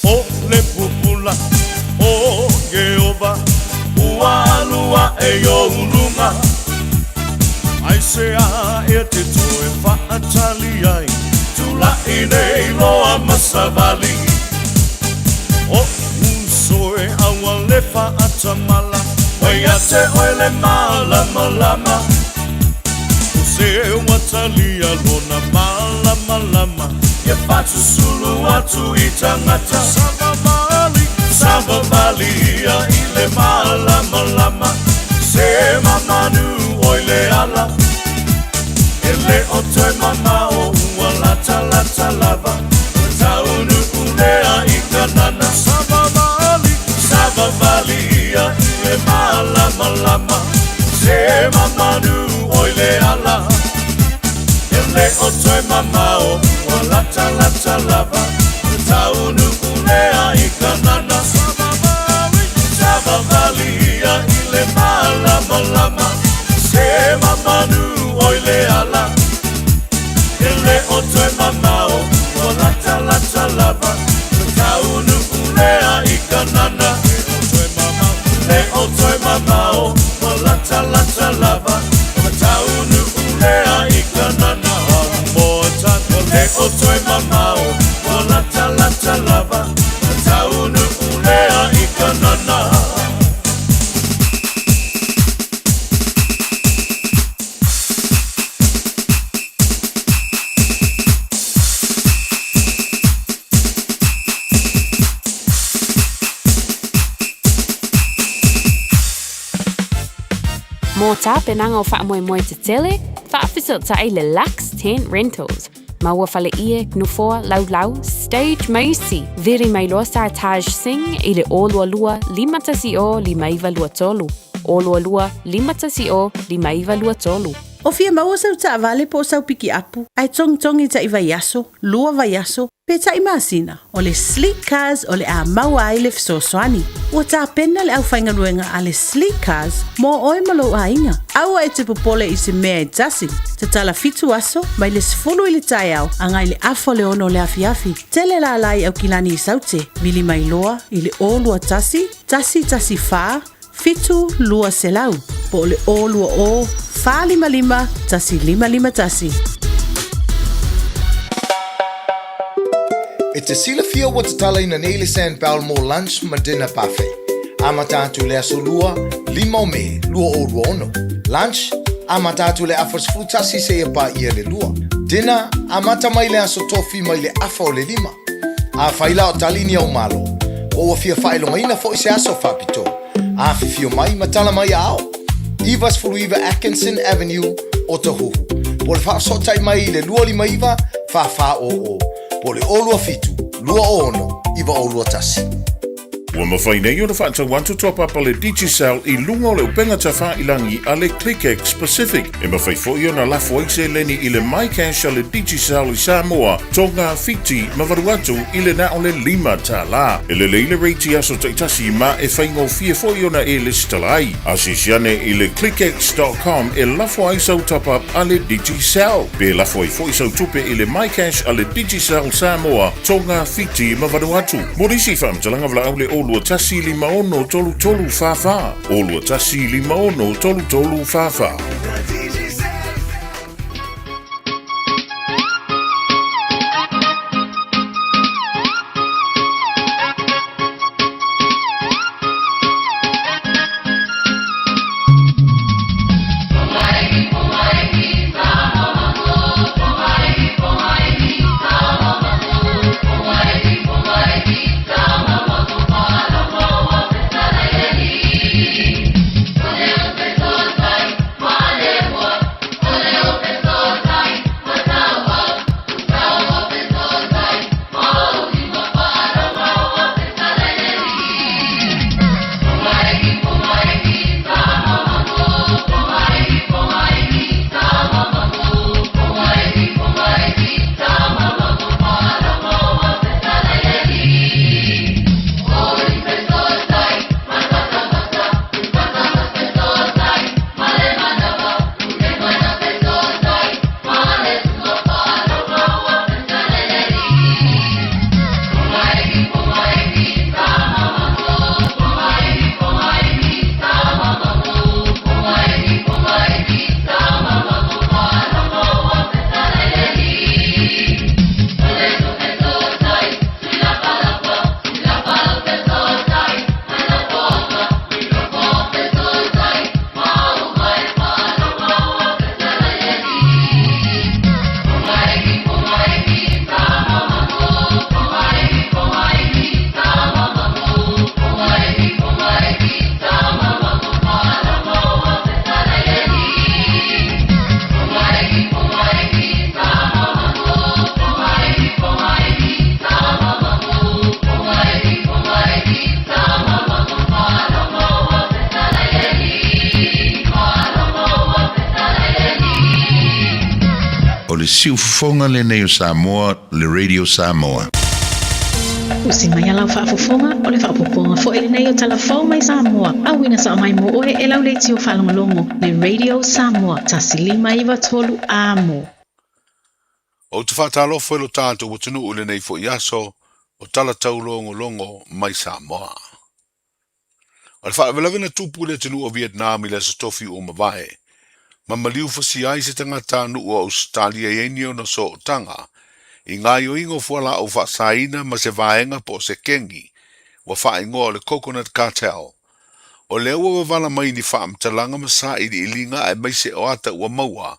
O le pupula o Ieova ua alu aʻe i ou luga. Aisea e te toe faatali ai, tulaʻi nei loa ma savali. O uso e aua le faatamala, ua ia te oe le malamalama. O se ua talia lona malamalama, ia faasusulu atu i tagata. Savavali, savavali ia i le malamalama, se mamanu oi le ala. E le o toe mamao ua latalata lava, o le taunuu lea i Kanana. Savavali, savavali ia i le malamalama, se mamanu oi le ala. E le o toe mamao ua latalata lava, o le taunuu lea i Kanana. Savavali, savavali ia i le malamalama, se mamanu oi le ala. E le o toe mamao ua latalata lava, o le taunuu lea i Kanana. Le o toe mamao ua latalata lava, o le taunuu lea i Kanana. Le o toe mamao ua latalata lava, o le taunuu lea i Kanana. Mō tapenaga o faamoemoe tetele, faafesootai le Lux Tent Rentals. Maua faleie, nofoa, laulau, stage ma isi. Vili mai loa Sartaj Singh i le 022 510 5923. 022 510 5923. O fia maua sau taavale po o sau pikiapu, ae togitogi taʻi vaiaso, lua vaiaso, pe taʻi masina, o le Sleek Cars o le a maua ai le fesoasoani. Ua tapena le aufaigaluega a le Sleek Cars mo oe ma lou aiga. Aua e te popole i se mea e tasi. Tatala 7 aso, mai le 10 i le taeao agai i le afa o le 6 o le afiafi. Tele lala i Aukilani i Saute, vili mai loa i le 021 114 7200 po o le 020 455 1551. E te silafia ua tatalaina nei le Sandbell mo lunch ma dinner buffet. Amata atu le aso Lua, 5 o Me, 2026. Lunch, amata atu le afa 11 seia paia le 2. Dinner, amata mai le aso Tofi mai le afa o le 5. Afai la o tali ni au malo, po ua fia faailogaina foi se aso faapitoa, afifio mai ma tala mai aao. 99 Atkinson Avenue, Otahuhu. Po o le faafesootai mai i le 259 4400, po o le 027 206 9021. Ua mafai nei ona faatau atu top-up a le Digicel i luga o le upega tafailangi a le ClickX Pacific. E mafai foi ona lafo ai seleni i le MyCash a le Digicel i Samoa, Tonga, Fiti ma Vanuatu i le na o le $5. E lelei le rate i aso taitasi ma e faigofie foi ona e lesitala ai. Asiasi ane i le clickx.com e lafo ai sau top-up a le Digicel. Pe lafo ai foi sau tupe i le MyCash a le Digicel Samoa, Tonga, Fiti ma Vanuatu. Mo nisi faamatalaga valaau le 021 56 33 44, 021 56 33 44. O le siufofoga lenei o Samoa, le Radio Samoa. Usi mai a lau faafofoga, o le faaopoopoga foi lenei o tala fou mai Samoa, auina sao mai mo oe e lau leitio faalogologo, le Radio Samoa 1593 Amo. Ou te faatalofa i lo tatou atunuu i lenei foi aso o tala taulogologo mai Samoa. O le faalavelave na tupu i le atunuu o Vietnam i le Aso Tofi ua mavae, ma maliu fasia ai se tagatanuu o Ausetalia i ai ni ona sootaga i gaoioiga o fualaau faasaina ma se vaega po o se kengi ua faaigoa o le Coconut Cartel. O lea ua wavala mai ni faamatalaga ma sailiiliga aemaise o ata ua maua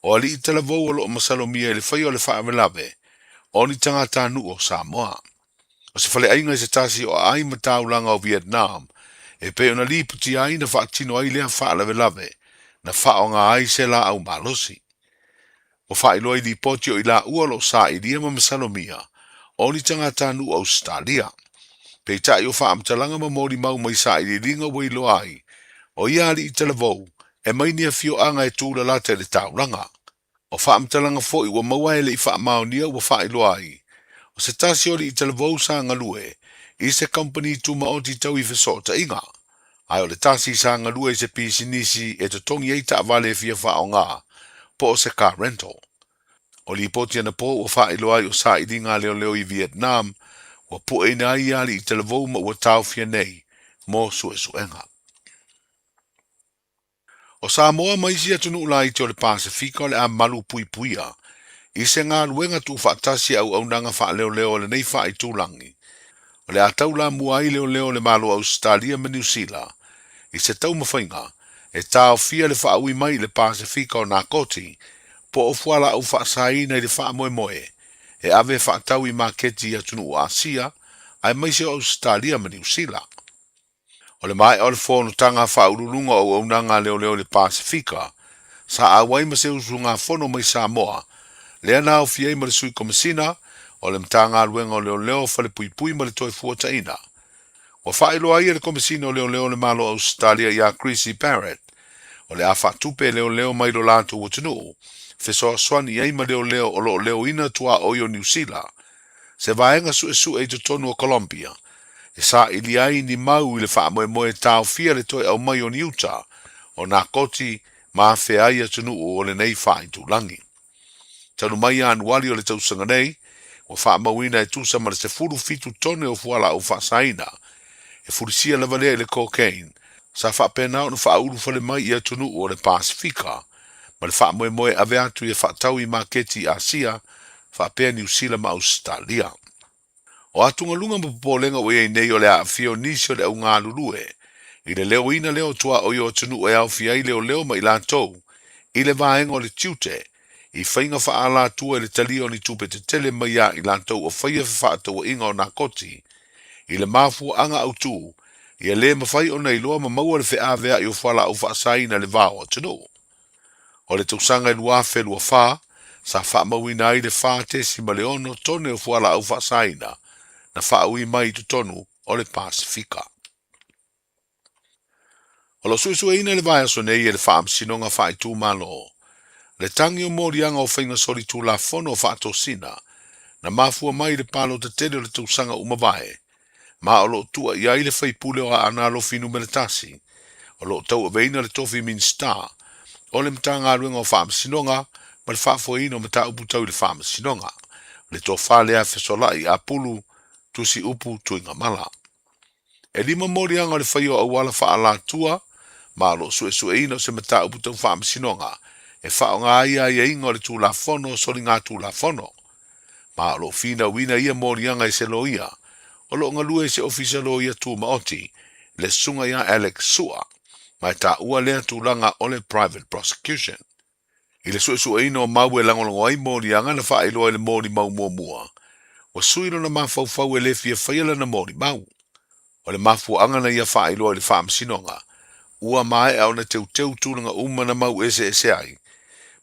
o alii talavou o lo o masalomia i le faia o le faalavelave o ni tagatanuu o Samoa. O se faleaiga i se tasi o aai ma taulaga o Vietnam e pei ona lipotia ai na faatino ai lea faalavelave na faaaoga ai se laau malosi. Ua faailoa i lipoti o i laua o lo o sailia ma masalomia o ni tagatanuu o Ausetalia. Peitai o faamatalaga ma molimau mai sailiiliga ua iloa ai o ia alii talavou e mai ni afioaga e tulalata i le taulaga. O faamatalaga foi ua maua e le i faamaonia ua faailoa ai, o se tasi o alii talavou sa galue i se kamupani tumaoti tau i fesootaiga, ae o le tasi sa galue i se pisinisi e totogi ai taavale e fia faaaoga, po o se car rental. O lipoti anapo ua faailoa ai o sailiga a leoleo i Vietnam ua pueina ai ia alii talavou ma ua taofia nei mo suesuega. O Samoa ma isi atunuu laiti o le Pasefika o le a malu puipuia i se galuega tuufaatasi a auaunaga faaleoleo a lenei faaitulagi, o le a taulamua ai leoleo o le Malo o Ausetalia ma Niu Sila i se taumafaiga e taofia le faaui mai i le Pasefika o nakoti po o fualaau faasaina i le faamoemoe e ave e faatau i maketi i atunuu o Asia aemaise o Ausetalia ma Niu Sila. O le maea o le fonotaga faauluuluga o auaunaga a leoleo i le Pasefika, sa auai ma se usugafono mai Samoa, lea na aofia ai ma le Sui Komesina o le Matagaluega o Leoleo, Falepuipui ma le Toefuataiga. Ua faailoa ai e le Komesina o Leoleo o le Malo o Ausetalia ia Krissy Barrett, o le a faatupe e leoleo mai lo latou atunuu, fesoasoani i ai ma leoleo o lo o leoina tuaoi o Niu Sila, se vaega suesue i totonu o Colombia e saili ai ni mau i le faamoemoe e taofia le toe aumai o ni uta o nakoti ma afea ai atunuu o lenei faaitulagi. Talu mai Ianuali o le tausaga nei, ua faamauina e tusa ma le 17 tone o fualaau faasaina, e fulisia lava lea i le cocaine, sa faapena ona faaulufale mai i atunuu o le Pasefika ma le faamoemoe e ave atu e faatau i maketi i Asia faapea Niu Sila ma Ausetalia. O atugaluga ma popolega ua i ai nei o le aafia o nisi o le au galulue i le leoina lea o tuaoi o atunuu e aofia ai leoleo ma i latou i le vaega o le tiute i faiga faaalatua i le talia o ni tupe tetele mai ia i latou o faia fefaatauaiga o nakoti i le mafuaaga autu ia le mafai ona iloa ma maua le feaveai o fualaau faasaina i le va o atunuu. O le tausaga e 2024, sa faamauina ai le 4.6 tone o fualaau faasaina na faaui mai i totonu o le Pasefika. O lo o suesueina i le vaiaso nei e le Faamasinoga Faaitumalo le tagi o moliaga o faiga solitulafono o faatosina na mafua mai i le palota tele o le tausaga ua mavae ma o lo o tua i ai le faipule o Aana Alofi Numera 1, o lo o tauaveina le tofi Minisita o le Matagaluega o Faamasinoga ma le Faafoeina o Mataupu Tau i le Faamasinoga, le tofa lea Fesolai Apulu Tusiupu Tuigamala. E lima moliaga o le faia o auala faaalatua ma o lo o suesueina o se mataupu tau faamasinoga e faaaoga ai aiaiga o le Tulafono o Soligatulafono. Ma o lo o finauina ia moliaga e se loia o lo o galue i se Ofisa Loia Tumaoti, le Susuga ia Alex Sua, ma e taua lea tulaga o le private prosecution. I le suesueina o mau e lagolago ai moliaga na faailoa i le molimau muamua, ua sui lona mafaufau e le fia faia lana molimau. O le mafuaaga na ia faailoa i le Faamasinoga, ua maea ona teuteu tulaga uma na mau eseese ai,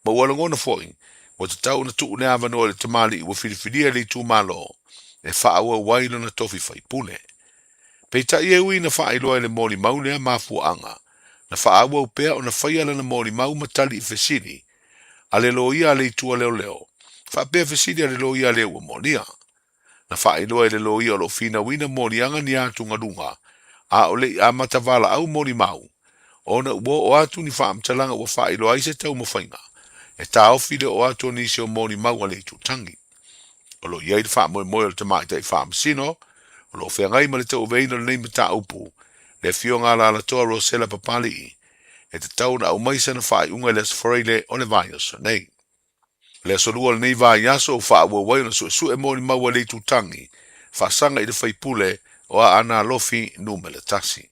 ma ua lagona foi, ua tatau ona tuu le avanoa i le tamalii ua filifilia e le itumalo e faaauau ai lona tofi faipule. Peitai e ui na faailoa i le molimau lea mafuaaga, na faaauau pea ona faia lana molimau ma tali i fesili. a le loia a le itu a leoleo, faapea fesili a le loia lea ua molia. Na faailoa e le loia o lo o finauina moliaga ni atugaluga, a o le i amata valaau molimau, ona ua oo atu ni faamatalaga ua faailoa ai se taumafaiga e taofi le oo atu o nisi o molimau a le itutagi. O lo o i ai le faamoemoe o le Tamaitai Faamasino o lo o feagai ma le tauaveina o lenei mataupu, le Afioga a Alalatoa Rosella Papalii, e tatau ona aumai sana faaiuga i le Aso Faraile o le vaiaso nei. O le aso Lua o lenei vaiaso ua faaauau ai ona suesue molimau a le itutagi faasaga i le faipule o Aana Alofi Numera 1.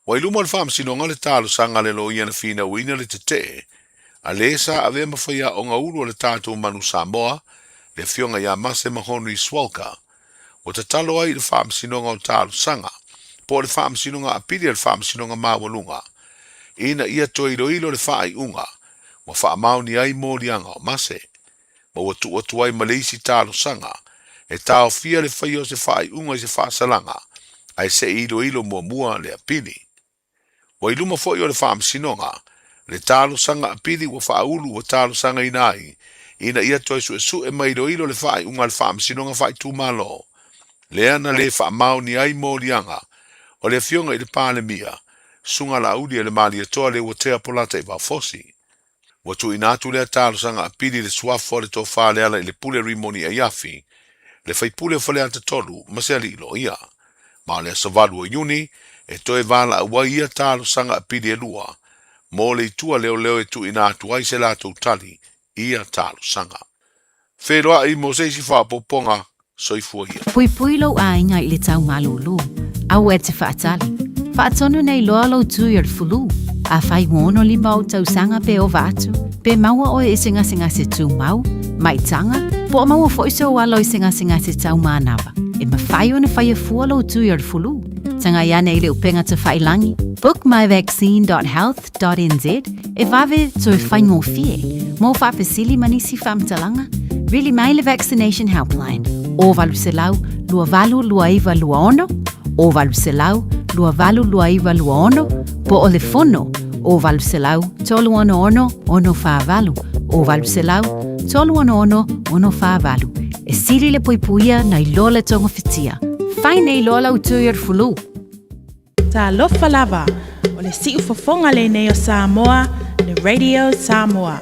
Ua i luma o le Faamasinoga le talosaga a le loia na finauina le tetee a le sa avea ma faiaoga ulu a le tatou Manu Samoa, le Afioga ia Mase Mahonri Swalka. Ua tatalo ai i le Faamasinoga o Talosaga, po o le Faamasinoga Apili a le Faamasinoga Maualuga, ina ia toe iloilo le faaiuga ua faamaonia ai moliaga o Mase, ma ua tuu atu ai ma le isi talosaga e taofia le faia o se faaiuga i se faasalaga ae se i iloilo muamua le apili. Ua i luma foi o le Faamasinoga le talosaga apili ua faaulu ua talosagaina ai ina ia toe suesue ma iloilo le faaiuga a le Faamasinoga Faaitumalo lea na le faamaonia ai moliaga o le Afioga i le Palemia, Susuga Laaulialemalietoa Leuatea Polataivao Fosi. Ua tuuina atu lea talosaga apili i le suafa o le Tofa Lealailepule Rimoni Aiafi, le faipule o Faleata 3 ma se alii loia. Ma o le aso 8 o Iuni e toe valaau ai ia talosaga apili e lua mo le itu a leoleo e tuuina atu ai se latou tali i ia talosaga. Feiloai mo se isi faaopoopoga, soifua ia. Puipui lou aiga i le tau malūlū. Aua e te faatali. Faatonu nei loa lou tui o le fulu. Afai ua 65 ou tausaga pe ova atu, pe maua oe i se gasegase tumau, maitaga, po o maua foi sou alo i se gasegase tau manava, e mafai ona faia fua lou tui o le fulu. Tagai ane i le upega tafailangi, bookmyvaccine.health.nz, e vave toe faigofie. Mo faafesili ma nisi faamatalaga, vili mai le Vaccination Helpline, o 800 282926, o 800 282926, po o le fono, o 800 366 648, o 800 366 648. E sili le puipuia nai lo le togafitia. Fai nei loa lau tui o le fulu. Talofa lava, o le siufofoga lenei o Samoa, le Radio Samoa.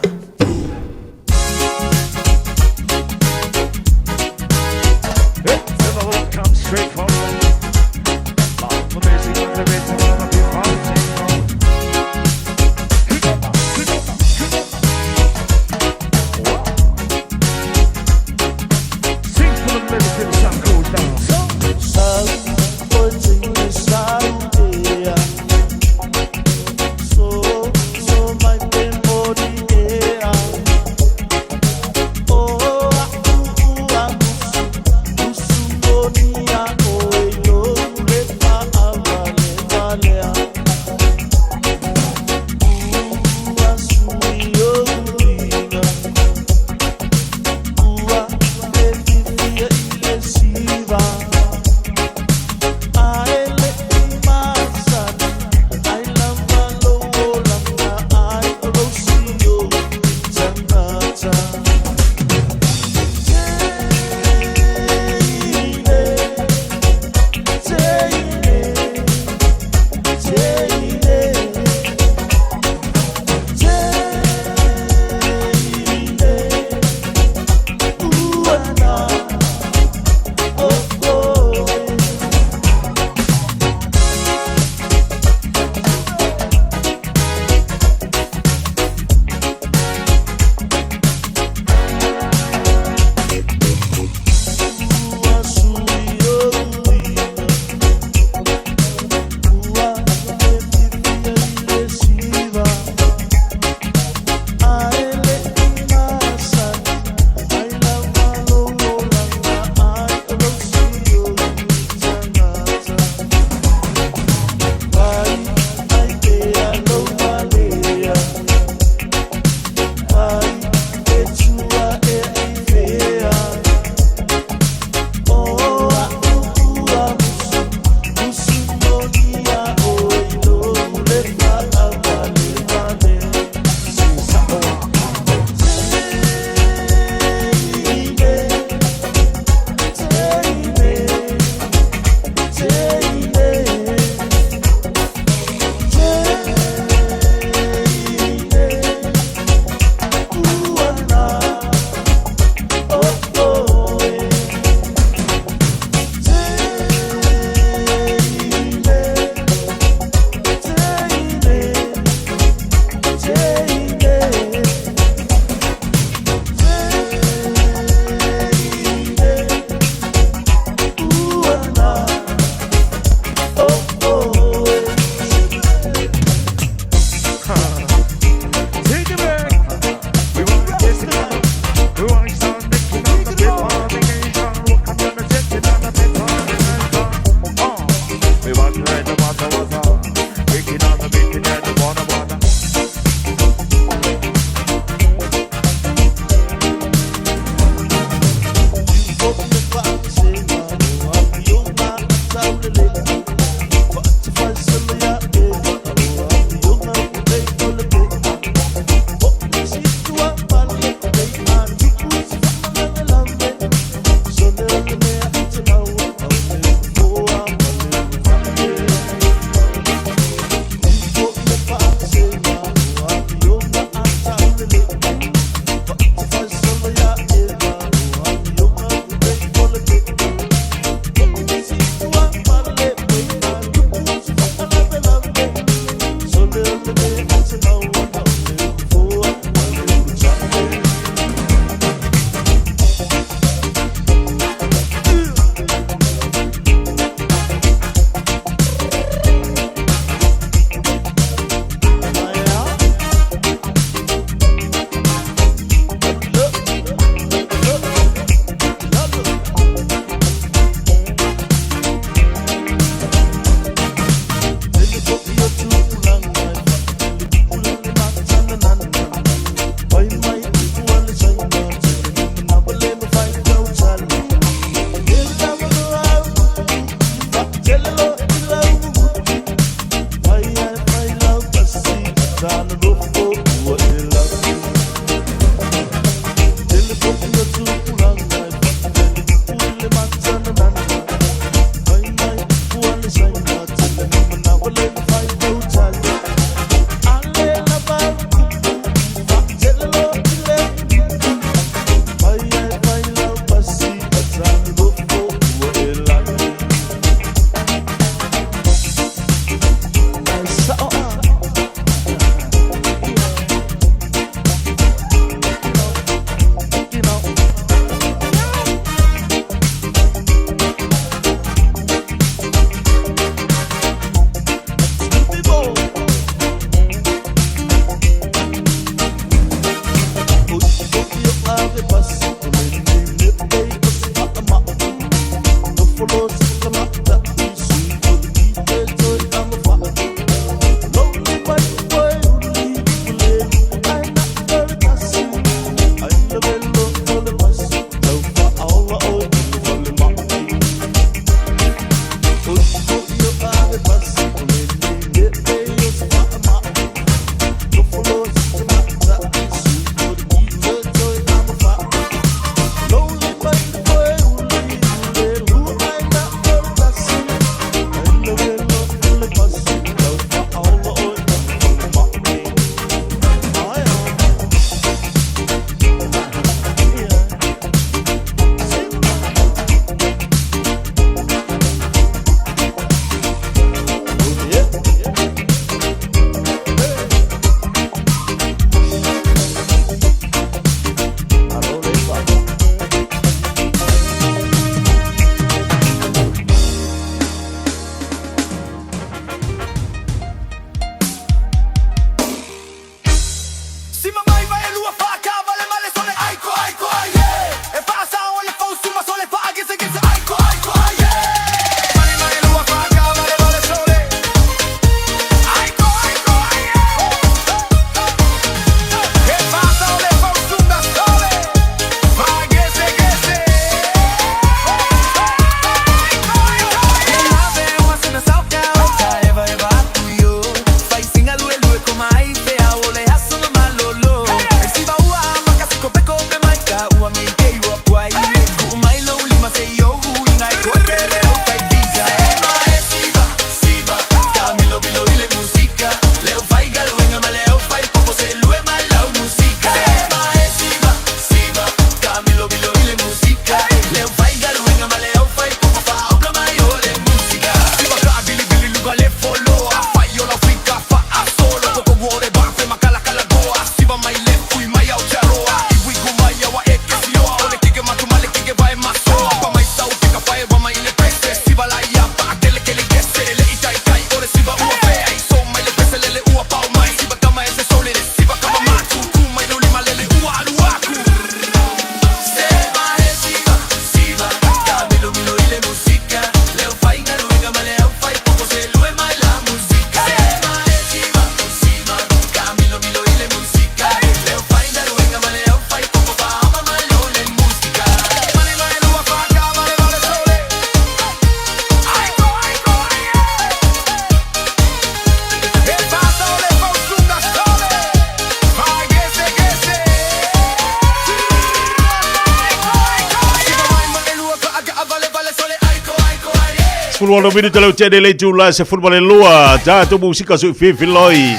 16 minuta leu tene le itula 12 tatou musika sui fifiloi.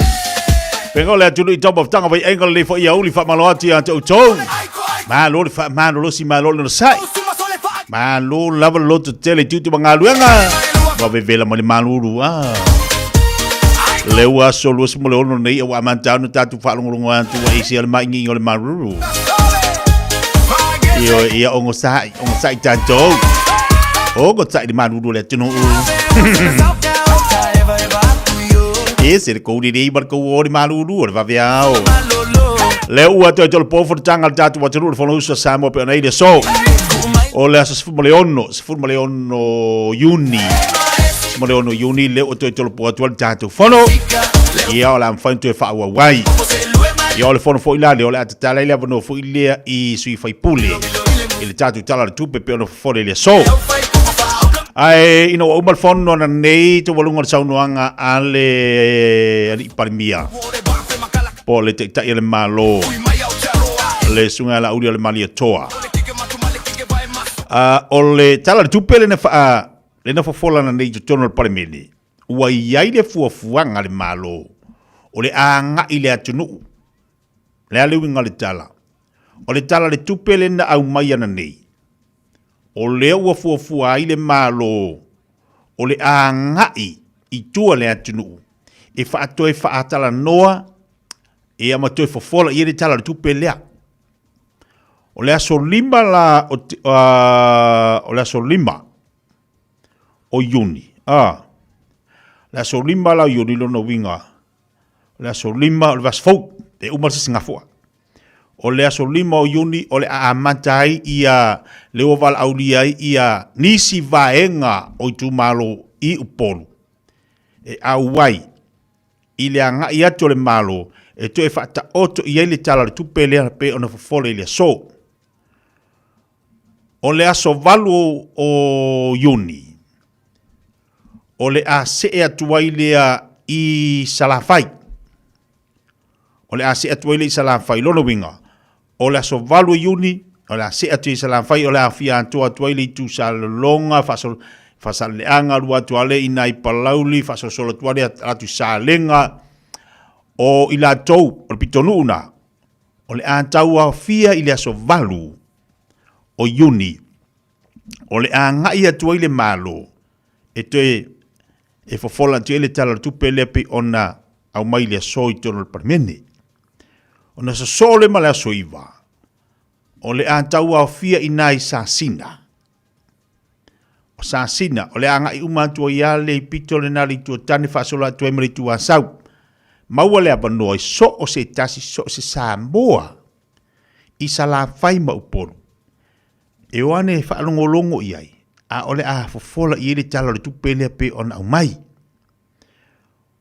Penga o le atunuu i taumafataga vai aiga lenei foi auli faamalo atu ia te outou. Malo le faamalolosi, malo le onosai. Malo lava le loto tele i tiute ma galuega. Ua vevela mai le malulu ah. Le ua aso 26 nei ua amata ona tatou faalogologo atu ua ese le ma'igi'i o le malulu. Ioe, ia ogosa'i, ogosa'i tatou. Ogosa'i le malulu o le atunuu. E se le kou lelei ma le kou o le malulu o le vaveao. Le ua toe tolopo fonotaga a le tatou atunuu le Fonousu a Samoa pe ona i le aso. O le aso 16, 16 Iuni. 16 Iuni le ua toe tolopo atu ai le tatou fono. Ia o le a mafai ona toe faaauau ai. Ia o le fono foi la lea o le a tatala ai le avanoa foi lea i sui faipule i le tatou Tala o le Tupe pe ona fofole i le aso. Ae ina ua uma le fono ananei taualuga o le saunoaga a le Alii Palemia po o le Taitai o le Malo, le Susuga ia Laauli o le Malietoa. O le Tala o le Tupe lena faa lena fofola ananei i totonu o le Palemene, ua i ai le fuafuaga a le Malo o le agai i le atunuu. O le a le uiga o le tala? O le Tala o le Tupe lena aumai ananei, o lea ua fuafua ai le Malo o le agai i tua le atunuu e faatoe faatalanoa ia ma toe fofola i ai le Tala o le Tupe lea. O le aso 5 la o, o le aso 5 o Iuni, a, le aso 5 la o Iuni lona uiga, o le aso 5 o le vaiaso fou, e uma le sisigafua. O le aso 5 o Iuni o le a amata ai ia le ua valaaulia ai ia nisi vaega o itumalo i Upolu e auai i le agai atu o le Malo e toe faataoto i ai le Tala o le Tupe lea pei ona fofole i le aso. O le aso 8 o Iuni, o le a see atu ai lea i Salafai. O le a see atu ai lea i Salafai. Lona uiga, o le aso 8 o Iuni, o le a see atu i Salafai, o le a afia atoa atu ai le itu Salelologa, Faasaleleaga, alu atu lea i nai Palauli, faasolosolo atu lea atu i Salega, o i latou, o le pitonuu na, o le a tauaofia i le aso 8 o Iuni, o le a agai atu ai le Malo e toe e fofola atu ai le Tala o le Tupe lea pei ona aumai i le aso i totonu o le Palemene. Ona sosoo lea ma le aso 9, o le a tauaofia i ina i Sasina. O Sasina, o le a agai uma atu ai lava le pito lena le itu Tane faasolo atu ai ma le itu Asau. Maua le avanoa i so o se tasi, so o se Samoa i Salafai ma Upolu. E o ane e faalogologo i ai, a o le a fofola i ai le Tala o le Tupe lea pei ona aumai.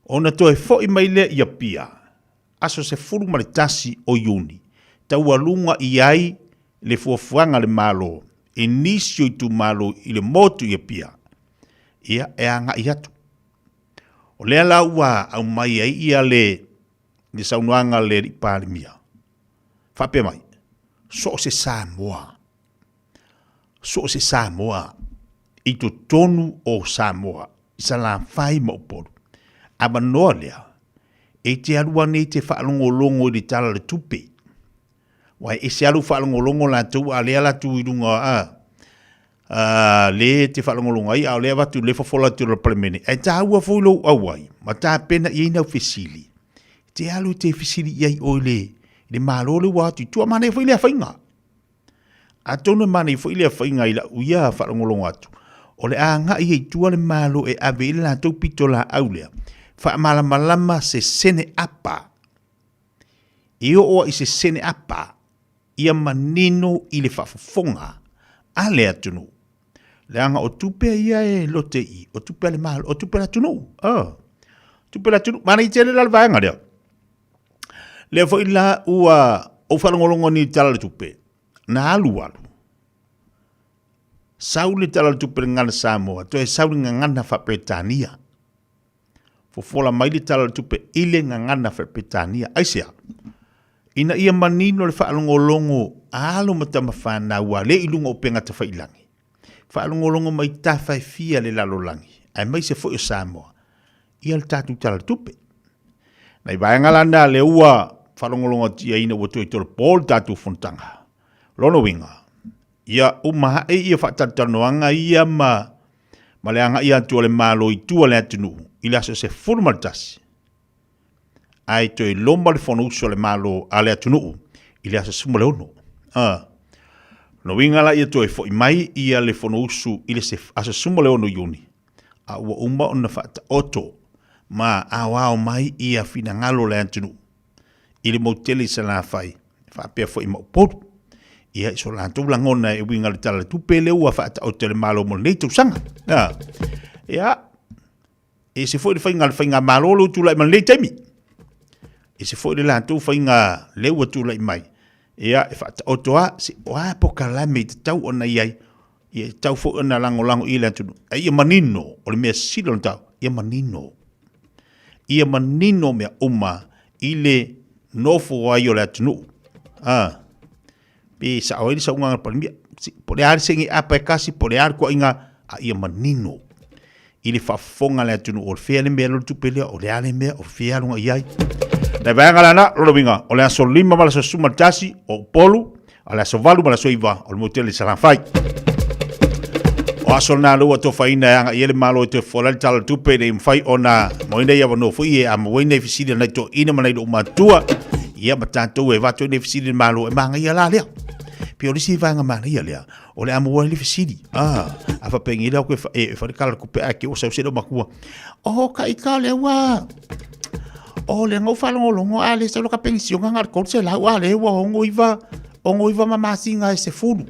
Ona toe foi mai lea i Apia, aso 11 o Iuni, taualuga i ai le fuafuaga a le Malo i nisi o itumalo i le motu i Apia, ia, e agai atu. O lea la ua aumai ai ia le, le saunoaga a le Alii Palemia, faapea mai, so o se Samoa, so o se Samoa i totonu o Samoa, i Salafai ma Upolu, avanoa lea e te alu ane i te faalogologo i le Tala o le Tupe. Aua e ese lava lou faalogologo latou a o lea latou i luga a, a le te faalogologo ai, a o lea avatu le fofola atu i le Palemene. Ae taua foi lou auai ma tapena i ai nau fesili. Te alu te fesili i ai oe i le Malo lea ua atu i tua. Manaia foi lea faiga. Atonu e manaia foi lea faiga i lau ia faalogologo atu, o le a agai ai i tua le Malo e ave i ai le latou pitolaau lea, faamalamalama se sene apa, e oo ai i se sene apa, ia manino i le faafofoga a le atunuu. Leaga o tupe ia e lote i, o tupe a le Malo, o tupe a le atunuu. Oh. Tupe a le atunuu. Manaia tele la le vaega lea. Lea foi la ua ou faalogologo nei i le Tala o le Tupe, na alu alu, sau le Tala o le Tupe i le Gagana Samoa, toe sau i le Gagana Faa-Peretania. Fofola mai le Tala o le Tupe i le Gagana Faa-Peretania. Aisea? Ina ia manino le faalogologo a alo ma tama fanau a le i luga o upega tafailangi. Faalogologo mai tafa e fia le lalolagi. aemaise foi o Samoa ia le tatou Tala o le Tupe. Nai vaega la na lea ua faalogologotiaina ua toe tolopo le tatou fonotaga. Lona uiga, ia uma ae ia faatalatalanoaga ia ma ma le agai atu o le Malo i tua o le atunuu i le aso 11, ae toe loma le Fonousu a le Malo a le atunuu i le aso 16. A. Lona uiga la ia toe foi mai ia le Fonousu i le aso 16 Iuni, a ua uma ona faataoto ma aoao mai ia finagalo o le atunuu i le moutele i Salafai faapea foi ma Upolu. Ia, i so latou lagona e uiga i le Tala o le Tupe lea ua faataoto e le Malo mo lenei tausaga. A. Ia, e ese foi le faiga a le faigamalo lea ua tulai mai lenei taimi. E ese foi le latou faiga lea ua tulai mai. Ia, e faataoto lava, se o a polokalame e tatau ona i ai, ia e tatau foi ona lagolago i le atunuu. A ia manino, o le mea sili ona taua, ia manino. Ia manino mea uma i le nofo ai o le atunuu. A, pe sao ai le saunoaga a le Palemia, po o le a le sene apa e tasi, po o le a le toaiga, a ia manino i le faafofoga a le atunuu, o fea le mea lea o le tupe lea, o le a le mea, o fea aluga i ai. Nai vaega la na, lona uiga, o le aso 5 ma le aso 11 o Upolu, a le aso 8 ma le aso 9 o le motu i Salafai. O aso na lea ua tofaina e agai ai le Malo e toe fofola ai le Tala o le Tupe ina ia mafai ona mauaina ai avanoa foi e amauaina ai fesili a nai toeaiina ma nai loomatua, ia ma tatou e avatu ai nei fesili i le Malo e manaia la lea. Pei o le isi vaega manaia lea, o le a maua ai le fesili. Ah, a faapea lea koe e fai le kala kupe a ke o sau se matua. O ka ika le ua o le ngau whalongolongo a le sau ka penisiona nga le se lau a le ua ongo iwa ongo iwa ma masinga e se fulu.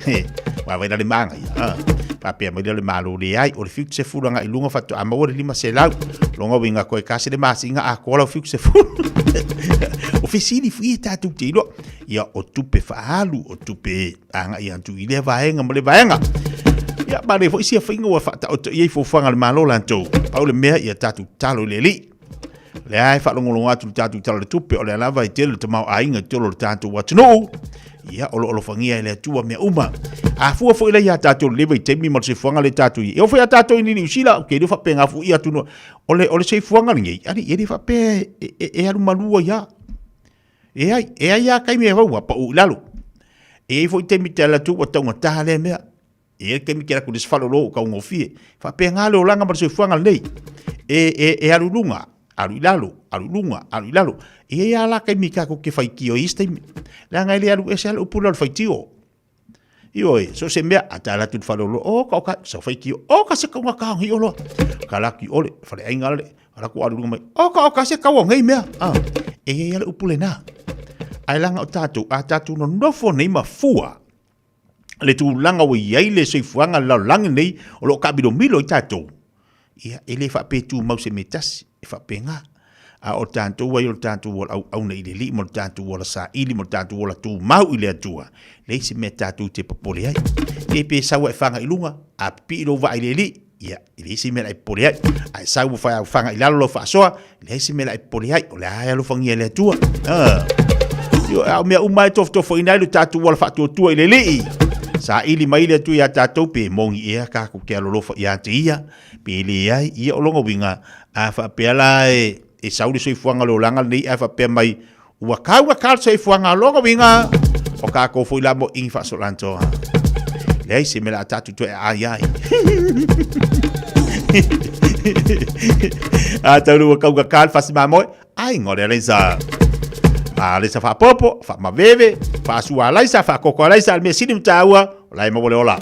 He, wa vai le manga ia. Ah, faapea mai le malo le ai o le fiu se fulu nga ilunga fatu a maua le lima se lau. Longa winga koe ka se le masinga a kola o fiu se fulu. O fesili fui e tātou te iloa. Ia o tupe faaalu, o tupe agai atu i lea vaega ma le vaega. Ia, ma le foi sia faiga ua faataoto i ai fuafuaga a le Malo latou. Pau le mea ia tatou tatalo i le Alii. O lea e faalogologo atu le tatou Tala o le Tupe, o lea lava e tele le tamaoaiga i totonu o le tatou atunuu. Ia, o lo o alofagia e le Atua mea uma. A fua foi la ia tatou i lenei vaitaimi ma le soifuaga lea tatou i ai. E oo foi ia tatou i Niu Sila, ou te iloa faapena foi atunuu. O le soifuaga lenei, alii, e le faapea e alu malu ai lava. E ai, e ai lava taimi e fau ua pau i lalo. E i ai foi taimi te alu atu ua taugata lea mea. E i ai taimi te alu atu i le isi faleoloa ua taugofie. E faapena le olaga ma le soifuaga lenei. E, e, e alu i luga, alu i lalo, alu i luga, alu i lalo. E i ai lava la taimi tatou te faitio ai i isi taimi. Leaga e le alu ese lava le upu lea o le faitio. Ioe, so se mea, a ta alu atu i le faleoloa, o ka o ka, sau faitio, o ka se taugata o nei oloa. Ka alu atu i o le faleaiga le, alu atu alu i luga mai, o ka o ka se tau o nei mea. Ah, e i ai lava le upu lena. Ae leaga o tatou, a tatou nonofo nei ma fua le tulaga ua i ai le soifuaga i le lalolagi lenei o lo o taamilomilo ai tatou, ia, e le faapea e tumau se mea e tasi, e faapena. A o tatou ai o le tatou ola auauna i le Alii ma le tatou ola saili ma le tatou ola tumau i le Atua, leai se mea tatou te popole ai. Pe pe sau e faga i luga, a pipii lou vaa i le Alii, ia, e leai se mea la e popole ai. A e sau ua faga i lalo lau faasoa, leai se mea la e popole ai, o le a e alofagia e le Atua. Ah. Ioe, a o mea uma e tofotofoina ai lo tatou ola faatuatua i le Alii. Saili mai le Atua iā tatou pe moni ea tatou te alolofa ia te ia, pe leai, ia o lona uiga, a faapea la e, e sau le soifuaga o le olaga lenei ae faapea mai ua taugata le soifuaga, o lona uiga, o tatou foi la mo igi faasolantoa. Leai se mea o le a tatou toe aai ai. A taulu ua taugata le fasi mamoe, ai ngore alaisa. A alaisa faapopo, faamaveve, faasua alaisa, faakoko alaisa, le mea sili ma taua, o la e maua le ola.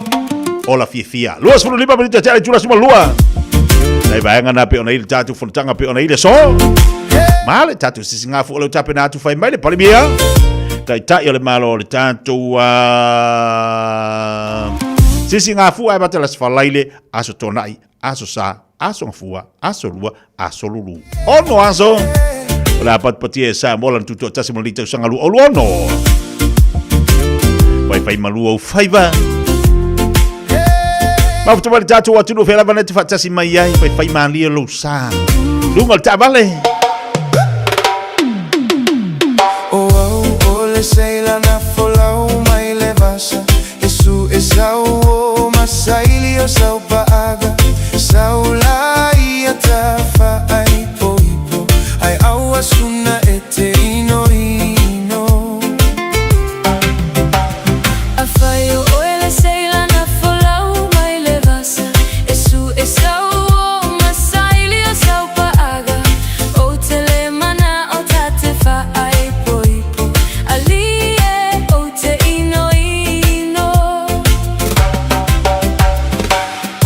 Ola fiafia. 25 minute tea le itula 12. Nai vaega na pe ona i le tatou fonotaga pe ona i le aso. Ma le tatou sisiga fua o lea ua tapena atu fai mai le Palemia. Taitai o le Malo o le tatou sisiga fua e amata i le Aso Faraile, Aso Toonai, Aso Sa, Aso Gafua, Aso Lua, Aso Lulu. Ono aso! O le a patipatia e Samoa lana tutoatasi mo lenei tausaga 2026. Faifai malua ou faiva. Mafuta mai le tatou atunuu fea lava na te faatasi mai ai, faifai malie lou sa. Luga o le taavale. O au o le seila na folau mai le vasa E su e sau o masaili o sau paaga Sau la. auasuna e te inoino. Afai o oe le seila na folau mai le vasa, e su e sau o masaili o sau paaga, ou te le manao ta te faaipoipo, alii e ou te inoino.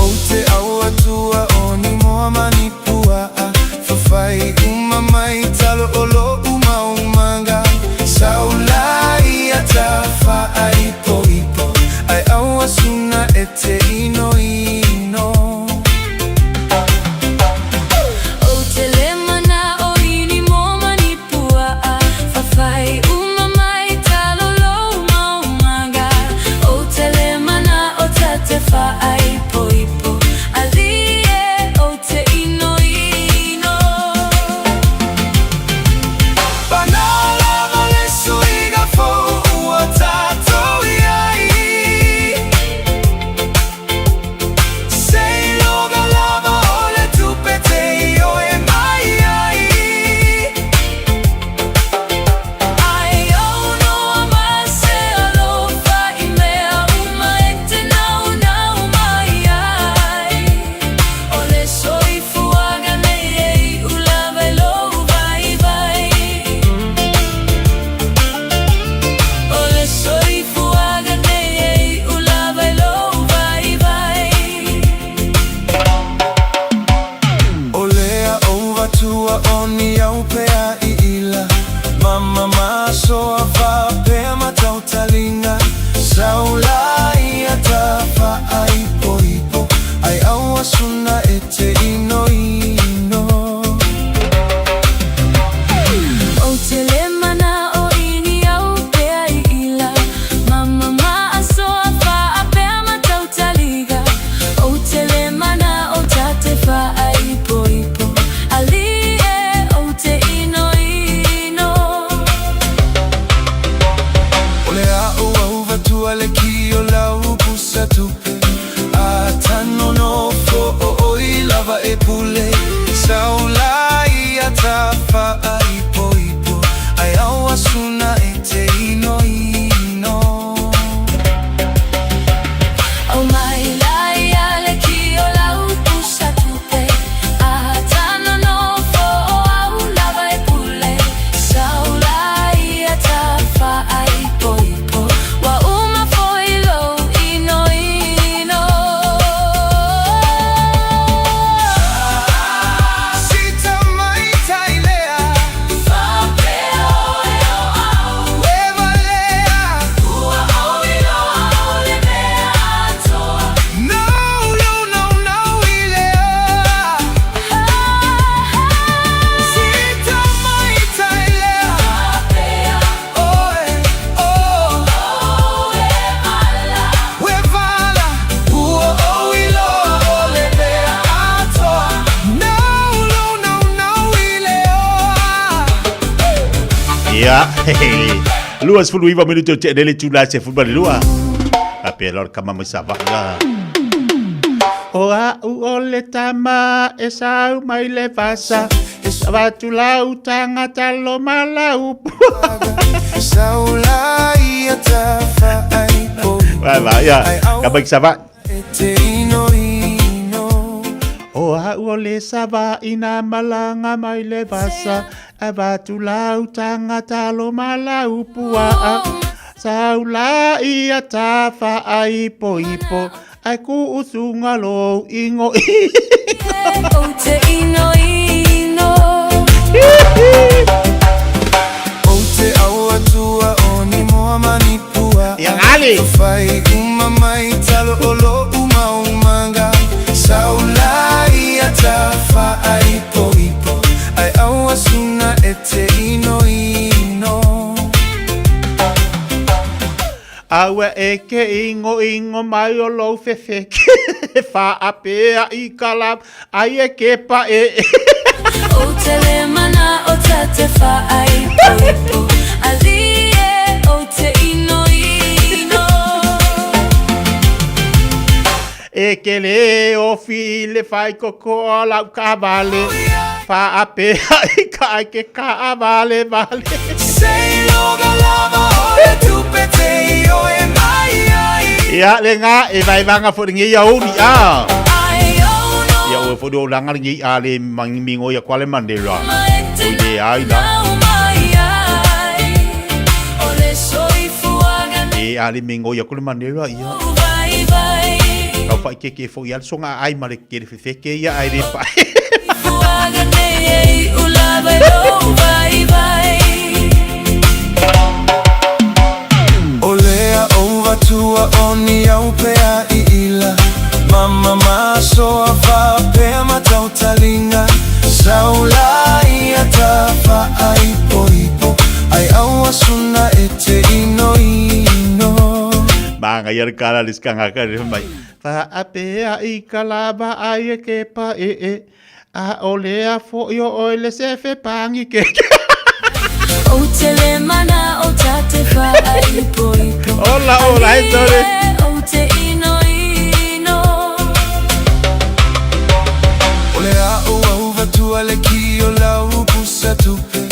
Ou te au atua o ni moa ma ni puaa, Fafai uma mai talo o lo'u maumaga, Saula ia ta faaipoipo, Ai auasuna e te inoino. Ou te le manao i ni moa ma ni puaa, Fafai uma mai talo lou maumaga, Ou te le manao ta te faaipoipo, Alii e ou te inoino. Pana lava le suiga fou ua tatou i ai, Seiloga lava o le tupe te ioe mai ai. Ai aunoa ma se alofa i mea uma e te naunau mai ai. O le soifuaga nei e iu lava i lou vaivai. O le soifuaga nei e iu lava i lou vaivai. O lea ou vatua o ni au pea i ila, Mama masoa faapea ma tautaliga, Saula ia ta faaipoipo, Ai auasuna e te inoino. Ou te le manao i ni au pea i ila, Mama maasoa faapea ma tautaliga, Ou te le manao ta te faaipoipo, Alii e ou te inoino. O le a'u auvatua le ki o lau pusa tupe, A tano nofo o oi lava e pule, Saula ia ta faaipoipo, Ai auasuna e te inoino. Aumai laia le ki o lau pusa tupe, A tano nofo o au lava e pule, Saula ia ta faaipoipo, Ua uma foi lou inoino. Sita mai tai lea, Faapea oe o au, E valea, Ua ou iloa o le mea atoa. Nau lou naunau i lea, Sita mai tai lea, Faapea Oe, oh, oe vala, E vala, ua ou iloa o le mea atoa, Nau lou naunau i lea. Ia, 29 minute o te le itula e 12. A pe lor kama mai sa vaa. O a'u o le tama e sau mai le vasa. Avatu lau tagata lo ma lau. Saula ia ta faaipoipo, Vai vai, ia. Kama ki sa vaa. E te inoino. O a'u o le sava ina malanga mai le vasa. Avatu lau tagata lo ma lau puaa. Saula ia ta faaipoipo. Ai ku usunga lou ingo. Ou te inoino. Ou te au atua o ni moa ma ni puaa, Ia gali. Fafai uma mai talo o lo'u maumaga, Saula ia ta faaipoipo, Ai auasuna e te inoino. Aua e ke ingo ingo mai o lou fefeke faapea i ka la ai e ke pa e. Ou te le manao ta te faaipoipo, Alii e ou te inoino. E ke le ofi le fai koko o lau kaavale. Faapea i ka ai ke kaavale vale. Seiloga lava o le tupe te i oe mai ai. Ia, le ngā, e vai vanga fo ngi ia uri a. Ia o fo do langa ngi a le mangi mingo ia kwale mandela. O le ai la. E a le mingo ia kule mandela ia. Kau whai ke ke fo ia songa ai ma le ke le fefeke ia ai le pa. O lea ou vatua o ni au pea i ila Mama masoa faapea matautalinga Saula ia ta faaipoipo Ai aua suna e te inoino. Manga ia le kala le skanga ka le mai. Faapea i ka lava ai e ke pa e e. A o le a fo i o oe le sefe pangi ke. O te le mana o ta te whaaipoipo. Ola, ola, e tore. O te ino ino. O le a'u au vatua le ki o lau pusa tupe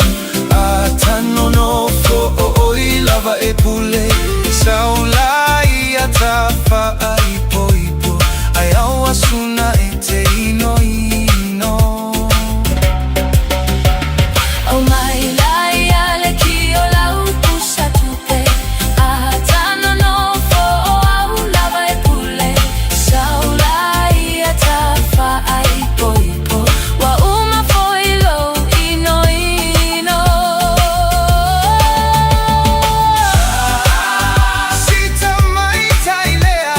A tano nofo o oi lava e pule Saula ia ta faaipoipo Ai aua suna e te inoino. Au mai la ia le ki o lau pusa tupe A tano nofo o au lava e pule Saula ia ta faaipoipo Ua uma foi lou inoino. Sita mai tai lea.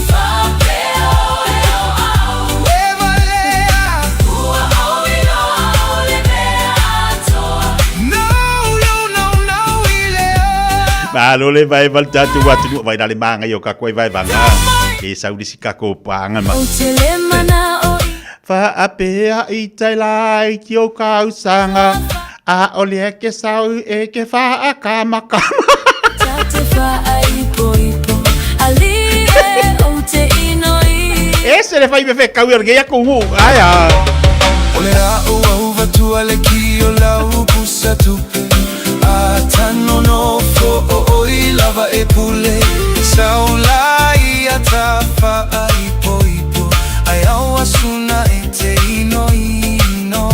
Faapea oe o au. E valea. Ua ou iloa o le mea atoa. Nau lou naunau i lea. Malo le vai val tatu atu vai dale manga yo ka koi vai vanga. E saudi si kako panga ma. O te le mana o Faapea i tai lai ki o kausanga. A o le ke sau e ke whaakamakama. Ta te whaaipoipo Ali e o te inoino. E se le fai me fe kau i o ko hu. Ai a. O le a'u au vatua le ki o lau pusa tupe A tano nofo o oi lava e pule Saula ia ta faaipoipo Ai aua suna e te inoino.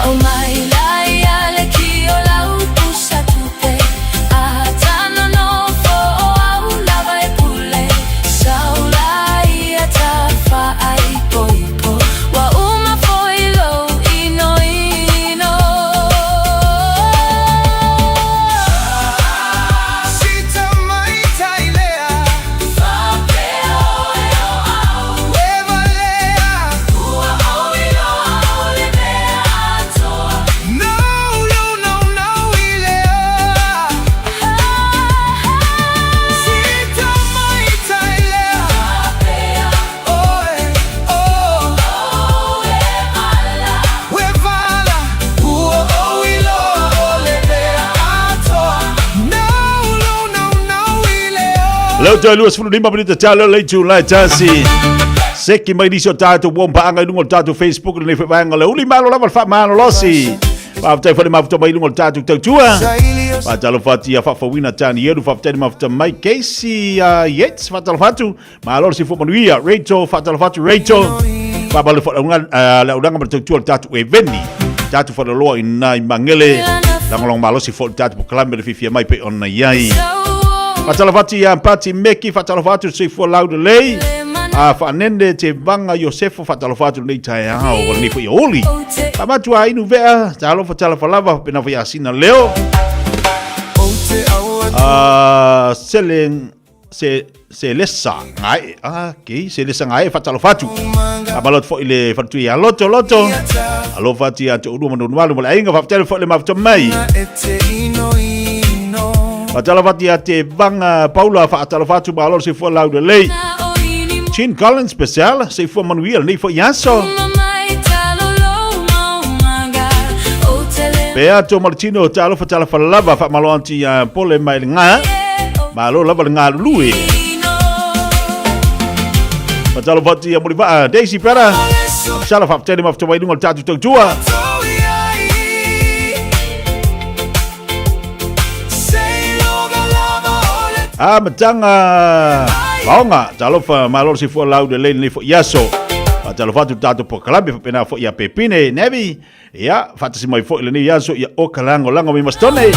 Au mai la ia le ki o lau pusa tupe A tano nofo o au lava e pule Saula ia ta whaaipoipo Ua uma foi lou inoino. Sita mai tai lea. Faapea oe o au. E valea. Ua ou iloa o le mea atoa. Nau lou naunau i lea. Sita mai tai lea. Faapea Oe, oh. oe vala. E vala. Ua ou iloa o le mea atoa. Nau lou naunau i lea. Leo toe 25 minute talo le itu lai tasi. Seki mai nisi o tātou uom paanga i lunga o le tātou Facebook lenei foi vaega le uli malo lava le faamalolosi. Faafetai foi le mafuta mai i luga o le tātou tautua. Faatalofa atu ia Faafauina Tanielu, faafetai le mafuta mai Casey Yates, faatalofa atu. Malo le soifua manuia. Rachel, faatalofa atu Rachel. Faamalo foi le auaunaga ma le tautua o le tātou Eveni. Tātou faleoloa i nai Mangele. Lagolago malosi foi le tātou polokalame le fiafia mai pei ona i ai. Faatalofa atu ia Pati Meki, faatalofa atu le soifua laulelei. A faanene te vanga Iosefo, faatalofa atu lenei taeao, o lenei foi aoauli. Faamatu a inu vea, talofa talofa lava, pena foi asina leo. A sele se se lesa ngai a ke se lesa ngai faatalofa atu. Faamalo atu foi le faletui ia Loto Loto. Alofa atu ia te ulua ma nonu alu ma le aiga, faafetai foi le mafuta mai. E te inoino. Faatalofa atu ia te Vanga Paula, faatalofa atu malo le soifua laulelei. Chin Collins Special, soifua manuia lenei foi aso. Peato Martino, talofa talofa lava, faamalo atu ia Pole mai le ngā. Malo lava le galulue. Faatalofa atu ia Mulivaa Daisy Pera. Sala faafetai le mafuta mai luga o le tatou tautua. A matanga vaonga talofa malo le soifua lau lelei lenei foi aso. Faatalofa atu le tatou polokalame faapena foi ia Pepine Nevi. Ia, faatasi mai foi lenei aso ia o ka lagolago mai Masitone.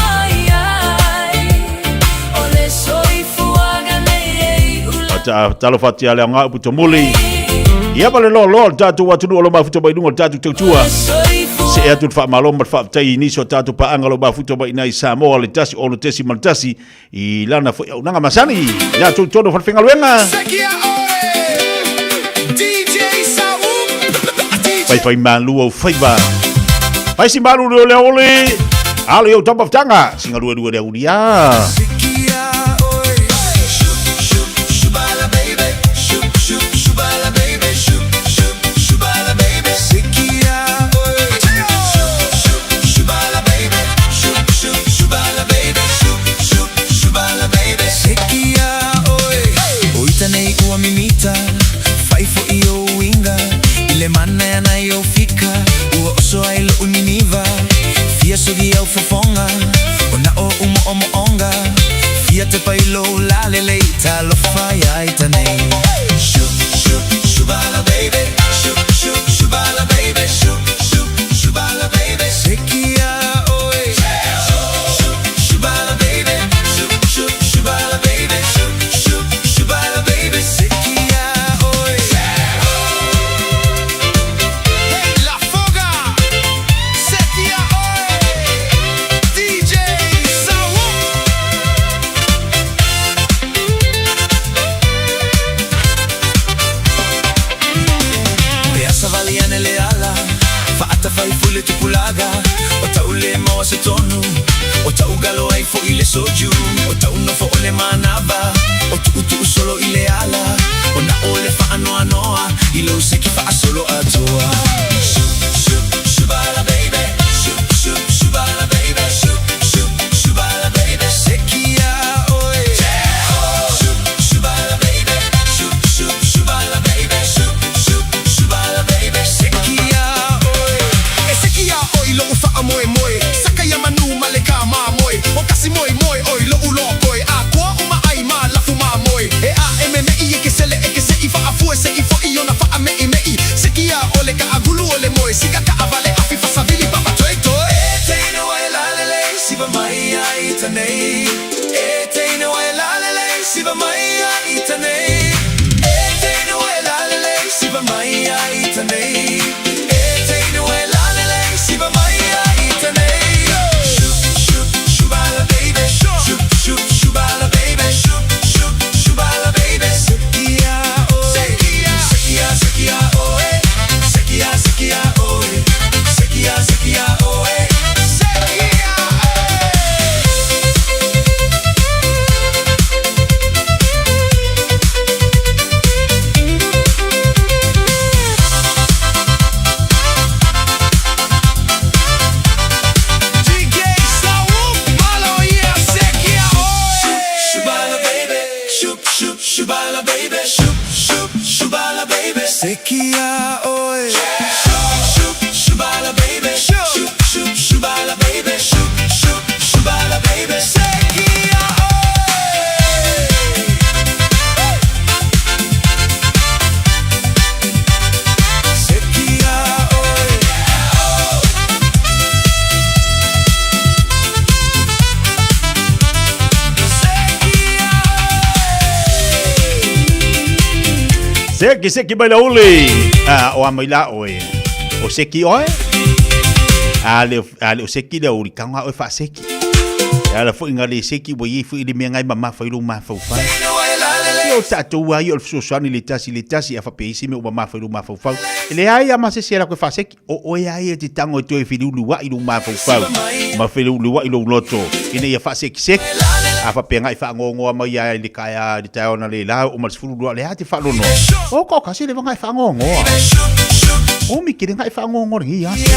Talofa atu ia Leaoga upu tomuli. Ia ma le loaloa o le tatou atunuu o lo mafuta mai luga o le tatou tautua. See atu le faamalo ma le faafetai i nisi o tatou paaga o lo mafuta mai i Samoa le 1 6.1 i lana foi auaunaga masani. Ia tou tonu o falefaigaluega. Faifai malu au faiva. Fai si malu leo leo ole. Alo iau tapa futanga. Singa lue lue leo ulia. Seki, seki mai la uli. Ah, o a mai la oe. O seki oe. A le, a le o seki le uli. Kanga oe fa seki. A la fo inga le seki wa ye fo ili mea ngai mama fa ilu ma fa fa. O tatou ai o le fesoasoani le tasi le tasi a faapea isi mea ua mamafa i lou mafaufau. E leai a ma se isi e lakou e faaseki. O oe a ia e te tago e toe feliuluai lou mafaufau ma feliuluai lou loto ina ia faasekiseki. A faapea agai faagoagoa mai ai le kaea i le taeao analeila oo ma le 12 o le a te faalonoa. O ka kasi le vaga e faagoagoa. O mi kere nga e whaangongo lengi aso.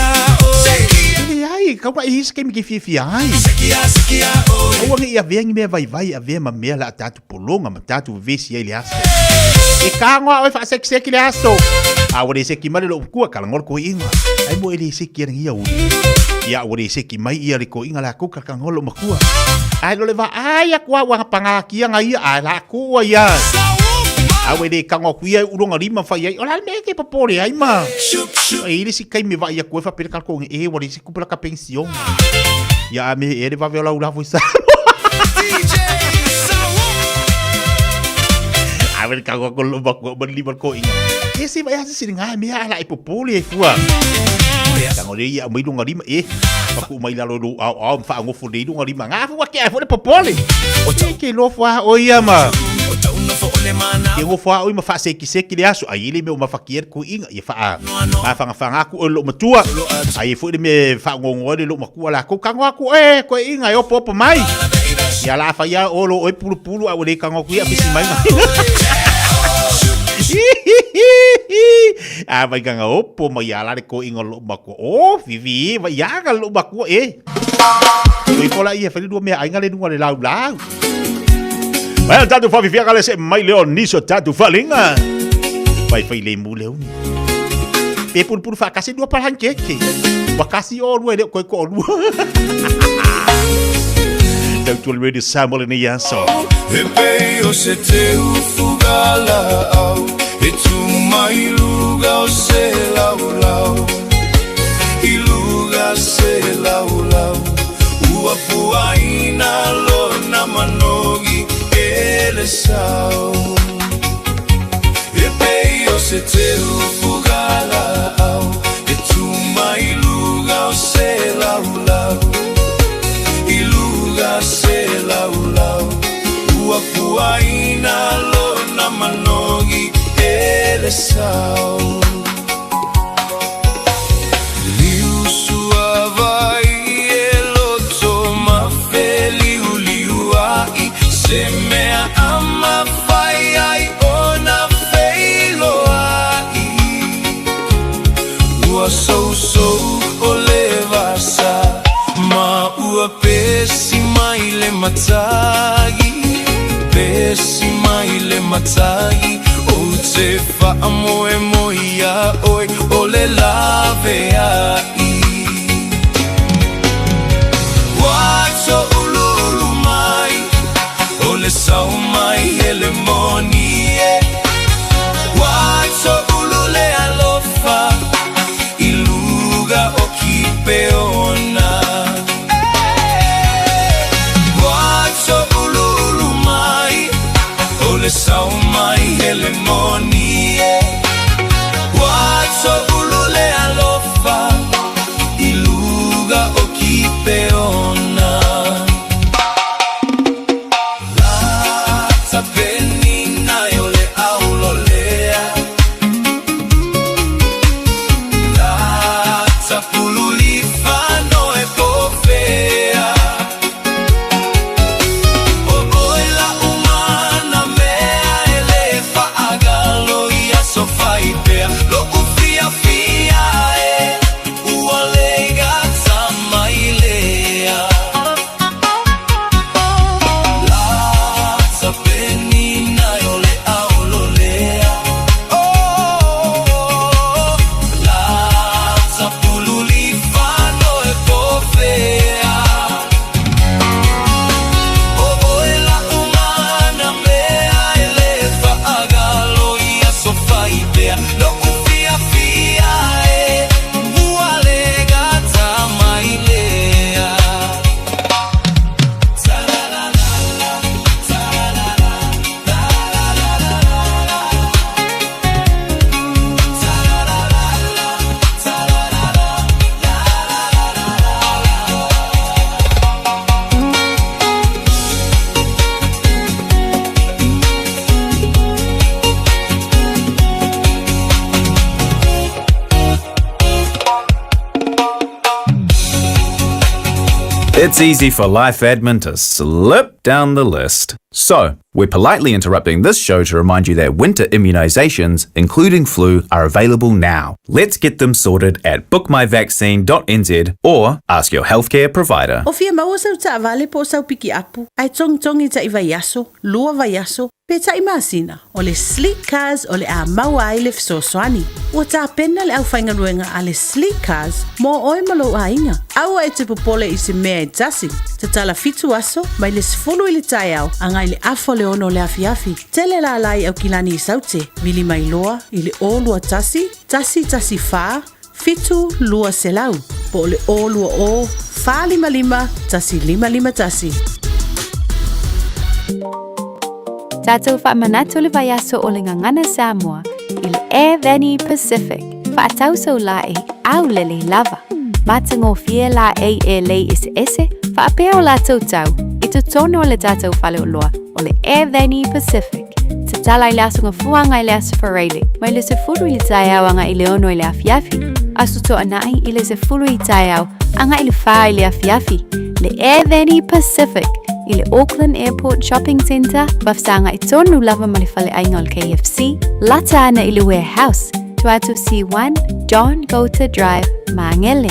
E leai, kau na e hisi kemi ke fiafia ai. Aua nge i avea ni mea vaivai, avea ma mea la a tatu pologa ma tatu vevesi ai le aso. E kagoa oe faasekiseki le aso. A ua le seki mai le lou kua, kalagoa le koiiga. Ai mo e le seki ana ia uli. Ia ua le seki mai ia le koiiga la kou kalakalagoa lou makua. Ae lo le vaai aku a ua pagakia ga ia, ae la kua ia. A ua le kago aku ia e uloga lima fai ai, o le a le mea e te popole ai ma. E i le isi taimi e vaai aku ai faapea le kalakoga e ua le isi kupu la ka pension. Ia a me e le vave o lau lafo i Samoa. A me le kago aku lo makua ma le lima le koiga. E se vai ase sili ngai mea ala e popole e fua. Tango le ia mai lunga lima e. Paku mai lalo lo au au mfa ngofo le lunga lima. Nga fu ke ai fo le popole. E ke lo fua o ia ma. Ke ngofo a oi ma faasekiseki le aso, ai le mea o mafakia le koiiga, ia faa mafagafanga aku oe lou matua, ai foi le mea e faagogo ai le lou makua lakou, kago aku oe koiiga e opoopo mai. Ia la fai a o lo oe pulupulu a ua le kago aku ia pisi mai. A vai kaga opo mai ala le koiiga o lou makua. O, fifi, vai aga lou makua e. Oi fola ia fai lua mea aiga le luga le laulau. Mai al tatu whawhiwhia le se mai leo niso tatu whalinga. Vai whai le mu leo ni. Pe puru puru whakasi lua parahan keke. Wakasi o lua e leo koe ko o lua. Tau tual radio Samuel ni aso. E pei o se teu fugala au E tu mai luga o se laulau I luga se laulau Ua puaina lona manogi e le sao E pei o se teu fugala au E tu mai luga o se laulau I luga se laulau Ua puaina lona manogi e le sao Liu suavai e loto mafe liuliuai Se mea a mafai ai ona feiloai Ua sousou o le vasa Ma ua pesi mai le matagi Pesi mai le matagi Ou te faamoemoe iā oe O le laveai Ua toʻuluulu mai O le sao mai hele moni e Ua toʻulu le alofa I luga o Kipeona Ua toʻuluulu mai O le sao mai hele moni e Ua toʻulu le alofa I luga o Kipeona Lata penina o le aulolea Lata pululifano e pofea O oe la umana mea e le faagalo ia so faipea Lo'u fiafia e ua le gata mai lea Lata penina o le aulolea Oh, lata pululifano e pofea O oe la umana mea e le faagalo ia so faipea Lo'u fiafia e ua le gata mai lea It's easy for life admin to slip down the list. So, we're politely interrupting this show to remind you that winter immunizations, including flu, are available now. Let's get them sorted at bookmyvaccine.nz or ask your healthcare provider. O fia maua sau taavale po o sau pikiapu, ae togitogi taʻi vaiaso, lua vaiaso, pe taʻi masina, o le Sleek Cars o le a maua ai le fesoasoani. Ua tapena le aufaigaluega a le Sleek Cars mo oe ma lou aiga. Aua e te popole i se mea e tasi. Tatala fitu aso, mai le 10 i le taeao agai le afa o le ono o le afiafi. Tele lala i Aukilani i Saute, vili mai loa i le 021 114 7200 po o le 020 455 1551. Tatou faamanatu le vaiaso o le Gagana Samoa i le Air Pacific. Faatau laei aulelei lava. Matagofie laei e lei eseese, faapea o latou tau, i totonu o le tatou faleoloa o le Air Pacific. Tatala i le Aso Gafua agai i le Aso Faraile, mai le 10 i le taeao agai i le 6 i le afiafi, Aso Toonai i le 10 i taeao agai i le 4 i le afiafi, le Air Pacific i le Auckland Airport Shopping Centre, faafesagai tonu lava ma le faleaiga o le KFC, lata ana i le Warehouse, 22 C1, John Goulter Drive, Māngere.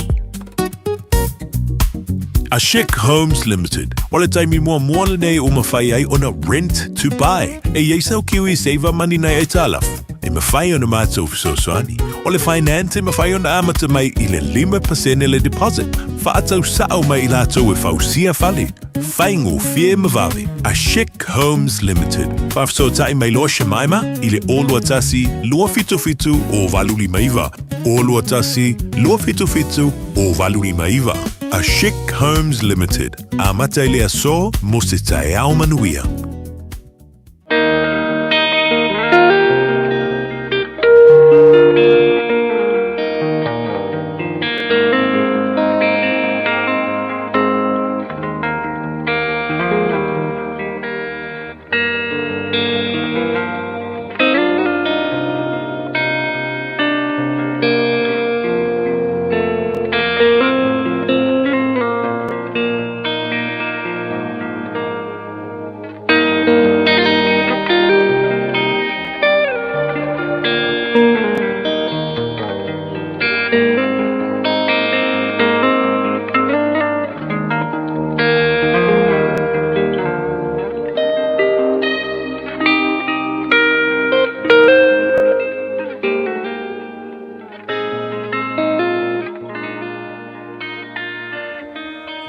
A Chic Homes Limited. O le taimi muamua lenei ua mafai ai ona rent to buy. E i ai sau Kiwi Saver Money nai aitalafu. E mafai ona matou fesoasoani. O le finance e mafai ona amata mai i le 5% le deposit. Faatau sao mai i latou e fausia fale. Faigofie ma vave. A Chic Homes Limited. Faafesootai mai loa Shemaima i le 021 277 0859. 021 277 0859. A Chic Homes Limited. Amata i le aso mo se taeao manuia.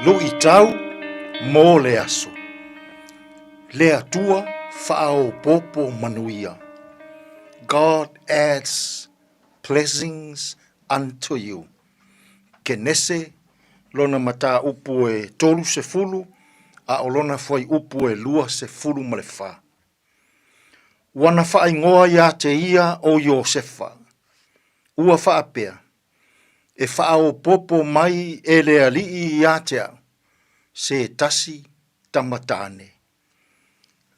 Luitau mo le aso. Le Atua faaopoopo manuia. God adds blessings unto you. Kenese, lona mataupu e 30, a o lona fuaiupu e 24. Ua na faaigoa iā te ia o Iosefa. Ua faapea, E faaopoopo mai e le Alii iā te au, se tasi tama tāne.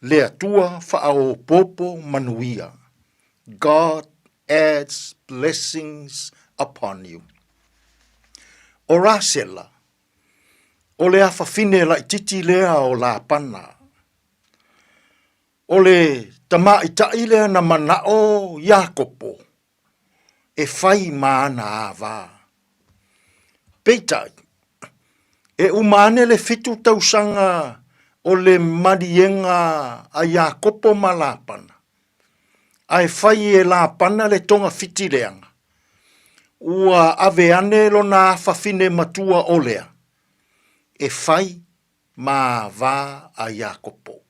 Le Atua faaopoopo manuia. God adds blessings upon you. O Rasela, o le afafine laititi lea o Lapana. O le tamaʻitaʻi lea na manaʻo Iakopo e fai ma ana ava. Peitai, e uma ane le fitu tausaga o le maliega a Iakopo ma Lapana, ae fai e Lapana le togafiti leaga, ua ave ane lona afafine matua o Lea, e fai ma ava a Iakopo.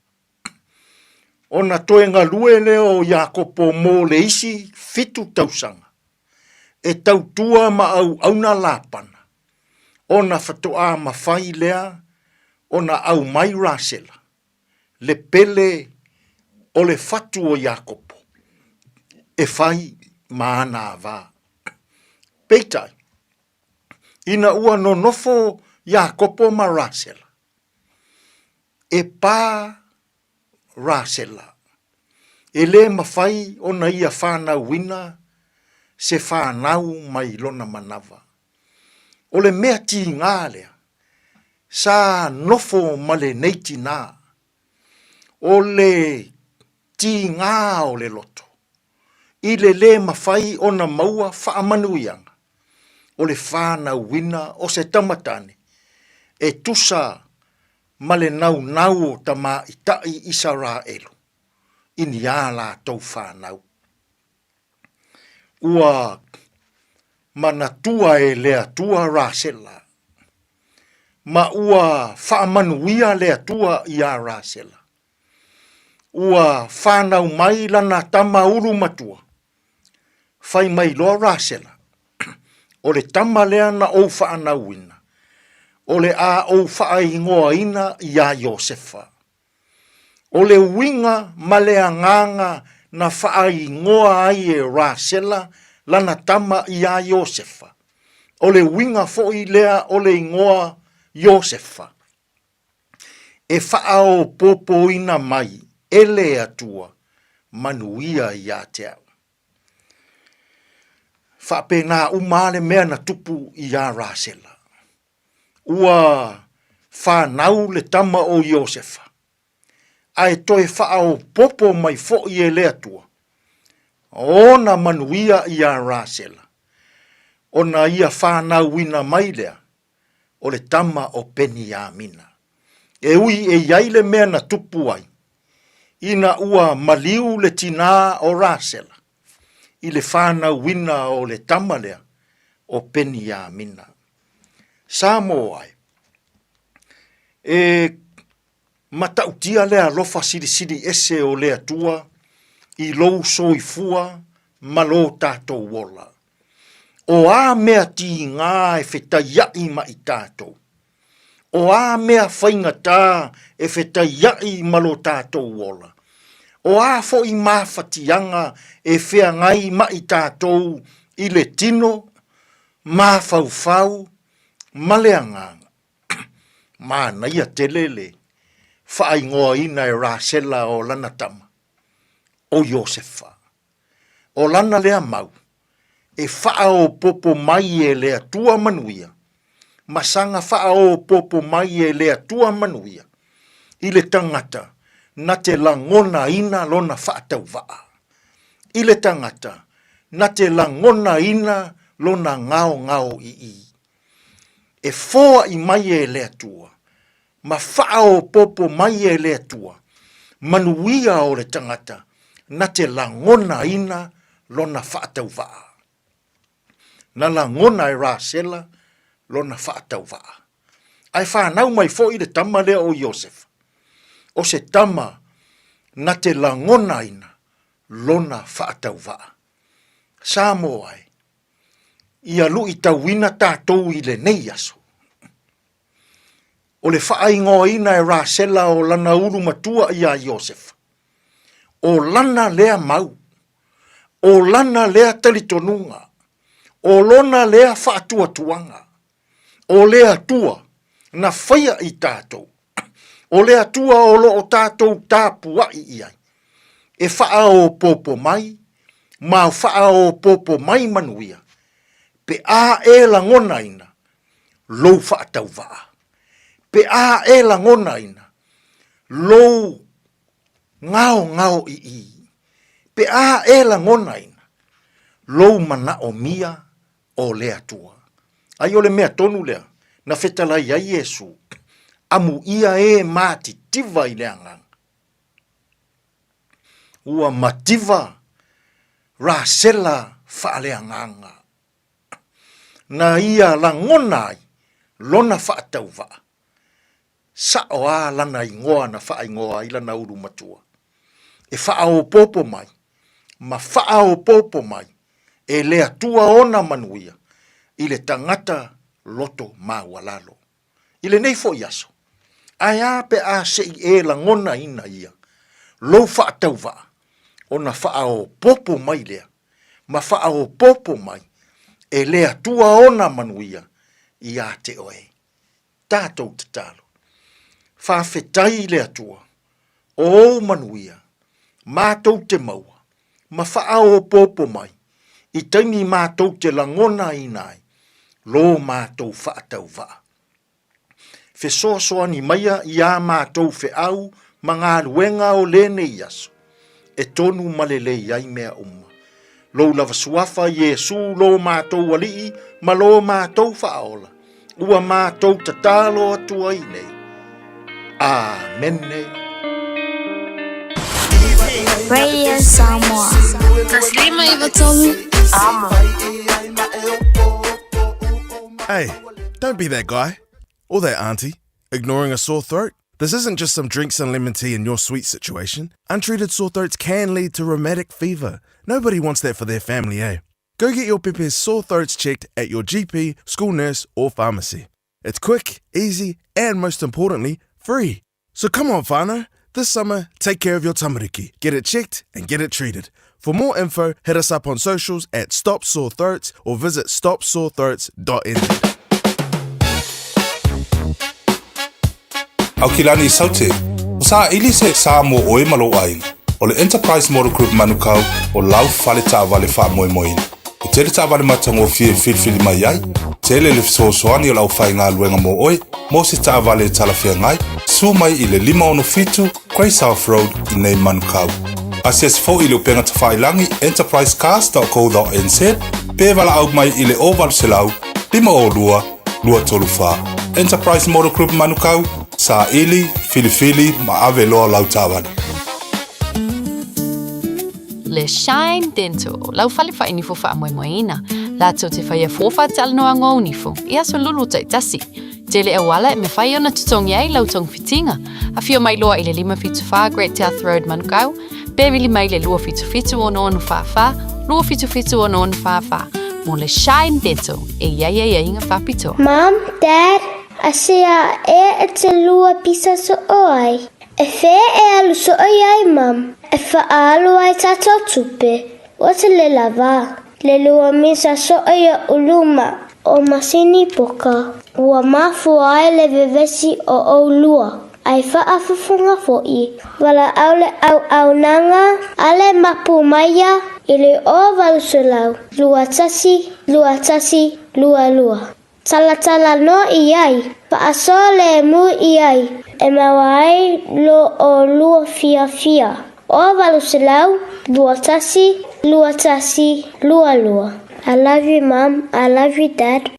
Ona toe galue lea o Iakopo mo le isi fitu tausaga, e tautua ma auauna Lapana, ona faatoa mafai lea ona aumai Rasela, le pele o le fatu o Iakopo, e fai ma ana ava. Peitai, ina ua nonofo Iakopo ma Rasela, E pā Rasela, e lē mafai ona ia whānauina se whānau mai lona manawa. O le mea tīngā lea, sa nofo ma lenei tinā. O le tigā o le loto, i le lē mafai ona maua faamanuiaga, o le fanauina o se tamatane e tusa ma le naunau o tamaitai Isaraelu i ni a latou fanau. Ua manatua e le Atua Rasela, ma ua faamanuia le Atua iā Rasela. Ua fanau mai lana tama ulu matua, fai mai loa Rasela, O le tama lea na ou faanauina, o le a ou faaigoaina iā Iosefa. O le uiga ma le agaga na faaigoa ai e Rasela lana tama iā Iosefa, o le uiga foi lea o le igoa Iosefa, e faaopoopoina mai e le Atua manuia ia te au. Faapena uma lava le mea na tupu iā Rasela. Ua fanau le tama o Iosefa, ae toe faaopoopo mai foi e le Atua ona manuia iā Rasela, ona ia fanauina mai lea o le tama o Peniamina. E ui e i ai le mea na tupu ai, ina ua maliu le tinā o Rasela i le fanauina o le tama lea o Peniamina. Samoa e, e matautia le alofa silisili ese o le Atua i lou soifua ma lo tatou ola. O a mea tigā e fetaiaʻi ma i tatou? O a mea faigata e fetaiaʻi ma lo tatou ola? O a foi mafatiaga e feagai ma i tatou i le tino, mafaufau ma le agaga? Manaia tele le faaigoaina e Rasela o lana tama, o Iosefa. O lana lea mau, e faaopoopo mai e le Atua manuia, ma saga faaopoopo mai e le Atua manuia i le tagata na te lagonaina lona faatauvaa, i le tagata na te lagonaina lona gaogaoi'i. E foai mai e le Atua ma faaopoopo mai e le Atua manuia o le tagata na te lagonaina lona faatauvaa. Na lagona e Rasela lona faatauvaa. Ae fanau mai foi le tama lea o Iosefa, o se tama na te lagonaina lona faatauvaa. Samoa e, ia luitauina tatou i lenei aso. O le faaigoaina e Rasela o lana ulu matua iā Iosefa, o lana lea mau, o lana lea talitonuga, o lona lea faatuatuaga, o le Atua na faia i tatou, o le Atua o lo o tatou tapuai i ai, e faaopoopo mai ma faaopoopo mai manuia pe a e lagonaina lou faatauvaa, pe a e lagonaina lou gaogaoi'i, pe a e lagonaina lou manaomia o le Atua. Ai o le mea tonu lea na fetalai ai Iesu, amuia e matitiva i le agaga. Ua mativa Rasela faaleagaga. Na ia lagona ai lona faatauvaa, sao a lana igoa na faaigoa ai lana ulu matua, e faaopoopo mai ma faaopoopo mai e le Atua ona manuia i le tagata loto maualalo. I lenei foi aso, ae a pe a se i e lagonaina ia lou faatauvaa ona faaopoopo mai lea ma faaopoopo mai e le Atua ona manuia ia te oe. Tatou tatalo. Faafetai i le Atua o ou manuia matou te maua ma faaopoopo mai i taimi matou te lagonaina ai lo matou faatauvaa. Fesoasoani maia iā matou feau ma galuega o lenei aso, e tonu ma lelei ai mea uma. Lou lava suafa Iesu lo matou Alii ma lo matou Faaola, ua matou tatalo atu ai nei. Amene. Radio Samoa. 153 Amo. Hey, don't be that guy. Or that auntie, ignoring a sore throat. This isn't just some drinks and lemon tea in your sweet situation. Untreated sore throats can lead to rheumatic fever. Nobody wants that for their family, eh? Go get your pepe's sore throats checked at your GP, school nurse, or pharmacy. It's quick, easy, and most importantly, free. So come on, whānau. This summer, take care of your tamariki. Get it checked and get it treated. For more info, hit us up on socials at Stop Sore Throats or visit stopsorethroats.nz. Aukilani Saute, o saili se sa mo oe ma lou aiga. O le Enterprise Motor Group Manukau o lau fale taavale faamoemoeina. E tele taavale matagofie e filifili mai ai, tele le fesoasoani o le aufaigaluega mo oe mo se taavale e talafeagai, susu mai i le 567 Grey South Road i nei Manukau. Asiasi foi i le upega tafailagi enterprisecars.co.nz pe valaau mai i le 0800 502 234. Enterprise Motor Group Manukau, saili, filifili ma ave loa lau taavale. Le Shine Dental, lau fale faainifo faamoemoeina, latou te faia fua faatalanoaga o nifo i aso lulu taitasi. Tele auala e mafai ona totogi ai lau togafitiga. Afio mai loa i le 574 Great South Road Manukau, pe vili mai le 277 6644, 277 6644 mo le Shine Dental e i ai aiaiga faapitoa. Mom, Dad, asea ea e te lua pisa so'o ai? E fea e alu so'o i ai, Mom? E fa'aalu ai tatou tupe. Ua tele lava. Le lua misa so'o i luma o masini poka. Ua mafua ai le vevesi o ʻolua. Ai faafofoga fo'i. Valaau le auaunaga a le mapu maia i le 0800 21 21 22. Talatala noa i ai, faasoa lemu i ai, e maua ai lo ʻolua fiafia. 0800 21 21 22. I love you, Mom. I love you, Dad.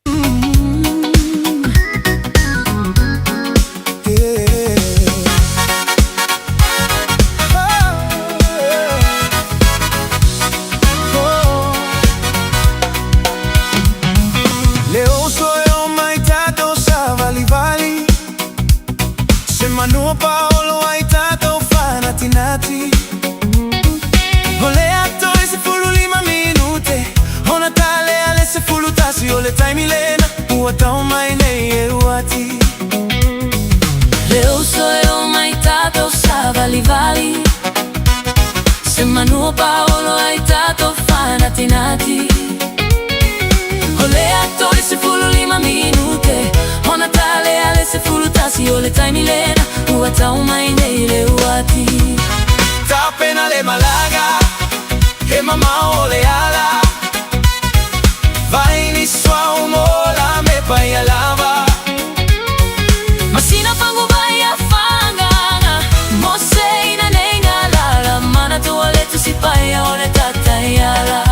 Le oso e o mai tatou savalivali Se manua paolo ai tatou fanatinati O le ato e 15 minute Ona tale ale 11 o le taimi lena Ua tau mai nei e uati Le uso e o mai tatou savalivali Se manua paolo ai tatou fanatinati O le ato e 15 minute Ona tale ale 11 o le taimi lena Ua tau mai nei le uati Tapena le malaga He mamao o le ala Vaini sua umola me pai lava Masina fangu vai a fanganga Mose ina nenga lala Mana tua le tusi pai o le tataiala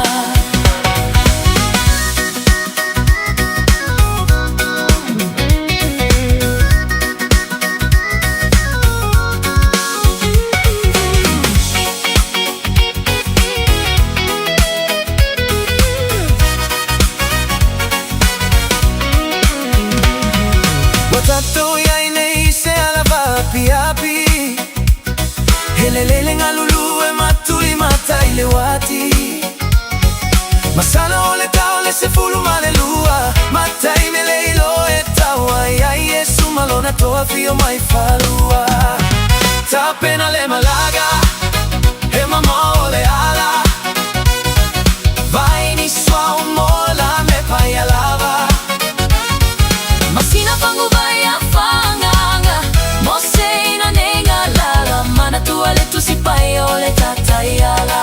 Ua tatou i ai nei i se ala vaapiapi He lelele galulū e matuli mata i le uati Masalo o le tau le 12 Ma taimi le iloa e tau ai ai Iesu ma lona toa fio mai falua Tapena le malaga He mamao o le ala Vaini sua umola me paia lava Masina fangu vai a fanganga Mose ina nenga lala Mana tua le tusi pai o le tataiala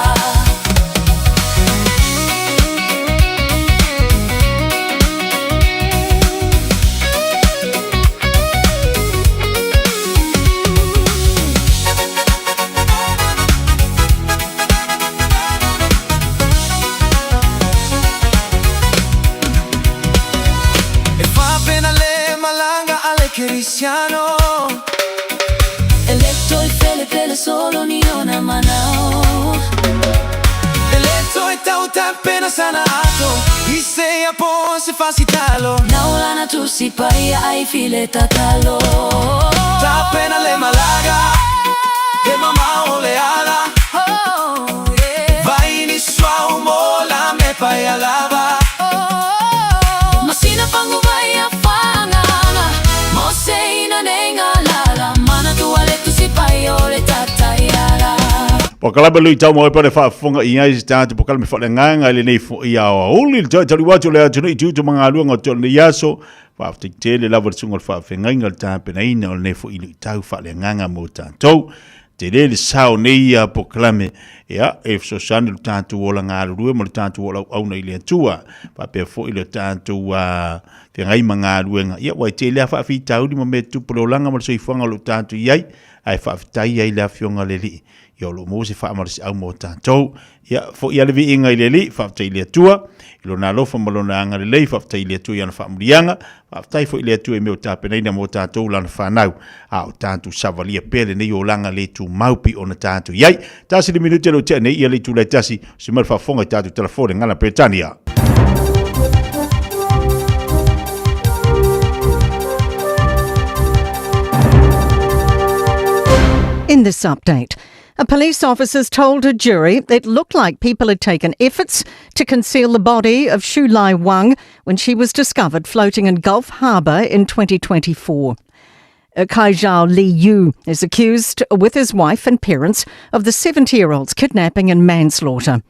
kerisiano. E le toe pelepele solo ni ona manao. E le toe tautapena sana ato I se apo se fasitalo. Naulana tusi paia ai file tatalo. Tapena le malaga E mama o le ala. Oh, yeah. Vaini sua umola me paia lava. Oh, masina pangu vai a whanganga. Mose ina nenga lala. Mana tua le tusi pai o le tataiala. Po kalama lui tau mo pa faafofoga i ai se tatou pokalame faaleagaga i lenei foʻi aoauli le taitali atu o le atunuu i tutu magaluega o te o lenei aso faafetaitele lava le suga o le faafegaiga le tapenaina o lenei foʻi luitau faaleagaga mo tatou tele le sao nei ia pokalame ia e fesoasoani le tatou ola galulue ma le tatou ola auauna i le Atua faapea foʻi le tatou feagai ma galuega ia ua e tele a faafitauli ma mea tupu le olaga ma le soifuaga o lo tatou i ai ae faafetai ai le afioga le Alii ia o lo o maua se faamalosiau mo tatou. Ia, foʻi a le viiga i le Alii, faafetai i le Atua, i lona alofa ma lona agalelei, faafetai i le Atua i ana faamuliaga, faafetai foi i le Atua i mea o tapenaina mo tatou lana fanau, a o tatou savalia pea lenei olaga le tumau pei ona tatou i ai. Tasi le minute le o tea nei ia le itula e tasi, se mai le faafofoga i tatou telefone ngana Peretania. In this update, a police officer's told a jury it looked like people had taken efforts to conceal the body of Shulai Wang when she was discovered floating in Gulf Harbour in 2024. Kaizhao Li Yu is accused with his wife and parents of the 70-year-old's kidnapping and manslaughter.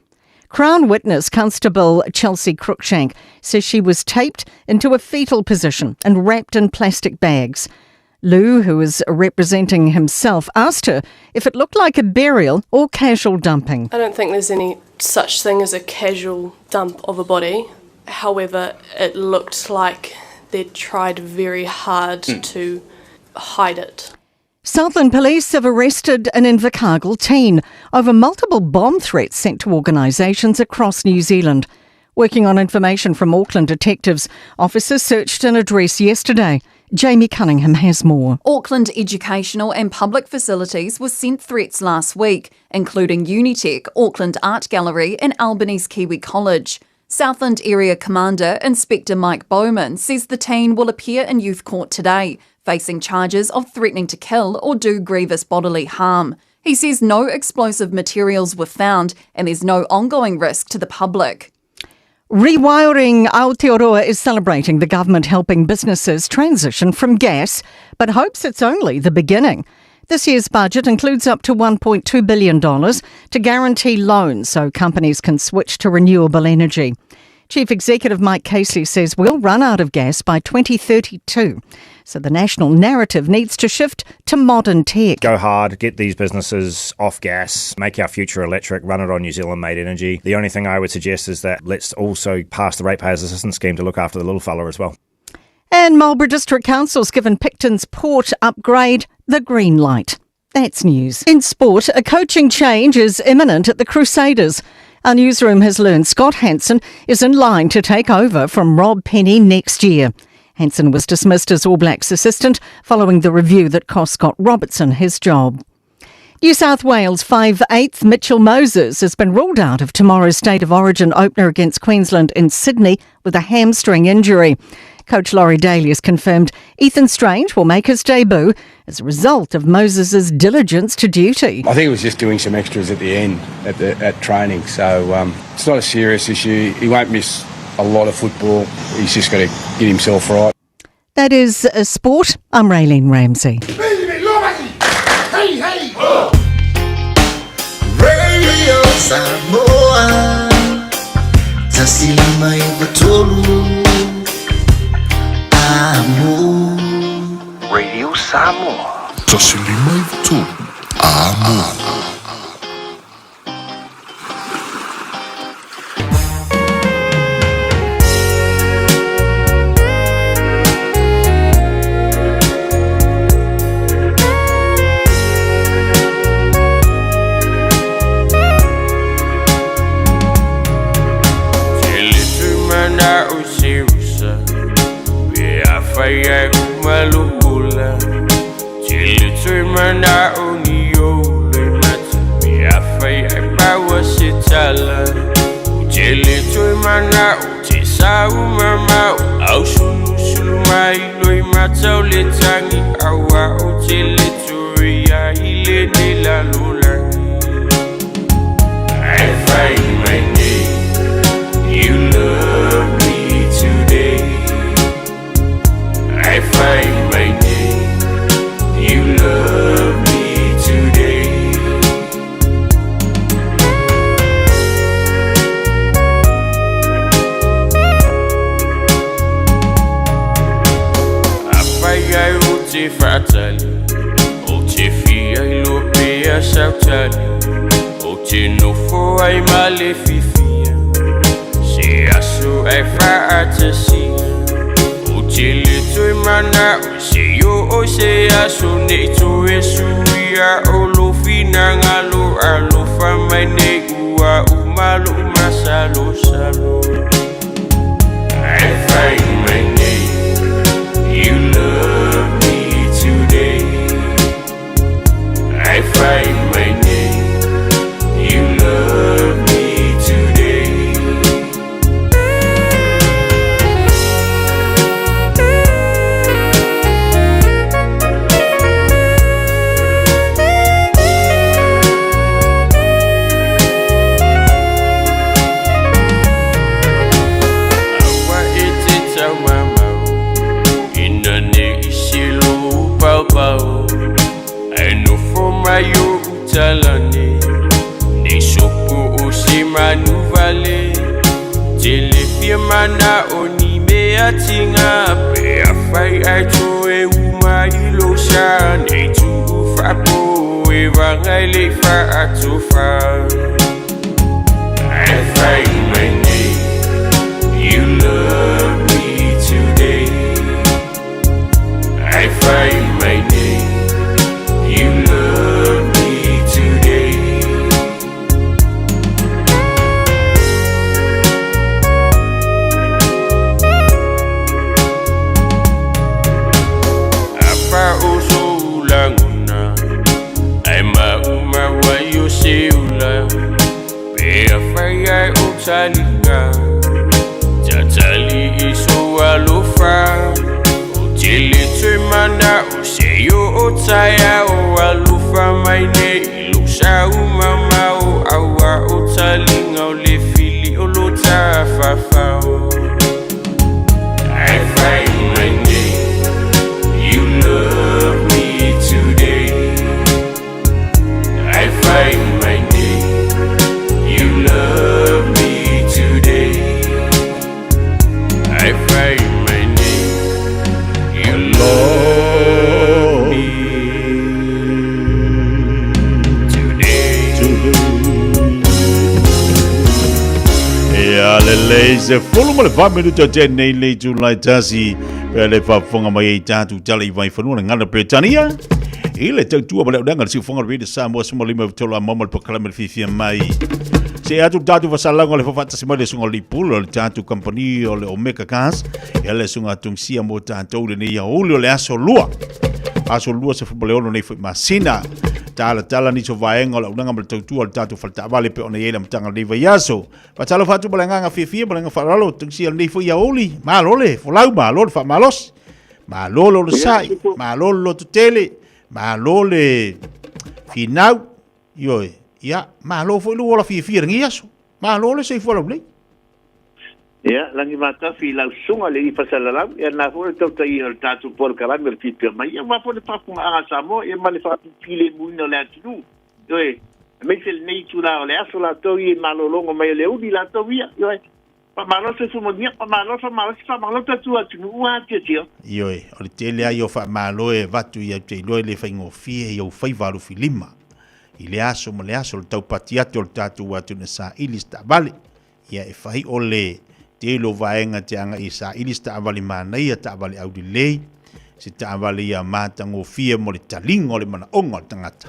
Crown witness Constable Chelsea Cruikshank says she was taped into a fetal position and wrapped in plastic bags. Liu, who is representing himself, asked her if it looked like a burial or casual dumping. I don't think there's any such thing as a casual dump of a body. However, it looked like they'd tried very hard to hide it. Southland Police have arrested an Invercargill teen over multiple bomb threats sent to organisations across New Zealand. Working on information from Auckland detectives, officers searched an address yesterday. Jamie Cunningham has more. Auckland educational and public facilities were sent threats last week, including Unitec, Auckland Art Gallery and Albany's Kiwi College. Southland Area Commander Inspector Mike Bowman says the teen will appear in youth court today, facing charges of threatening to kill or do grievous bodily harm. He says no explosive materials were found and there's no ongoing risk to the public. Rewiring Aotearoa is celebrating the government helping businesses transition from gas, but hopes it's only the beginning. This year's budget includes up to $1.2 billion to guarantee loans so companies can switch to renewable energy. Chief Executive Mike Casely says we'll run out of gas by 2032. So the national narrative needs to shift to modern tech. Go hard, get these businesses off gas, make our future electric, run it on New Zealand-made energy. The only thing I would suggest is that let's also pass the Ratepayers Assistance Scheme to look after the little fella as well. And Marlborough District Council's given Picton's port upgrade the green light. That's news. In sport, a coaching change is imminent at the Crusaders. Our newsroom has learned Scott Hansen is in line to take over from Rob Penney next year. Hansen was dismissed as All Blacks assistant following the review that cost Scott Robertson his job. New South Wales 5'8" Mitchell Moses has been ruled out of tomorrow's State of Origin opener against Queensland in Sydney with a hamstring injury. Coach Laurie Daley has confirmed Ethan Strange will make his debut as a result of Moses' diligence to duty. I think it was just doing some extras at the end at training, so it's not a serious issue. He won't miss a lot of football. He's just got to get himself right. That is sport. I'm Raylene Ramsey. Hey, hey. Oh. Radio Samoa 153 Amo. Radio Samoa 153 Amo. malukula Tele tui mana o ni o le mata Me a whai ai paua se tala O tele tui mana o te sa umamau Au sulu sulu mai loi mata o le tangi Aua o tele tui a i le ne la lolangi I find my name. You love me today. I find my name. You love me today. Apai ai o te whaatali O te fia i lo pea sautali O te nofo ai ma le fifia Se aso ai whaatasia O te le toe mana o se yo o se aso Nei toe suia o lo whinanga lo alofa mai nei ua umalo umasalo salo I find my name. You love me today. I find my name. You love me today. Aua e te tau mamau Ina ne i se lo pau pau Ai nofo mai o utalane Nei sopo o se manu vale Te le fia mana o ni mea tinga Pe a whai ai toe uma i lo sa Nei tuu whapo e wangai le whaatofa I find my name. You love me today. I find my name. You love me today. Apa o so ulanguna Ai ma uma wa yo se ula Pe a whai ai o talinga Tatali i so alofa O tele toe mana o se yo o taia o alofa mai nei i lo sa umamau Aua o talinga o le fili o lo tafafao I find my name. You love me today. I find my name. You love me today. I find my name. You love me today. Ia lelei se 14 minuto te nei le itulai 1 pe le faafofoga mai ai tatou tala i Vaifanua le gagana Peretania i le tautua ma le auaunaga le siufofoga o le Radio Samoa 15 a mama le polokalame le fiafia mai. Se atu le tatou faasalaga o le fafaatasi mai le susuga o le Lipula o le tatou kamupani o le Omega Cars ia le susuga Tungisia mo tatou lenei aoauli o le aso lua. Aso lua 16 nei foi masina. Talatala nisi o vaega o le auaunaga ma le tautua o le tatou fale taavale pei ona i ai le amataga o lenei vaiaso. Faatalofa atu ma le agaga fiafia ma le agaga faaaloalo Tungisia lenei foi aoauli. Malo le folau, malo le faamalosi, malo le onosai, malo le lototele, malo le finau. Ioe, ia, malo foi lou ola fiafia i lenei aso. Malo le soifua laulelei. Ia, lagi matafi i lau susuga le alii faasalalau, ia na foi o le tautaiga o le tatou polokalame o le Fiafia Mai, ia aua foi le faafofogaaga a Samoa, ia ma le faapipilemuina o le atunuu. Ioe, aemaise lenei itula o le aso latou ia i malologa mai o le uli latou ia, ioe. Faamalo le soifua manuia, faamalo le faamalosi, faamalo le tatou atunuu ua atiatia. Ioe, o le tele lava ia o faamalo e avatu ia ou te iloa e le faigofie i ou faiva alofilima i le aso ma le aso le taupati atu o le tatou atunuu e saili se taavale. Ia e fai o le tele o vaega te agai e saili se taavale manaia, taavale aulelei, se taavale ia matagofie mo le taliga o le manaoga o le tagata.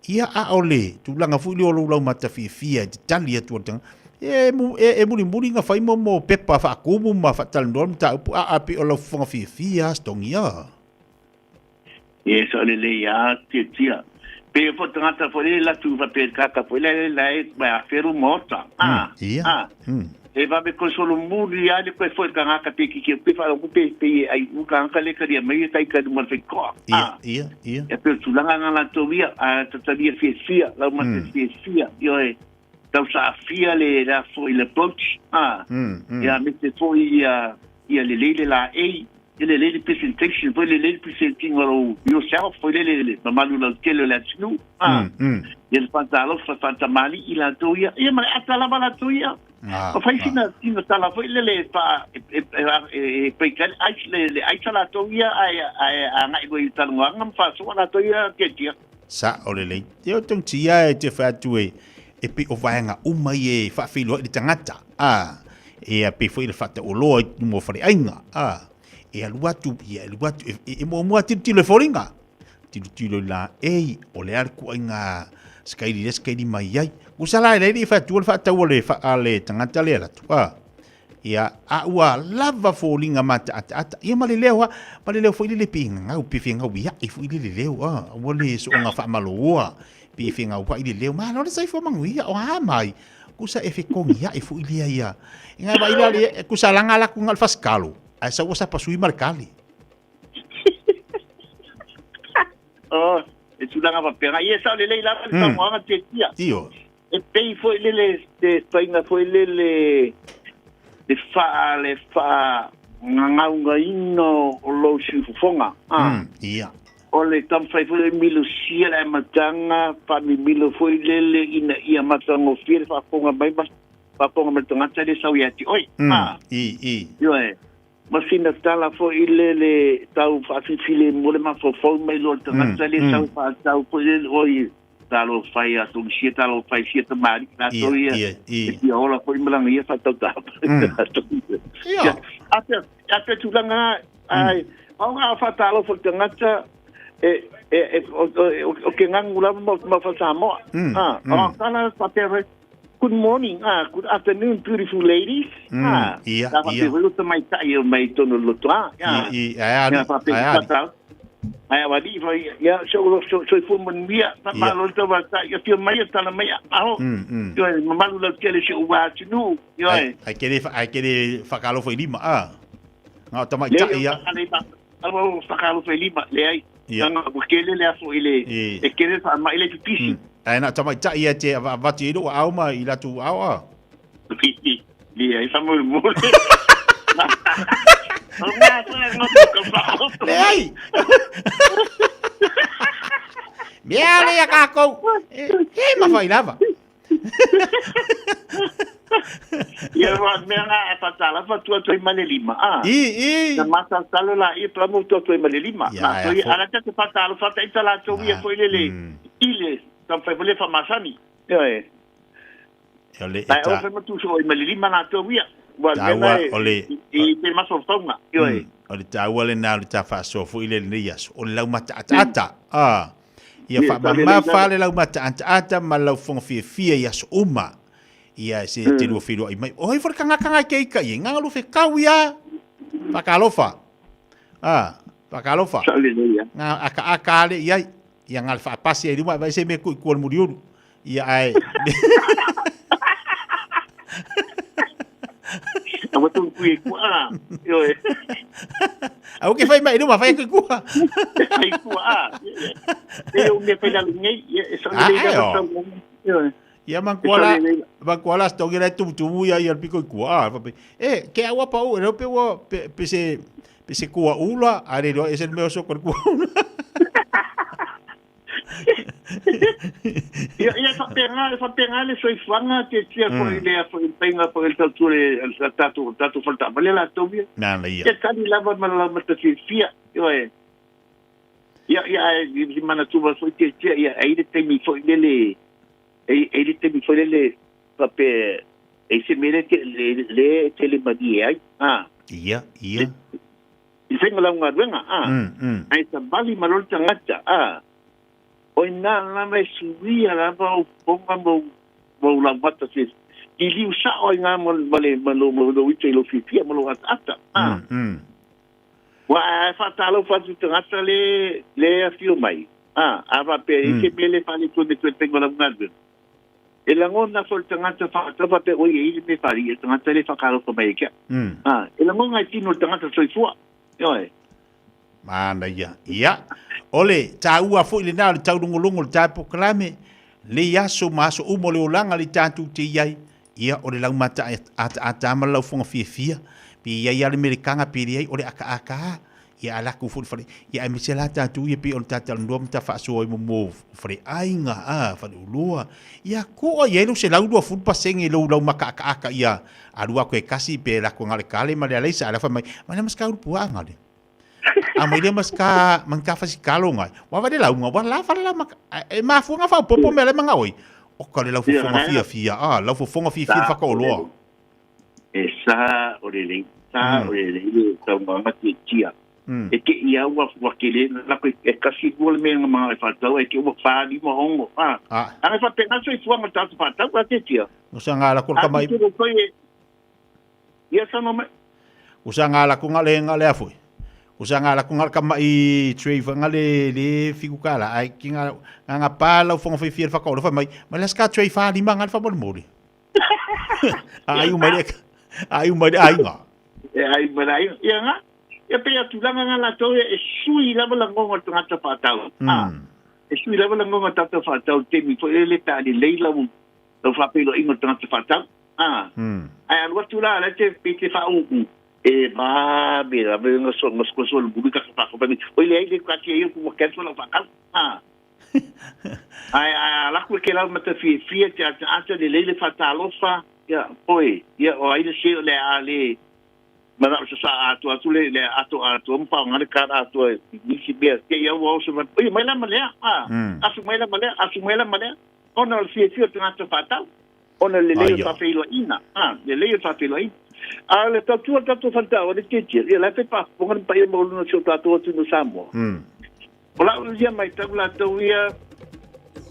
Ia a o le tulaga foi lea o lou laumata fiafia e te tali atu a le tagata, e, e, e mulimuli na fai mo mo pepa faatumu ma faatalanoa le mataupu, a a pei o lau fofoga fiafia a stogia. Ia sa le le ia tia tia. Pe fo tangata fo le la tu va pe kaka fo le le e ma aferu mota. Ah. Ia. Ah. E va me ko solo muri ia le ko fo ka ngaka pe ki ki pe fa ko pe pe ai u ka ngaka le ka dia mai tai ka du mar fe ko. Ia, ia, ia. E pe tulanga nga la to ia a tatalia fia fia la ma fia fia io e tau sa fia le la fo i le approach. Ah. Ia me te fo ia ia le le la e le le presentation foi le le presenting o yourself foi le le mamalu la tele la tinu. Ah. Ia le fantalo fa fantamali i la to ia ia ma ata la la to ia. O fai sina sina tala foi le le pa e pe ka ai le le ai tala to ia ai ai a ngai go i tala nganga fa so la to ia ke tia. Sa o le le. Te o tong tia e te whatu e e pi o vaenga uma i e whaawhilo i le tangata. Ah. E a pe fo i le whata o loa i mo whare ainga. Ah. E alu atu, e alu atu, e mua mua tilo tilo e fōringa. Tilo tilo la e o le alu ku ainga skairi le skairi mai ai. Usala e leiri whatu o le whatau o le wha le tangata le alatu. Ah. Ia a ua lava fōringa mata ata ata. Ia ma le leo ha, ma le leo fo i le pi ngau, pi fi ngau ia i fo i le leo. Ah. Ua le so nga wha maloa. Pi fi ngau i le leo. Ma lo le sai fo mangu ia o ha mai. Kusa e fi kongi ia i fo i le ia. Inga ba ila le kusa langa la ku ngal faskalo. Ai sa wasa pasui markali. Oh, e tulanga pa pera. Ia sa le le la le sa te tia. Tio. E pei foi le le te painga foi le le le fa le fa nganga ino o lo sifufonga. Ah. Ia. O le tamfai foi le milo sia le matanga fa mi milo foi le le ina ia matanga fie fa fonga mai ma fa fonga matanga tanga le sa ia ti oi. Ah. I i. Io e. Masina tala fo i le le tau whaafifile mo le mafofou mai lo tangata le sau whaatau fo i le oi talo whai a tung sia talo whai sia ta mari la to ia e tia ola fo i malanga ia whaatau tapa. Ia. Ate tūlanga ai au ngā whaatalo fo tangata e e o ke ngangu lava ma whasamoa. Ah, o tala whapea. Good morning, good afternoon, beautiful ladies. Ah, ia, ia. Mai tono loto, ia, ai wali ia so so so fu mon mia ma lo to va ia fia mai tala mai aho. Yo mamalu la kele se wa tinu. Yo ai kele ai kele fakalo fo lima ah. Nga tamai ta ia. Alo fakalo fo lima le ai. Nga kele le aso ile e kele fa ma ile pisi. Ai na tamai ta ia te avati i lo au ma i latu au a. Li ai fa mo mo. Le ai. Mea le ia kākou. E ma whai lava. Ia roa mea ngā e whatala whatua toi ma le lima. I, i. Na mata talo la i pramu tua toi ma le lima. Na toi ala te whatala whata i tala tau ia foi lele. Ile. Tam whai wale whamasani. Ia e. E le e ta. Ai o whai matu so i ma le lima nā tau ia. Taua o le... I te maso whaunga. Ia e. O le taua le nā le tā whaasofu i le le iaso. O le lau mata ata ata. Ah. Ia wha ma le lau mata ata ata ma lau whonga fia fia iaso uma. Ia se te lua whiroa i mai. Oi whare kanga kanga ke ika i. Nganga lufe kau ia. Whakalofa. Ah. Whakalofa. Ngā aka aka ale iai. Ia ngā le whaapasi ai luma. Vai se me kui kual muriuru. Ia ai. Awa tō kui e kua. Au ke whai mai luma, whai kui kua. Whai kua. E o mea whai lalu nei. E sa le lea. Ia mankuala stongi lai tumutumu ia ia piko i kua. E, ke aua pau, e reo pe ua pe se kua ula, a re roa e se mea o soko kua ula. Ia whapenga le soifuanga te tia fo i lea fo i painga fo i tautu le tatu whalta. Male la tau ia. Nā ia. Ia tani lava ma la mata fia. Ia e. Ia ia i mana tuba fo i te tia ia e le taimi fo i lele e le taimi fo i lele pape e se mele te le te le mani ai. Ah. Ia ia. I whenga lau ngā ruenga. Ah. Ai sa bali malol tangata. Ah. O ina lama e suia lava o ponga mo la mata se i liu sa o ngā mo le mo lo ite lo fifia mo lo ata. Ah. Ua a faatalofa atu i tagata le le afio mai, a, a faapea e i ai se mea le faaletonu e toe faiga o lau galuega. E lagona foi le tagata faatau faapea oi e i ai le mea faaalii a le tagata lea e faatalofa mai ai ke au. A, e lagona e tino le tagata soifua. Ioe. Manaia. Ia, o le taua foi lena o le taulogologo o le tatou polokalame, lei aso ma aso uma o le olaga le tatou te i ai, ia o le laumata ataata ma le laufoga fiafia, pe i ai lava le melekaga pe leai, o le akaaka lava, ia ae lako foi le fale, ia aemaise la tatou ia pei ona ta talanoa ma ta faasoa ai mo faleaiga, a, faleoloa, ia to'a i ai lou 120% i lou laumata akaaka ia alu aku e kasi pe lako ngale kale ma le alaisa, ae la fai mai, mai le masika ulu pua'a ngale. A mai le masika man ka fasi kalo ngai. Wa va le lauga, wa la fa la maka, e mafua nga faaopoopo mea la e manga oi. O ka le laufofoga fiafia, a, laufofoga fiafia le whakaoloa. E sa o le lei, sa o le lei le taumaga te tia. E te ia ua ua kele na lako e kasi lua le mea nga manga e whātau e te ua whā lima hongo. A, anga whapena soifua nga tātou whātau a te tia. No sa ngā la kore A kamai. te tiro koe e, ia sana mai. O sa ngā la ko ngale ngale a foi. O sa ngā la ko ngale kamai trade fa ngale le fiku kala ai ki ngā ngā ngā pā lau whanga whai fia whakaora whai mai. Mai las ka trade whā lima ngale whamole mole. Ai umai le ai umai le aiga. E ai mai le aiga. Ia ngā, ia pe a tūlanga ngā lātou e sui lava la ngonga o tagata whātau. E sui lava la ngonga o tagata whātau temi fo e le tā le leila u lau whāpeiloaiga o tagata whātau. Ai alu atu la la te pe te whaū e vave lava e ngaso ngaso ngaso le bulu ka whakapa mai. Oi le ai le kati ai ku cancel lau whakau. Ai a laku e ke lau mata fiafia te ata ata le lei le whatalofa ia oi ia o ai le se o le a le mana o sa atu atu le le ato atu mo pa ngale ka atu e nisi bea te ia o se oi mai la malea a asu mai la malea asu mai la malea ona o le fiafia o te ngata whatau ona le lei o whawheiloaina a le lei o whawheiloaina a le tautua tatou whantau o le tietia ia la pe pa ponga pa ia mo luna si o tatou atu no Samoa. O lau ia maitau latou ia,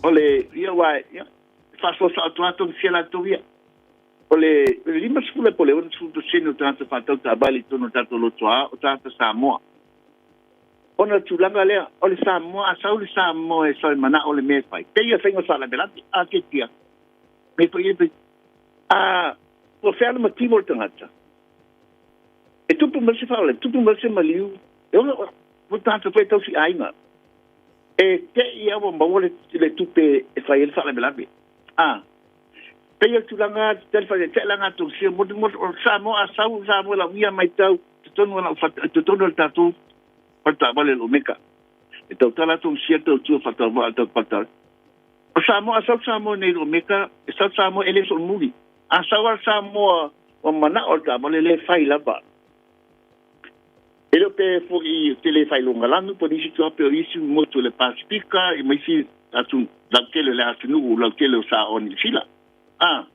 o le, ia aua, ia, e faasoasoa atu lava togasia latou ia. O le 50 po o le 60 pasene o tagata faatau taavale i totonu o le tatou lotoa, o tagata Samoa. Ona o le tulaga lea, o le Samoa, a sau le Samoa e sau e manao le mea e fai, pei o le faiga o le faalavelave, a kekia, me foi ia, a, ua fea le matimo o le tagata, E tupu mai se faaole, tupu mai se maliu, e ona ua tagata foi e tausi aiga. E te i a ua maua le, le tupe e fai ai le faalavelave. A, pei o le tulaga te le fai, te langa atu sia mo mo o Samoa a sau Samoa lau ia mai tau totonu o lau fata totonu o le tatou faletaavale o le Omega. E tautala atu sia tau tua fatauva'a tau faletaavale. O Samoa a sau Samoa nei i le Omega, e sau Samoa e le solomuli. A sau a le Samoa ua manao le taavale le fai lava. E le o pe foi te le fai loga lanu po nisi tuape o isi motu o le Pasifika i ma isi atu lautele o le atunuu lautele o Saoa Niu Sila. A,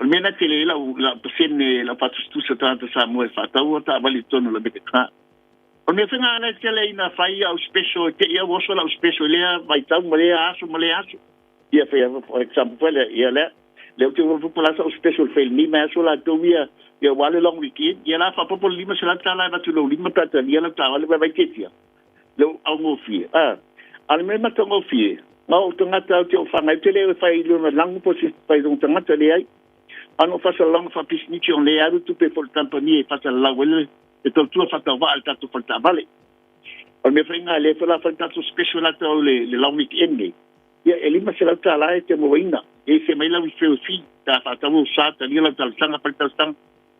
o le mea na tele ai lau, lau pasene, lau faatusatusa tagata Samoa e faataua taavale i totonu o le Amerika. O le mea foi na e tele ina fai au special e te i au oso lau special i lea vaitau ma lea aso ma lea aso. Ia fai for example foi lea, ia lea, lea ou te faaopoopo la sau special fai lenei mai aso latou ia, ia aua le long weekend, ia la faaopoopo le $500 e avatu i lou lima pe a talia lau taavale vaivai tietia. Lea ua augofie. A, a o le mea matagofie, na ou tagata ou te oo whangai, ou te le fai i lona langu po se fai lona tagata leai. A no faasalalau faapisinisi ona le alu tupe foi le kampani e faasalalau ai le tautua faatauvaa i le tatou faletaavale. O le mea foi lena, lea foi la fai le tatou special la tau le long weekend nei. Ia, e $500 e te moaina. E ese mai lau referral fee, pe a faatau ou sa, talia lau talosaga, fai le talosaga,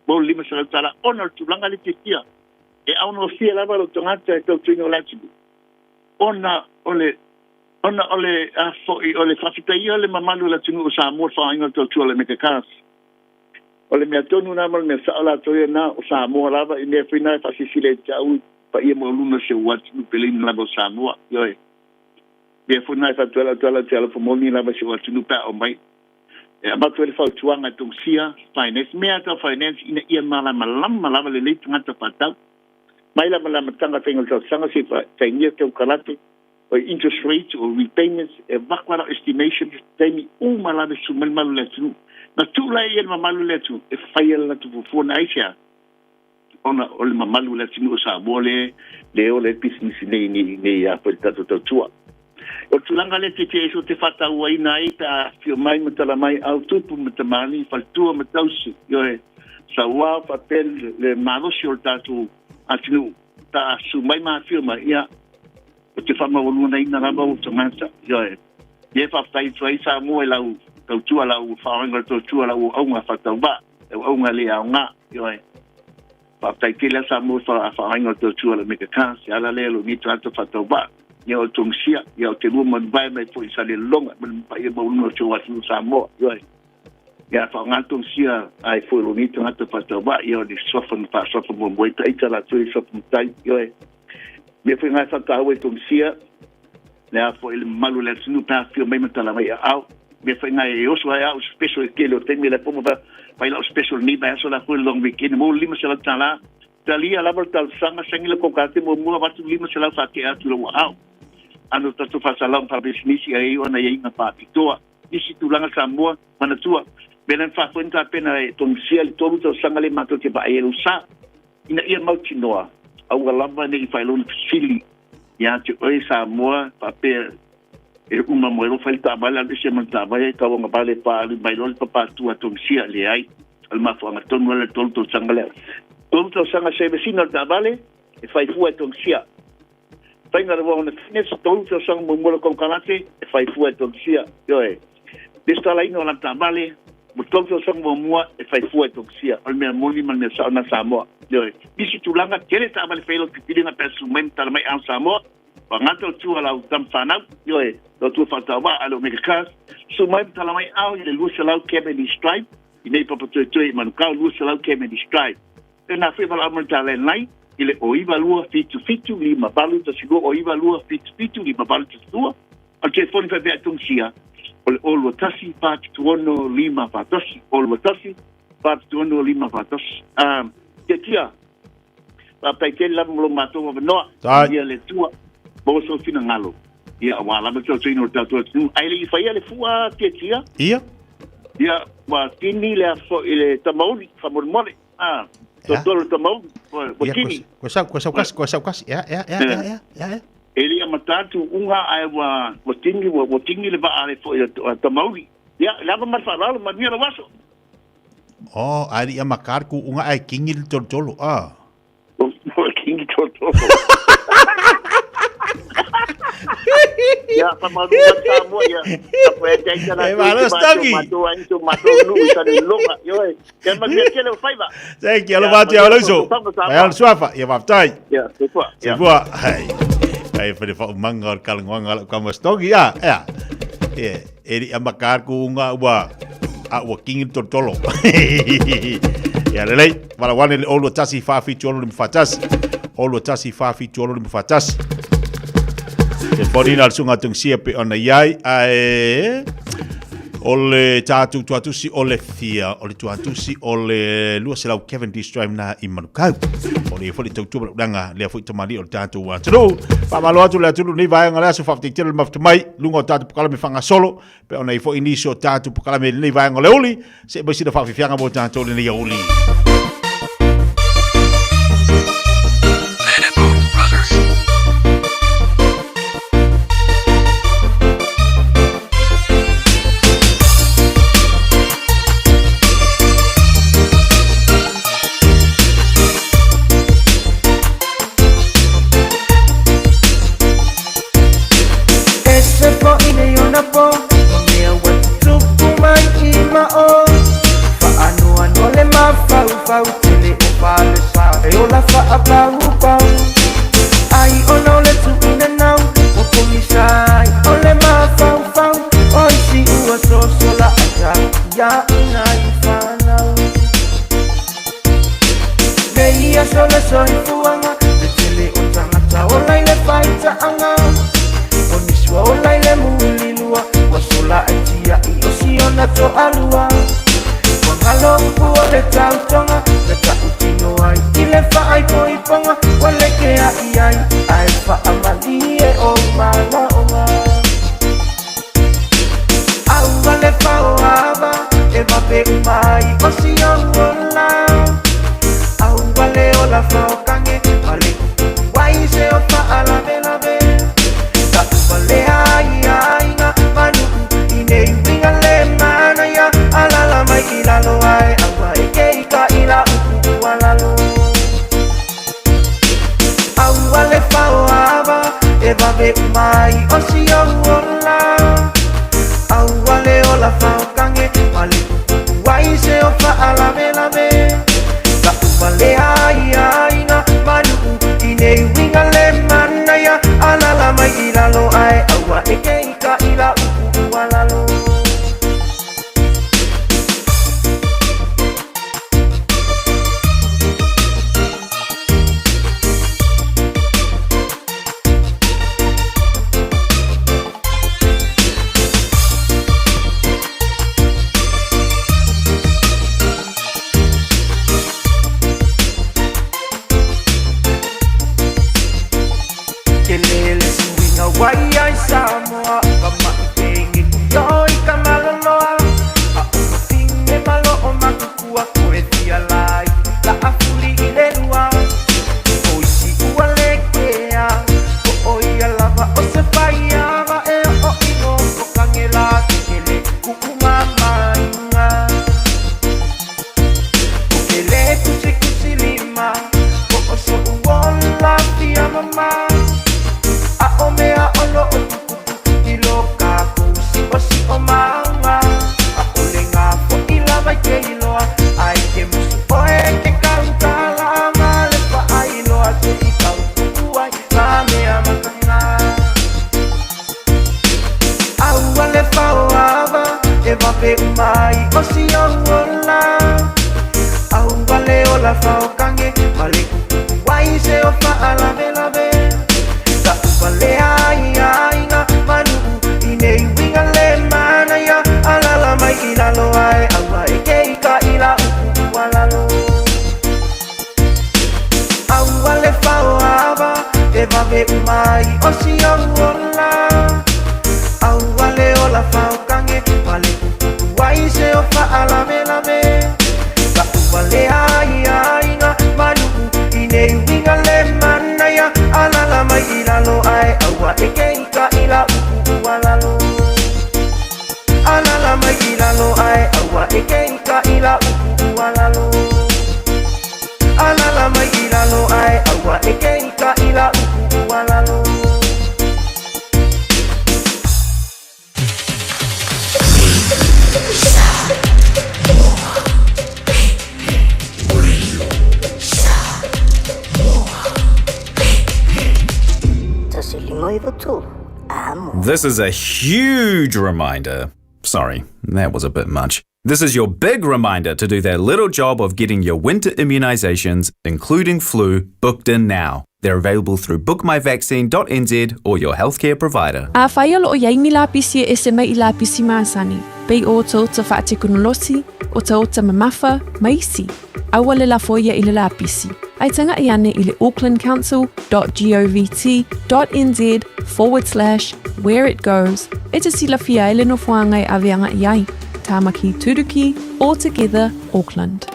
maua le $500 ona o le tulaga lea tiatia. E augofie lava lou tagata e tautuaina o le atunuu, ona o le ona o le a foi o le faafetaia o le mamalu o le atunuu o Samoa le faaaogaina o le tautua o le Mega Cars. O le mea tonu lena ma le mea sao latou ia na, o Samoa lava i mea foi na e faasilasila ia te au i paia maualuluga o si ou atunuu peleina lava o Samoa. Ioe. Mea foi na e faatuala atu ala te alofa moni lava si ou atunuu pe a omai. E avatu ai le fautuaga e togasia finance, mea tau finance ina ia malamalama lava lelei tagata faatau. Mai lava le amataga faiga o le tausaga se fainia tau kalate o interest rates o repayments e avatu lava estimation taimi uma lava e susu mai le malu o le atunuu. Na tuu la ia le mamalu o le atunuu e faia le latou fuafuaga aisea? Ona o le mamalu o le atunuu o Samoa lea lea e ola ai le pisinisi nei nei nei a foi le tatou tautua. O le tulaga lea tietie ese ou te faatauaina ai pe a afifio mai ma tala mai au tupu ma tamalii, faletua ma tausi, ioe, sauao faapea le malosi o le tatou atunuu pe a susu mai ma afifio mai, ia, ou te faamaualugaina lava ou tagata, ioe. Lea e faafetai atu ai Samoa i lau tautua, lau faaaogaina o le tautua, lau auauga faatauvaa, lau auauga le aoga, ioe. Faafetai tele lava Samoa i le faaaogaina o le tautua a le Omega Cars, e ala lea i lou nei tagata faatauvaa, ia o le Tongisia, ia o te lua manuvae mai foi i Salelologa ma le paia maualuga o si ou atunuu Samoa, ioe. Ia faaaoga le Tongisia ai foi i lou nei tagata faatauvaa, ia o le suafa na faasuafa muamua ai ita latou i suafa matai, ioe. Mea foi na e faataua i Tongisia, le a foi le mamalu o le atunuu pe afifio mai ma tala mai aao. Mea foi na e oso ai au special i tele o taimi la pomo fa fai lau special ni mai aso la foi long weekend mo $500. Talia lava le talosaga saini le konkate muamua avatu 500 faatea atu i lou aao. Ano tatou faasalaga faapisinisi ai ona iaiga faapitoa. Nisi tulaga Samoa, manatua, mea na faafoe na tapena e Tongisia le 3 tausaga lea matou te vaai ai lou sa. Ina ia mautinoa, aua lava ne i faailoa fesili ia te oe Samoa faapea e uma mo e lofa i le taavale alu ese ma le taavale ai tauagavale faaalu mai loa le papa atu a Tongisia. Leai, o le mafuaaga tonu lava le 3 tausaga lea. 3 tausaga service ina o le taavale e fai fua e Tongisia. Faiga le ona fitness, 3 tausaga muamua le konekarate e fai fua e Tongisia. Ioe. Lesitalaina o lana taavale, mo 3 tausaga muamua e fai fua e Tongisia. O le mea moni ma le mea sao lena Samoa. Ioe. Nisi tulaga, tele taavale fai lau pipiliga pe a susu mai ma tala mai ao Samoa. Whangata o tua lau tama whanau, ioe, lau tua whaatawa, a le Omega Cars. Susu mai ma tala mai ao i le 200 Cavendish Drive, i nei Papatoetoe i Manukau, 200 Cavendish Drive. Tēnā whai wala au tā landline i le o 92 77 5 8 1 2 o 92 77 5 8 1 2. O le telefoni whai mea tongsia o le o 21 476 5 4 1 o 21 476 5 4 1. Tia tia, faafetai tele lava mo lo matou avanoa. Ia le Atua, maua sou finagalo. Ia, aua lava le tautuaina o le tatou atunuu. Ae le i faia le fua tia tia. Ia. Ia, ua tini le aso i le tamauli, faamolemole. Ah, totolo le tamauli, ua tini. Koe sau, koe sau kasi, koe sau kasi. Ea, ea, ea, ea, ea, ea, ea. E le i amata atu uga ae ua ua tini, ua tini le vaa ale foi a tamauli. Ia, le ava ma le faaaloalo, manuia lou aso. Oh, ae le i amata le kuuga ae kingi le tolotolo, ah. Ua kingi tolotolo. Ia, whamaru mai Samoa, ia. Tapu e te aita E malo stoki. Matou ai to matou nuu i tane longa. Ioe. Kia manuia tele o whaiva. Thank you. Alofa atu ia Alonso. Mai ala suafa. Ia faafetai. Ia, soifua. Soifua. Hai. Ai whare whaumanga o le kalangoanga lau kama stoki. Ia, ia. Ia, e ri amaka ku unga ua a ua kingi le tolotolo. Ia lelei, wala wane le olua tasi whawhitu olo lima whatasi. Olua tasi whawhitu olo lima whatasi. Te whanina le sunga tungsia pe ona iai, ae o le tātou tuatusi o le fia, o le tuatusi o le 200 Cavendish Drive na i Manukau. O le foi le tautua ma laulanga, lea foi tamali o le tātou atunuu. Faamalo atu le atunuu nei vaega le aso faafetai tele le mafuta mai, luga o tātou pokalame whangasolo, pe ona i foi nisi o tātou pokalame i lenei vaega o le uli, se mai sina whaafifianga mo tātou lenei uli. Ese foʻi nei ona po Ma mea ua tutupu mai i mao Faanoanoa le mafaufau Tele o falesa e ola faapaupau Ai ona o le tuuina nau Ua pogisa ai o le mafaufau O isi ua sosola ai tapiaʻina i fanau Nei aso le soifuaga Le tele o tagata ola i le faitaaga O nisi ua ola i le mulilua Ua sola ai tiaʻi o siona toalua Ua galo upu o le tautoga Na tautino ai i le faaipoipoga Ua lekeaʻi ai ae faamalie ou manaoga Aua le faoava e vave uma ai o si ou ola. Aua le ola E vave umai o si o ola Aua le ola whaokange Ma le kuku ai se o whaalame lame La uma le ai ainga Manu i nei winga le manaia Alala mai i lalo ai Aua e ke ika i la upu ua lalo. Ke lele suiga wai ai Samoa Ka mai tenge ki oi ka maloloa A o ka pinge malo o makukua Koe fia lai la afuli i le lua O isi ua le kea Ko o ia lava o se whaia Ma e o ino o kangela Ke kele kuku mamainga O ke le kusi kusi lima Ko o so uola fia mama A o mea o lo o tukutu I lo ka kusi o si o manga A o le ngā fo i lava i ke iloa Ai ke musu oe ke kautala Ma le pa ai loa se i kaukuku ai Ngā mea makanga Aua le whaoawa E wawe umai o si o ola Aua le ola whaokange Ma le kuku ai se o whaalame lave Ka upa le ai ainga Manu i nei winga le manaia Alala mai i lalo ai Aua e ke ika i la upu ua lalo Aua le whaoawa E wawe umai o si o ola Aua le ola whaokange Ma le kuku ai se o whaalame lame Ka upa le ai ainga Manu i nei winga le manaia Alala mai i lalo ai Aua e ke ika i la upu ua lalo Alala mai i lalo ai Aua e ke ika i la upu ua lalo Alala mai i lalo ai Aua e ke ika i la upu ua lalo. This is a huge reminder. Sorry, that was a bit much. This is your big reminder to do that little job of getting your winter immunisations, including flu, booked in now. They're available through bookmyvaccine.nz or your healthcare provider. A whai o loo iai ni lapisi e ese mai i lapisi masani, pei o ta ota whaatekonolosi, o ta ota mamafa, maisi. Aua le lafoia i le lapisi. Ai tanga i ane i le aucklandcouncil.govt.nz forward slash where it goes e te silafia ai le nofoanga e aveanga i ai. Tāmaki Turuki, All Together, Auckland.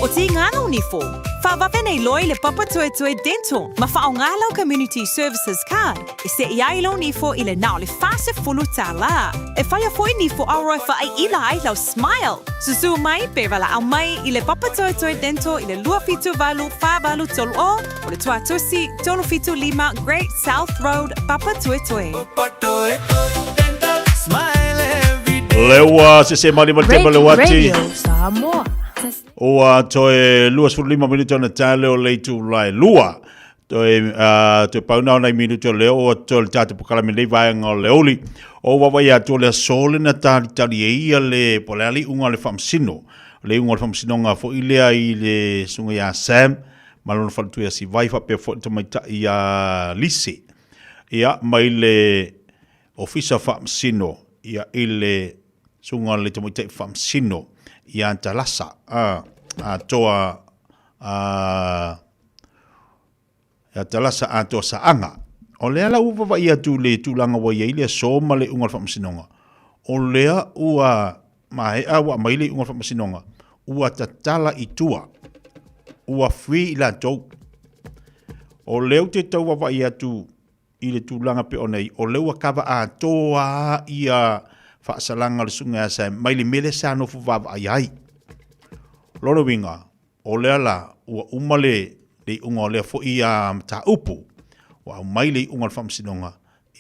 O Tīnganga Nifo, whawawe nei loi le Papatoetoe Dental ma whaonga lau Community Services Card e se i ai lau nifo i le nao le whase fulu tālā. E whaia foi nifo auro e whaai ila ai lau smile. Susu mai pe wala au mai i le Papatoetoe Dental i le 278 483 o o le Tuatusi 375 Great South Road, Papatoetoe. Le ua se se mali ma le tema le wati. Radio Samoa. Ua toe 25 minuto na tale o le itu lai lua. Toe, toe pauna o nai minuto leo o toe le tātou pokalame nei vaenga o le oli. O wawa ia atu o le aso le na tali tali e ia le po le ali unga o le whamsino. Le unga o le whamsino ngā fo ilea i le sunga ia Sam. Ma lona whaletu ia Sivai whapea fo i tamaita'i ia Lise. Ia mai le ofisa whamsino ia i le sunga le tamaita'i whamsino ia Talasa. A toa a ia Talasa a toa saanga. O lea la ua vava'i atu le tulaga ua i ai le aso ma le iuga o le faamasinoga. O lea ua maea ua aumai le iuga o le faamasinoga, ua tatala i tua, ua free i latou. O lea ou te tau vava'i atu i le tulaga pei ona i, o lea ua kava atoa ia faasalaga o le susuga ia Sam mai le mea lea sa nofo vaavaai ai. Lona uiga, o lea la ua uma le Le iuga o lea foi a mataupu, ua aumai le iuga o le faamasinoga,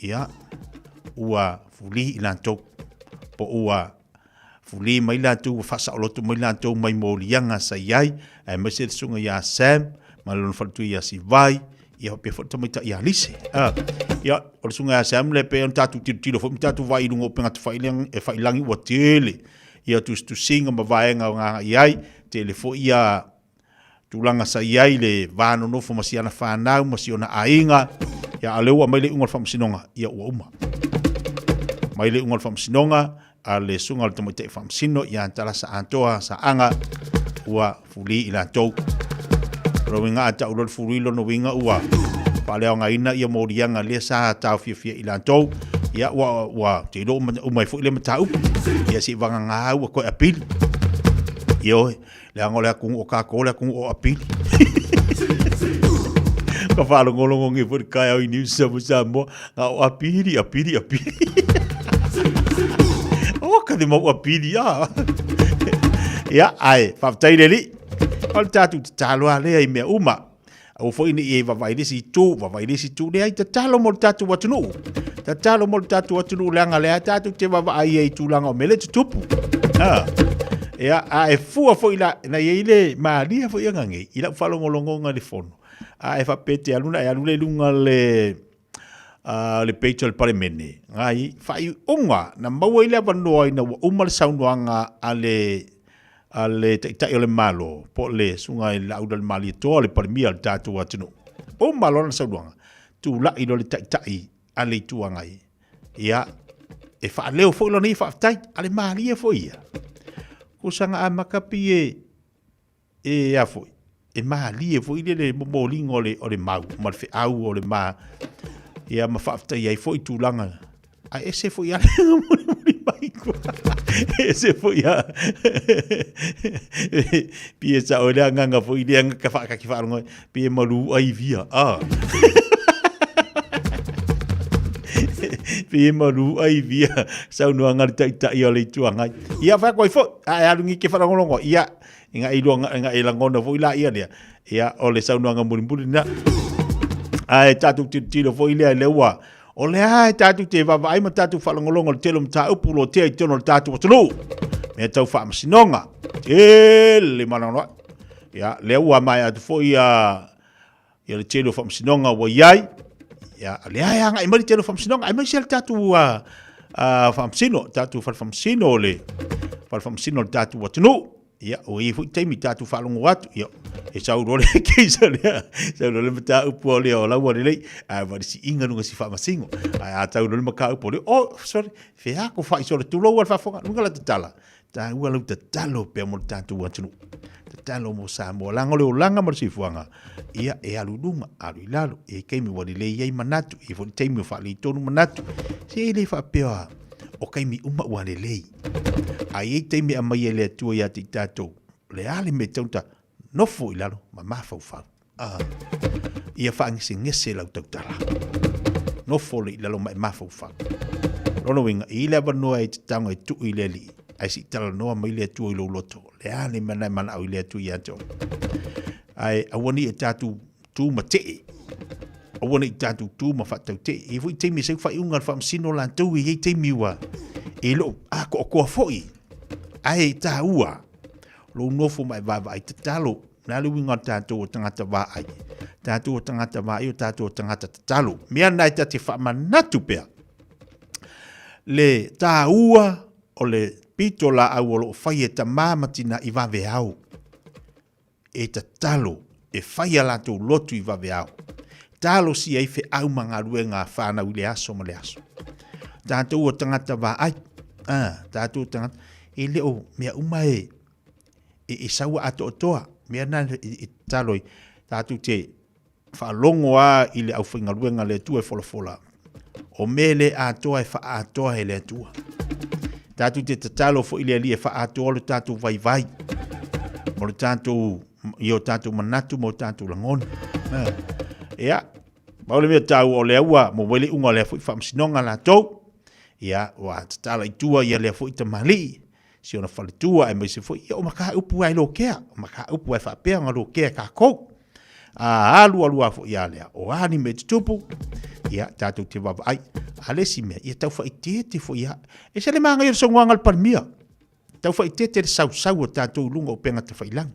ia, ua fuli i latou, po ua fuli mai latou, ua faasaoloto mai latou mai moliaga sa i ai, aemaise le susuga ia Sam ma lona faletua ia Sivai, ia faapea foi le tamaitai ia Lise. Ah, ia, o le susuga ia Sam le pei ona tatou tilotilo foi ma tatou vaai i luga o upega tafailagi ua tele ia tusitusiga ma vaega o agai i ai, tele foi ia tulaga sa i ai le va nonofo ma si ana fanau ma si ona aiga, ia a o lea ua aumai le iuga o le faamasinoga, ia ua uma. Mai le iuga o le faamasinoga a le susuga o le tamaitai faamasino ia Talasa Atoa Saaga, ua fuli i latou. O lona uiga a tau loa le fuli, lona uiga ua faaleaogaina ia moliaga lea sa taofiofia i latou, ia ua, ua te iloa uma ai foi lea mataupu. Ia se i vagana ua toe apili. Ioe. Leaga o le atunuu o tatou o le atunuu o apili. Ka faalogologo nei foi le taeao i News Samoa Samoa, na o apili, apili, apili. O ka te mau apili a. Ia, ae, faafetai i le Alii. O le tatou tatalo lava lea i mea uma. Aua foi ne i e vaavaai i le isi itu, vaavaai i le isi itu. Leai, tatalo mo le tatou atunuu. Tatalo mo le tatou atunuu leaga lea tatou te vaavaai ai i tulaga o mea lea e tutupu. Ha. Ia, a e fua foi la, na i ai le malia foi aga nei, i lau faalogologoga i le fono. A e faapea e te alu na e alu lea i luga le, le page o le Palemene, ngai faaiuga na maua ai le avanoa ina ua uma le saunoaga a le a le Taitai o le Malo, po o le Susuga i le Laaulialemalietoa, le Palemia o le tatou atunuu. Uma loa lana saunoaga, tulai loa le Taitai a le Itu Agai, ia, e faaleo foi lona ia faafetai, a le malie foi ia. Kusaga amata pei e, e a foi, e malie foi le le momoliga o le, o le mau ma le feau o le ma, ia ma faafetai ai foi tulaga, ae ese foi a le mulimuli mai kua, ese foi a, pie sa o le agaga foi le aga ka whaakaki whaarongo, pie malu ai via, ah. Pie malu ai via, saunoanga le taitai o le Itu Agai. Ia whai koe foi, a e alu ngi ke wharangolongo, ia, Inga i lua, inga i langona foi la ia lea. Ia, o le saunoaga mulimuli lena. Ae tatou tilotilo foi lea i le ua, o le a e tatou te vaavaai ma tatou faalogologo i le tele o mataupu o lo o tea i totonu o le tatou atunuu. Mea tau faamasinoga. Tele malanoa. Ia, lea ua maea atu foi ia, ia le tele o faamasinoga ua i ai. Ia, lea e agai mai le tele o faamasinoga, aemaise le tatou faamasino, tatou fale faamasino o le fale faamasino o le tatou atunuu. Ia, ua i ai foi taimi tatou faalogo atu, ia, e sau loa le case lea, sau loa le mataupu o lea o lau lelei, ae ua le siiga luga si faamasino. Ae a tau loa le mataupu o lea, oh, sorry, fea ko fai sore, tulou a le faafofoga, luga la tatala. Taua lau tatalo pea mo le tatou atunuu. Tatalo mo Samoa. Leaga o le olaga ma le soifuaga, ia e alu i luga, alu i lalo. E i ai taimi ua lelei ai manatu, e i ai foi taimi ua faaletonu manatu. Se e le faapea o taimi uma ua lelei. Ae i ai taimi e aumai e le Atua ia te i tatou, o le a le mea e tatau ona nofo i lalo ma mafaufau. Ah, ia faagesegese lau tautala. Nofo le i lalo ma e mafaufau. Lona uiga, e i ai le avanoa e te tago e tuu i le Alii, ae se i talanoa mai le Atua i lou loto, le a le mea na e manao i le Atua ia te oe. Ae aua ne i e tatou tu ma tee, aua ne i tatou tu ma faatautee. E i ai foi taimi e sau faaiuga a le faamasino latou, e i ai taimi ua e le o atoatoa foi, ae taua lou nofo ma e vaavaai tatalo. O le a le uiga o tatou o tagata vaai? Tatou o tagata vaai o tatou o tagata tatalo. Mea na e ta te faamanatu pea. Le tāua o le pito laau o loo fai e tamā ma tina i vaveao. E tatalo, e fai a latou lotu i vaveao. Talosia ai feau ma galuega a whanau i le aso ma le aso. Tatou o tagata vaai. Ah, tatou o tagata. E le o mea uma e e, e sau atoatoa. Mea na e tatalo ai, tatou te faalogo lava i le aufaigaluega a le Atua e folafola. O mea le atoa e faaatoa e le Atua. Tatou te tatalo foi i le Alii e faaatoa lo tatou vaivai mo le tatou i o tatou manatu ma o tatou lagona. Ia, pau le mea taua o lea ua maua ai le iuga o lea foi faamasinoga latou. Ia, ua tatala i tua ia lea foi tamalii si ona faletua aemaise foi ia o mataupu lava e lokea, o mataupu lava e faapea ona lokea e tatou. A alu alu a foi a lea, o a ni mea e tutupu, ia, tatou te vaavaai. A le isi mea, ia tau faaeteete foi a. E ese le manaia o le saunoaga a le Palemia. Tau faaeteete le sausau o tatou i luga o upega tafailagi.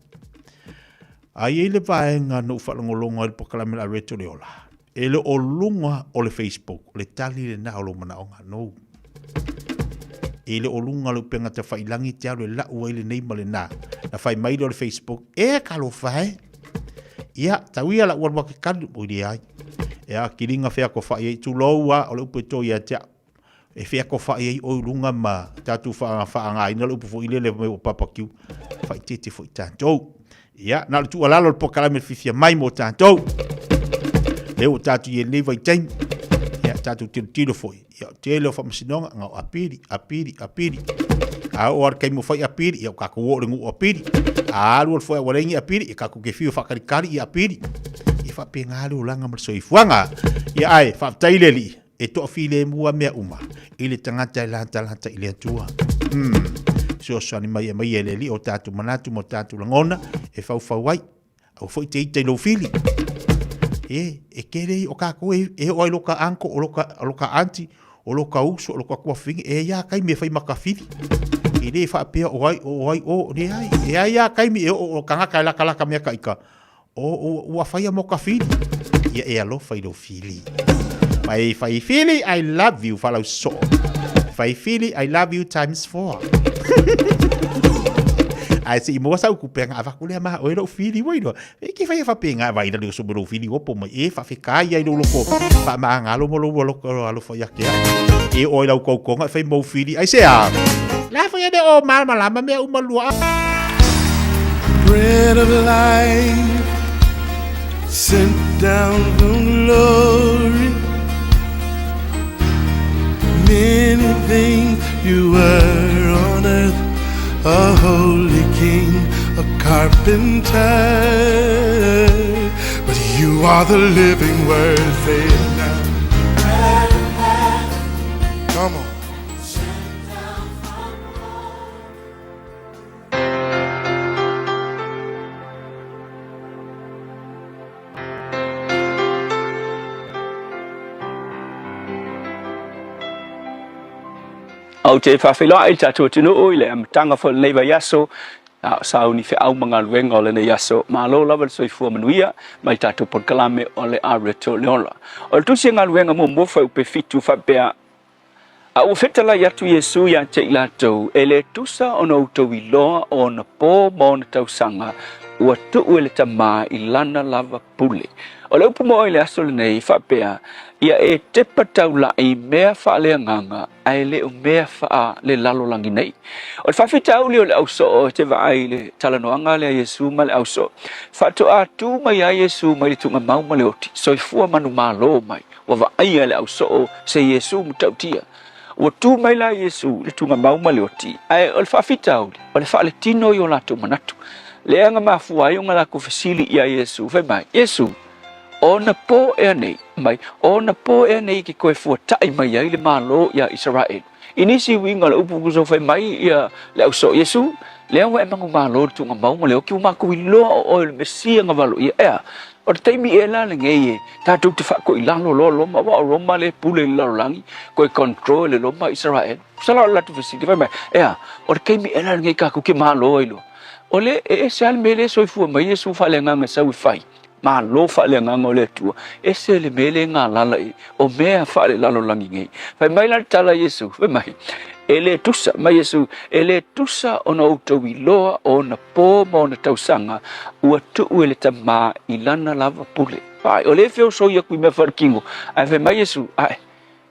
A i ai le vaega na ou faalogologo ai i le polokalame a Reto le Ola, e le o luga o le Facebook, o le tali lena o lou manaoga. No. E le o luga o le upega tafailagi te alu e lau ai lenei ma lena. Na fai mai lea o le Facebook, e talofa e. Ia, tau ia lau alu ake kali, oi leai. Ea, kiliga feakofai ai, tulou a, o le upu e to ia te au. E feakofai ai oe i luga ma tatou faaaogaina le upu foi lele mai ua barbecue, faaeteete foi tatou. Ia, na o le tuualalo o le polokalame fiafia mai mo tatou. Lea ua tatou i ai i lenei vaitaimi. Ia, tatou tilotilo foi. Ia, o tele o faamasinoga, na o apili, apili, apili. A oo lava i le taimi ua fai apili, ia ua tatou oo i le nuu apili. A alu alu foi a ua leai ni apili, ia tatou te fiu e faatalikali ia apili. Ia faapena le olaga ma le soifuaga. Ia ae, faafetai i le Alii. E toafilemu lava mea uma i le tagata e latalata i le Atua. Fesoasoani mai e aumai e le Alii o tatou manatu ma o tatou lagona e faufau ai. Aua foi te ita i lou fili. E, e tele o tatou e, e oo ai loka uncle, o loka, o loka auntie, o loka uso, o loka tuafafine, e i ai lava taimi e fai ma ka fili. E le faapea o ai o, o ai o, leai. E i ai lava taimi e oo o tagata e latalata mea ka ika, O, ua faia mo ka fili. Ia e alofa i lou fili. Fai, fai fili, I love you, falau soo. Fai fili, I love you times four. Ae se i maua sau kupe nga avaku lea ma oe lou fili ua iloa. E ke fai faapena vai la leo lou fili opo mai e faafekai ai lou loko faamagalo mo lou alofa alofa ia ke au. E oe lau koukonga e fai mou fili ai se a. La fai ane o malamalama mea uma lua. Bread of life sent down from glory. Many things you were on earth, a holy king, a carpenter. But you are the living word, say it now. Come on. Ou te faafeiloai i le tatou atunuu i le amataga foi o lenei vaiaso, a o sauni feau ma galuega o lenei aso. Malo lava le soifua manuia mai le tatou polokalame o le Areto le Ola. O le tusi galuega muamua fuaiupe 7 faapea, A ua fetalai atu Iesu ia te i latou, E le tusa ona outou iloa o ona po ma ona tausaga, ua tuu e le Tama i lana lava pule. O le upu moe i le aso lenei, faapea, Ia e tepa taulai i mea faaleagaga, ae le o mea faalelalolagi nei. O le faafitauli o le ausoo e te vaai i le talanoaga lea a Iesu ma le ausoo, faatoa tu mai ai Iesu mai le tuugamau ma le oti, soifua manumalo mai. Ua vaaia e le ausoo se Iesu matautia. Ua tu mai la Iesu i le tuugamau ma le oti, ae o le faafitauli, o le faaletino i o latou manatu. Lea na mafua ai ona latou fesili ia Iesu, fai mai, Iesu, ona po ea nei, mai, ona po ea nei ke toe fuataʻi mai ai le Malo iā Isaraelu. I nisi uiga o le upu kuso fai mai ia le ausoo, Iesu, lea ua e manumalo i le tuugamau ma le oti, ua matou iloa o oe o le Mesia na valoia, ea? O le taimi ea la lenei e tatou te faatoilalo loa Roma, aua o Roma lea e pule i le lalolagi, toe control e le Roma Isaraelu. Tusa la o le latou fesili, fai mai, ea, o le taimi ea la lenei tatou te malo ai loa? O le, e ese lava le mea lea e soifua mai Iesu faaleagaga e sau e fai. Malo faaleagaga o le Atua, ese le mea lea e galala i o mea faalelalolagi nei. Fai mai la le tala a Iesu, fai mai, e le tusa, mai Iesu, e le tusa ona outou iloa o ona po ma ona tausaga, ua tuu e le Tama i lana lava pule. Ai, o lea e feosoi atu i mea faaletino, ae fai mai Iesu, ae,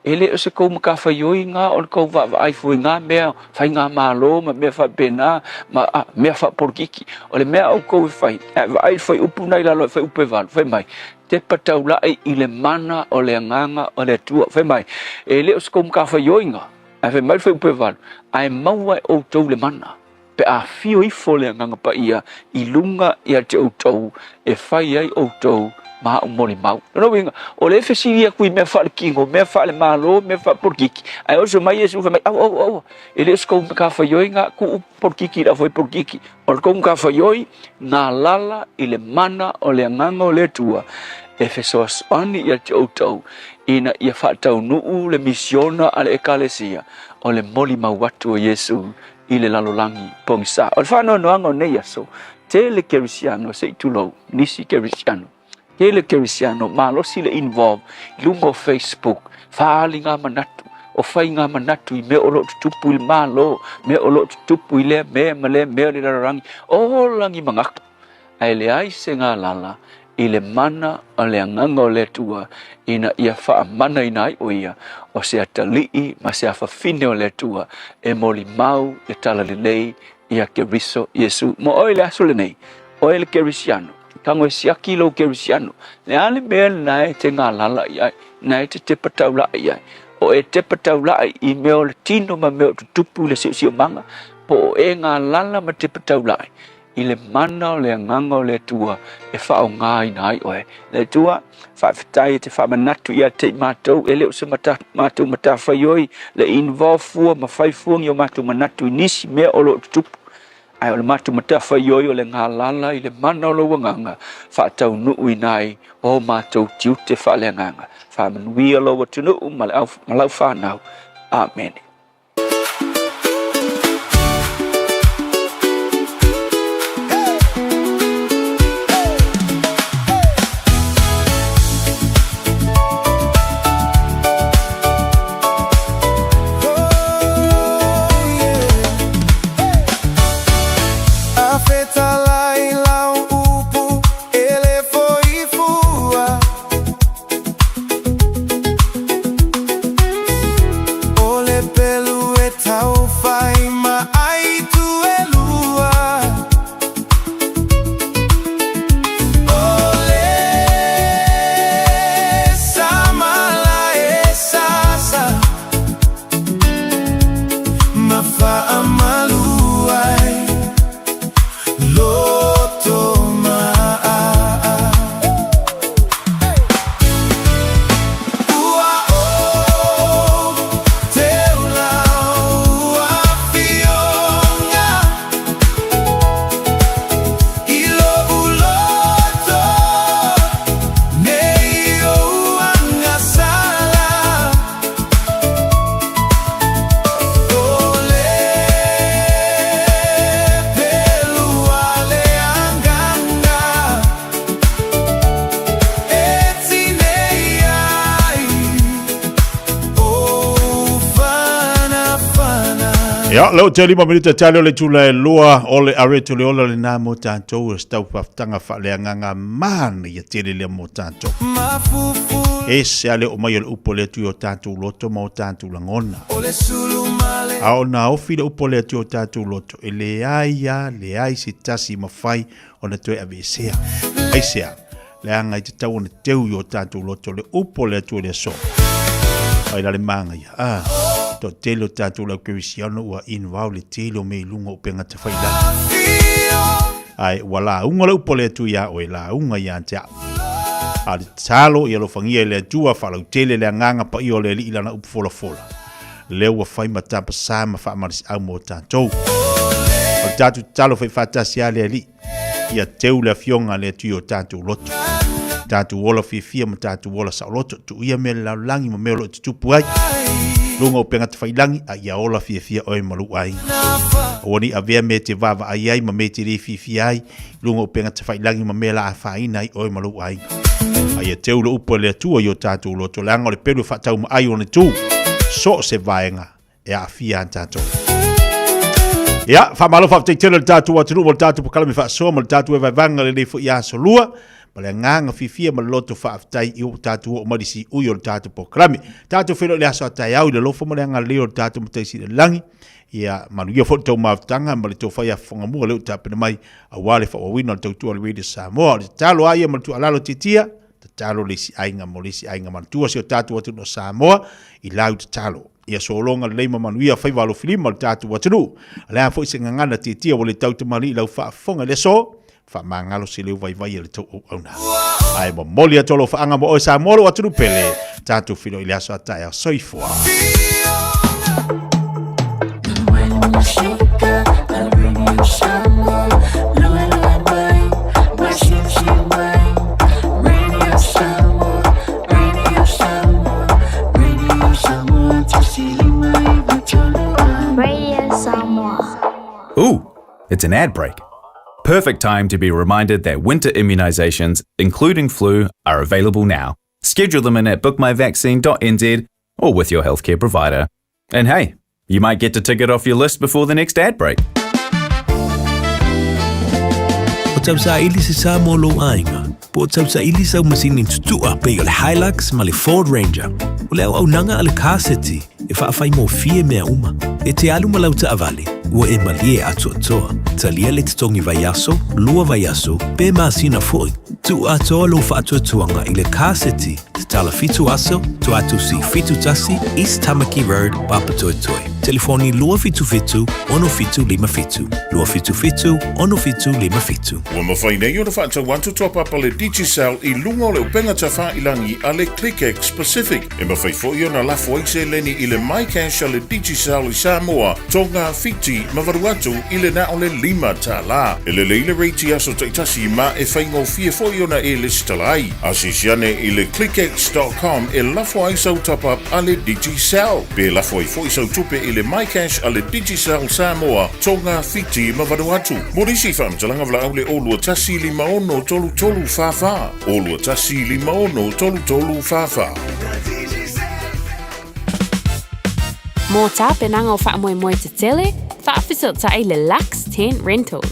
E le o se kou matafaioi na o le kou vaavaai fua i na mea faigamalo ma mea faapena ma mea faapolokiki. O le mea a outou e fai, ae vaai i le fuaiupu na i lalo i le fuaiupu e 8, fai mai, Tepa taulai i le mana o le Agaga o le Atua. Fai mai, e le o se kou matafaioi na, ae fai mai le fuaiupu e 8, ae maua e outou le mana, pe a afio ifo le Agaga Paia i luga ia te outou e fai ai outou. ma a'u molimau. Lona uiga, o lea e fesili aku i mea faaletino, mea faalemalo, mea faapolokiki, ae oso mai Iesu fai mai, Aua, aua, aua, e le o se kou matafaioi ga tuu polokiki i le auwhai polokiki. O le kou matafaioi, galala i le mana o le Agaga o le Atua e fesoasoani ia te outou ina ia faataunuu le misiona a le Ekalesia o le molimau atu o Iesu i le lalolagi pogisa. O le faanoanoaga o nei aso, tele kerisiano, se i tulou, nisi kerisiano, tele kerisiano malosi le involve i luga o Facebook, faaali ngā manatu, o fai ngā manatu i mea o lo o tutupu i le Malo, mea o lo o tutupu i lea mea ma lea mea o le lalolagi, o lagi manatu, ae leai se galala i le mana o le Agaga o le Atua ina ia faamanaina ai ʻo ia o se atalii ma se afafine o le Atua e molimau le talalelei ia Keriso Iesu. Mo oe le aso lenei, oe le Kerisiano, tago e siaki lou Kerisiano, le a le mea lena e te galala i ai, na e te tepa taulai i ai. O e tepa taulai i mea o le tino ma mea o tutupu i le siosiomaga, po o e galala ma tepa taulai i le mana o le Agaga o le Atua e faaaogaina ai oe. Le Atua, faafetai e te faamanatu ia te i matou, e le o se mata, matou matafaioi le involve fua ma fai fua ni o matou manatu i nisi mea o lo o tutupu. Ae o le matou matafaioi o le galala i le mana o lou Agaga, faataunuuina ai o matou tiute faaleagaga. Faamanuia lou atunuu ma, le au, ma lau fanau. Amene. O le pelu e tauwhai ma aitu e lua. O le samala e sasa ma faamalu ai loto maa. Ua o te lau afioga i lo'u loto nei ou agasala. O le pelu a le agaga. E tinei ai ou fanafana. Ia, leo te lima minute tali o le tula e lua o le areto le ola le nā mō tātou e stau whaftanga whaaleanganga māna ia tele lea mō tātou. E se ale o mai o le upo le atu i o tātou loto ma o tātou langona. A o nā ofi le upo le atu i o tātou loto e le ai a, le ai se tasi mawhai ona toe aveesea. Aisea, leaga i te tau ona teu i o tātou loto le upo le Atua le aso. Ai la le māngaia. Ah, to tele o tātou lau kerisiano ua involve le tele o me i lunga o penga te whai la. Ai, ua la unga le upo le Atua ia oe, la unga ia te au. A le talo i alofangia i le Atua, whalau tele le anganga pa i o le alii lana upu fola fola. Lea ua fai ma tapasā ma faamalosiau mo tatou. O le tatou tatalo faifaatasi a le Alii, ia teu le Afioga a le Atua i o tatou loto, tatou ola fiafia ma tatou ola saoloto, tuuia mea le lalolagi ma mea o lo o tutupu ai. Luga o upega tafailangi, a ia ola fiafia oe ma lou aiga. Aua ne i avea mea e te vaavaai ai ma mea e te le fiafia ai, luga o upega tafailangi ma mea la afaina ai oe ma lou aiga. A ia teu le upu a le Atua i o tatou loto, leaga o le pelu e faataumaai ona itu, so o se vaega e aafia a tatou. Ia, faamalo faafetai tele le tatou atunuu ma le tatou polokalame faasoa ma le tatou evaevaga lenei foi aso lua. Ma le agaga fiafia ma le loto faafetai i ua tatou oo mai le siui o le tatou polokalame. Tatou feiloai i le aso a taeao i le alofa ma le agalelei o le tatou Matai Sili i le Lagi. Ia, manuia foi le tou mafutaga ma le tou fai afofoga mua lea ua tapena mai aua le faaauauina o le tautua a le Radio Samoa. O le tatalo lava ia ma le tuualalo tiatia, tatalo le isi aiga mo le isi aiga manatua si o tatou atunuu o Samoa i lau tatalo. Ia sologa lelei ma manuia faiva alofilima o le tatou atunuu. O le a foi se gagana tiatia ua le tautamalii i lau faafofoga i le aso, faamagalo se leo vaivai a le tou auauna. Ae momoli atu alofaaga mo oe Samoa lou atunuu pele, tatou feiloai i le aso a taeao. Soifua. Radio Samoa. Ooh, it's an ad break. Perfect time to be reminded that winter immunisations, including flu, are available now. Schedule them in at bookmyvaccine.nz or with your healthcare provider. And hey, you might get to tick it off your list before the next ad break. O tausaili se sa mo lou aiga, po o tausaili sau masini tutua pei o le Hilux ma le Ford Ranger. O le auaunaga a le Car City e faafaigofie mea uma. E te alu ma lau taavale, ua e malie atoatoa. Talia le totogi vaiaso, lua vaiaso, pe masina foi. Tuu atoa lou faatuatuaga i le Car City, tatala 7 aso, Tuatusi 71, East Tamaki Road, Papatoetoe. Telefoni 277 6757, 277 6757. Ua mafai nei ona faatau atu top up a le Digicel i luga o le upega tafailangi a le ClickX Pacific. E mafai foi ona lafo ai seleni i le MyCash a le Digicel i Samoa, Tonga, Fiti ma Vanuatu i le na o le $5. E lelei le rate i aso taitasi ma e faigofie foi ona e lesitala ai. Asiasi ane i le clickx.com e lafo ai sau top up a le Digicel. Pe lafo ai foi sau tupe i le MyCash a le Digicel Samoa, Tonga, Fiti ma Vanuatu. Mo nisi faamatalaga valaau le 021 56 33 44. 021 56 33 44. Mō tapenaga o faamoemoe tetele, faafesootai le Lux Tent Rentals.